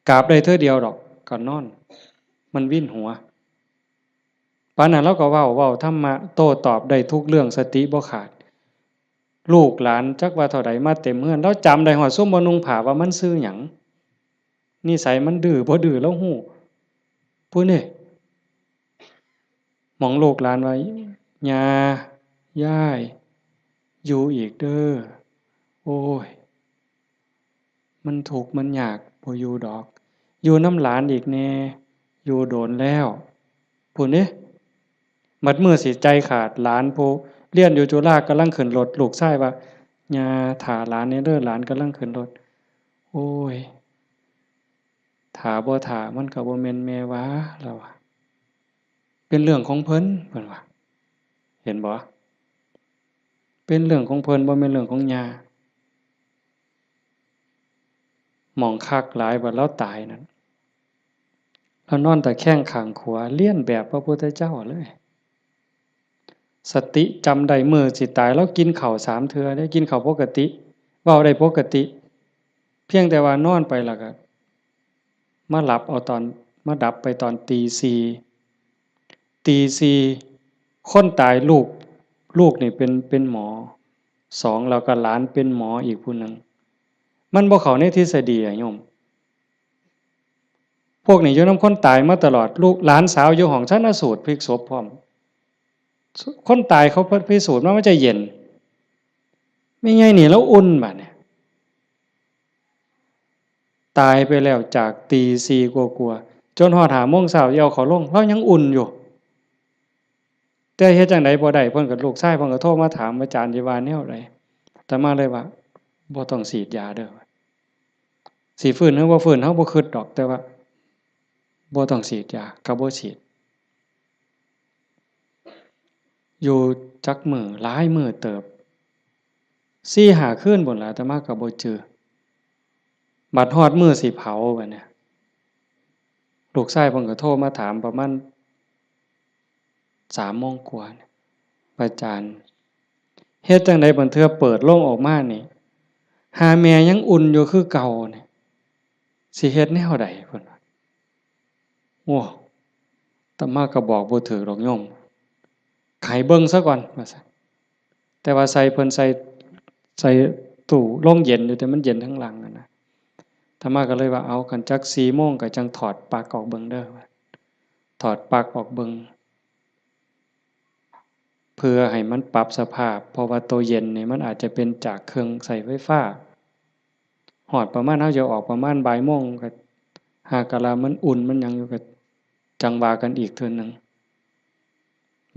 กราบได้เทื่อเดียวดอก ก็นอน มันวินหัว ปานนั้นลาวก็เว้า เว้าธรรมะ โต้ตอบได้ทุกเรื่อง สติบ่ขาด ลูกหลานจักว่าเท่าใดมาเต็มเฮือน ลาวจำได้ฮอดซุมบ่นุ่งผ้าว่ามันชื่อหยัง นิสัยมันดื้อบ่ดื้อลาวฮู้ ผู้นี่ หม่องลูกหลานว่า ย่า ยาย อยู่อีกเด้อ โอ้ย มันทุกข์มันยาก บ่อยู่ดอก อยู่นำหลานอีกแน่ อยู่โดนแล้ว พู้นเด้ บัดมื้อสิใจขาด หลานผู้เรียนอยู่จุฬากำลังขึ้นรถ ลูกชายว่า ย่า ถ่าหลานแน่เด้อ หลานกำลังขึ้นรถ โอ้ย ถ่าบ่ถ่ามันก็บ่แม่นแม่ว่า ลาวว่า เป็นเรื่องของเพิ่น เพิ่นว่า เห็นบ่ เป็นเรื่องของเพิ่น บ่แม่นเรื่องของย่า หม่องคักหลาย บัดลาวตายนั่น ลาวนอนตะแคงข้างขวา เลียนแบบพระพุทธเจ้าเลย สติจำได้ มื้อสิตาย ลาวกินข้าวสามเทื่อเด้ กินข้าวปกติ เว้าได้ปกติ เพียงแต่ว่านอนไปแล้วก็ มาหลับเอาตอน มาดับไปตอนตีสี่ ตีสี่ คนตายลูก ลูกนี่เป็น เป็นหมอสอง แล้วก็หลานเป็นหมออีกผู้หนึ่ง มันบ่เข้าในทฤษฎีอะโยม พวกนี้อยู่นำคนตายมาตลอด ลูกหลานสาวอยู่ห้องชันสูตรพลิกศพพร้อม คนตายเขาพิสูจน์ว่ามันจะเย็น แม่ใหญ่นี่ลาวอุ่นบัดเนี่ย ตายไปแล้วจากตีสี่กว่าๆ จนฮอดห้าโมงเช้าสิเอาเขาลง ลาวยังอุ่นอยู่ แต่เฮ็ดจั่งใดบ่ได้ เพิ่นก็ ลูกชายเพิ่นก็โทรมาถาม อาจารย์สิว่าแนวใด อาตมาเลยว่า บ่ต้องฉีดยาเด้อ สิฟื้นหรือบ่ฟื้น เฮาบ่คิดดอก แต่ว่า บ่ต้องฉีดยา ก็บ่ฉีด อยู่จักมื้อ หลายมื้อเติบ สี่ห้าคืนพู้นล่ะ อาตมาก็บ่จื่อ บัดฮอดมื้อสิเผาบัดเนี่ย ลูกชายเพิ่นก็โทรมาถามประมาณสามโมงกว่าเนี่ย อาจารย์ เฮ็ดจั่งใดบางเทื่อเปิดโลงออกมานี่ หาแม่ยังอุ่นอยู่คือเก่าเนี่ย สิเฮ็ดแนวใด เพิ่นว่า โอ้ อาตมาก็บอกบ่ถืกดอกโยม ให้เบิ่งซะก่อน ว่าซั่น แต่ว่าใส่เพิ่นใส่ ใส่ตู้โรงเย็นอยู่ แต่มันเย็นทั้งหลังอะนะ อาตมาก็เลยว่า เอา คันจักสี่โมงก็จั่งถอดปลั๊กออกเบิ่งเด้อ ถอดปลั๊กออกเบิ่ง เพื่อให้มันปรับสภาพ เพราะว่าตัวเย็นนี่มันอาจจะเป็นจากเครื่องใช้ไฟฟ้า ฮอดประมาณเฮาจะออกประมาณบ่ายโมง ก็หากะลามันอุ่นมันหยังอยู่ ก็จั่งว่ากันอีกเทื่อหนึ่ง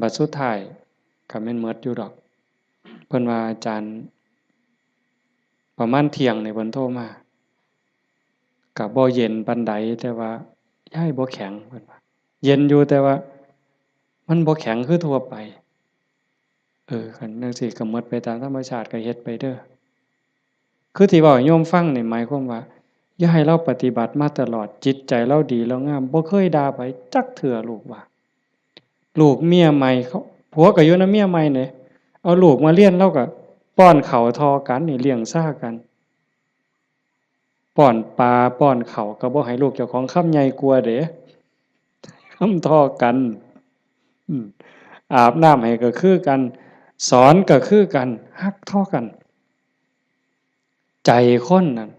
บัดสุดท้ายก็แม่นหมดอยู่ดอก เพิ่นว่า อาจารย์ ประมาณเที่ยงนี่เพิ่นโทรมา ก็บ่เย็นปานใด แต่ว่ายายบ่แข็ง เพิ่นว่า เย็นอยู่ แต่ว่ามันบ่แข็งคือทั่วไป เออ คันจั่งซี้ก็หมดไปตามธรรมชาติ ก็เฮ็ดไปเด้อ คือที่เว้าให้โยมฟังนี่หมายความว่า ยายลาวปฏิบัติมาตลอด จิตใจลาวดีลาวงาม บ่เคยด่าไผจักเทื่อ ลูกว่า ลูกเมียใหม่เขา ผัวก็อยู่นำเมียใหม่เด้ เอาลูกมาเรียน ลาวก็ป้อนข้าวท่อกันนี่ เลี้ยงซ่ากัน ป้อนปลาป้อนข้าวก็บ่ให้ลูกเจ้าของคำใหญ่กว่าเด้ คำท่อกัน อืม อาบน้ำให้ก็คือกัน สอนก็คือกัน ฮักท่อกัน ใจคนนั่น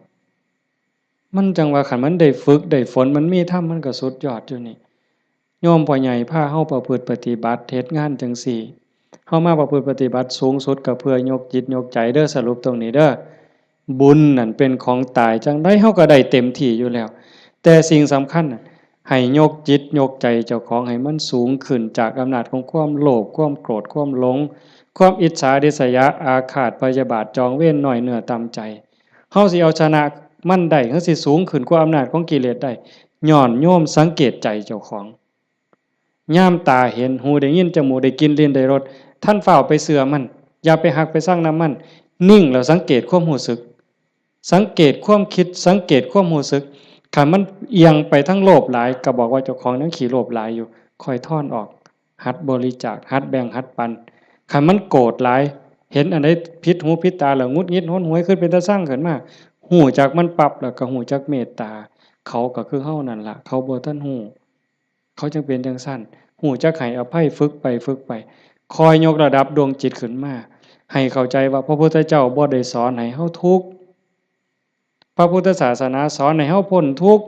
มันจั่งว่าคันมันได้ฝึกได้ฝน มันมีธรรม มันก็สุดยอดอยู่นี่ โยมพ่อใหญ่พาเฮาประพฤติปฏิบัติ เฮ็ดงานจั่งซี้ เฮามาประพฤติปฏิบัติสูงสุดก็เพื่อยกจิตยกใจเด้อ สรุปตรงนี้เด้อ บุญนั่นเป็นของตาย จั่งใดเฮาก็ได้เต็มที่อยู่แล้ว แต่สิ่งสำคัญน่ะ ให้ยกจิตยกใจเจ้าของให้มันสูงขึ้นจากอำนาจของความโลภ ความโกรธ ความหลง ความอิจฉาริษยา อาฆาตพยาบาท จองเวร น้อยเนื้อต่ำใจ เฮาสิเอาชนะมันได้ เฮาสิสูงขึ้นกว่าอำนาจของกิเลสได้ ย้อนโยมสังเกตใจเจ้าของ ยามตาเห็น หูได้ยิน จมูกได้กลิ่น ลิ้นได้รส ทันฟ้าวไปเชื่อมัน อย่าไปฮักไปชังนำมัน นิ่งแล้วสังเกตความรู้สึก สังเกตความคิด สังเกตความรู้สึก คันมันเอียงไปทางโลภหลาย ก็บอกว่าเจ้าของยังขี้โลภหลายอยู่ ค่อยถอนออก หัดบริจาค หัดแบ่ง หัดปัน คันมันโกรธหลาย เห็นอันใดผิดหูผิดตาแล้วหงุดหงิดหนหวย คิดเป็นตาซังขึ้นมา ฮู้จักมันปั๊บแล้วก็ฮู้จักเมตตา เขาก็คือเฮานั่นล่ะ เขาบ่ทันฮู้ เขาจั่งเป็นจั่งซั้น ฮู้จักให้อภัย ฝึกไปฝึกไป คอยยกระดับดวงจิตขึ้นมา ให้เข้าใจว่าพระพุทธเจ้าบ่ได้สอนให้เฮาทุกข์ พระพุทธศาสนาสอนให้เฮาพ้นทุกข์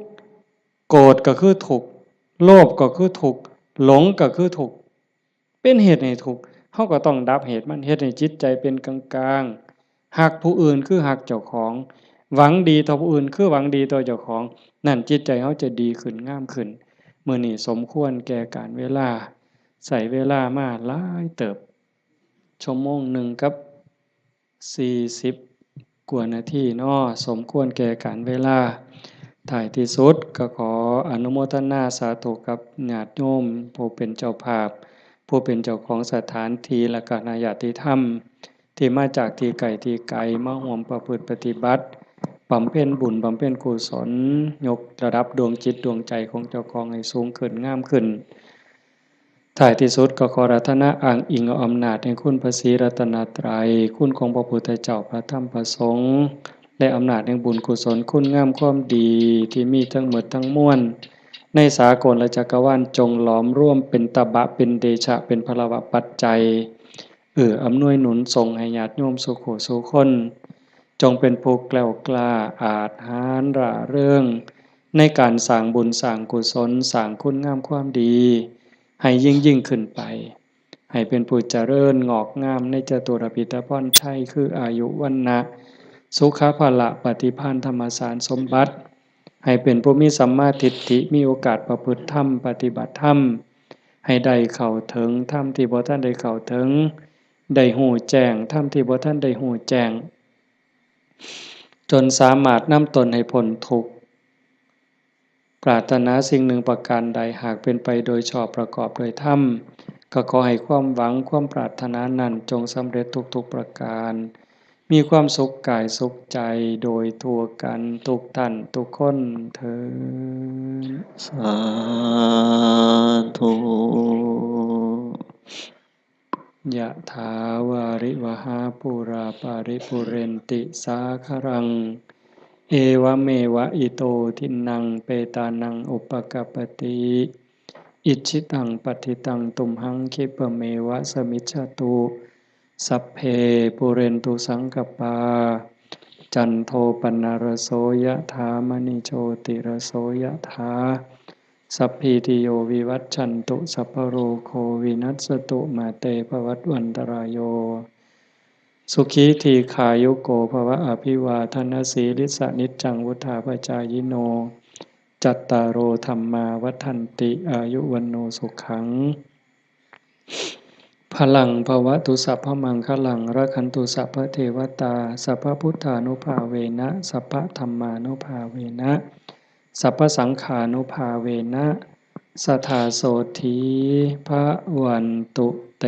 โกรธก็คือทุกข์ โลภก็คือทุกข์ หลงก็คือทุกข์ เป็นเหตุให้ทุกข์ เฮาก็ต้องดับเหตุมัน เฮ็ดให้จิตใจเป็นกลางๆ ฮักผู้อื่นคือฮักเจ้าของ หวังดีต่อผู้อื่นคือหวังดีต่อเจ้าของ นั่นจิตใจเฮาจะดีขึ้น งามขึ้น มื้อนี้สมควรแก่กาลเวลา ใช้เวลามาหลายเติบ ชั่วโมงหนึ่งกับสี่สิบกว่านาทีเนาะ สมควรแก่กาลเวลา ท้ายที่สุดก็ขออนุโมทนาสาธุกับญาติโยมผู้เป็นเจ้าภาพ ผู้เป็นเจ้าของสถานที่ และก็คณะญาติธรรม ที่มาจากที่ไกลที่ไกล มาร่วมประพฤติปฏิบัติ บำเพ็ญบุญ บำเพ็ญกุศล ยกระดับดวงจิตดวงใจของเจ้าของให้สูงขึ้น งามขึ้น ท้ายที่สุดก็ขออาราธนาอ้างอิงเอาอำนาจแห่งคุณพระศรีรัตนตรัย คุณของพระพุทธเจ้า พระธรรม พระสงฆ์ และอำนาจแห่งบุญกุศล คุณงามความดีที่มีทั้งหมดทั้งมวล ในสากลและจักรวาล จงหลอมรวมเป็นตบะ เป็นเดชะ เป็นพลวปัจจัย เอื้ออำนวยหนุนส่งให้ญาติโยมสู่ผู้สู่คน จงเป็นผู้แกล้วกล้า อาจหาญร่าเริง ในการสร้างบุญสร้างกุศล สร้างคุณงามความดี ให้ยิ่งยิ่งขึ้นไป ให้เป็นผู้เจริญงอกงามในจตุรพิธพรชัย คืออายุ วรรณะ สุขะ พละ ปฏิภาณ ธรรมสารสมบัติ ให้เป็นผู้มีสัมมาทิฏฐิ มีโอกาสประพฤติธรรม ปฏิบัติธรรม ให้ได้เข้าถึงธรรมที่บ่ทันได้เข้าถึง ได้ฮู้แจ้งธรรมที่บ่ทันได้ฮู้แจ้ง จนสามารถนำตนให้พ้นทุกข์ ปรารถนาสิ่งหนึ่งประการใด หากเป็นไปโดยชอบประกอบโดยธรรม ก็ขอให้ความหวังความปรารถนานั้นจงสำเร็จทุกๆประการ มีความสุขกายสุขใจโดยทั่วกันทุกท่านทุกคนเทอญ สาธุ ยะถาวาริวหาปูราปาริปูเรนติสาคารัง เอวะเมวะอิโตทินนังเปตานังอุปกัปปติ อิจฉิตังปัตถิตังตุมหังคิปะเมวะสมิจฉตุ สัพเพปูเรนตุสังกปปา จันโทปนรโสยะถามณิโชติรโสยะถา สัพพีติโยวิวัชชันตุ สัพพะโรโควินัสสตุ มาเตภวัตวันตรายโย สุขีทีขายุโกภวะ อภิวาทนสีลิสสะนิจจังวุธาปจายิโน จัตตาโรธัมมาวัฒนติ อายุวันโนสุขัง พลังภวตุ สัพพมังคลัง รักขันตุ สัพพเทวตา สัพพพุทธานุภาเวนะ สัพพธรรมานุภาเวนะ สัพพสังฆานุภาเวนะ สถาโสธี พวันตุเต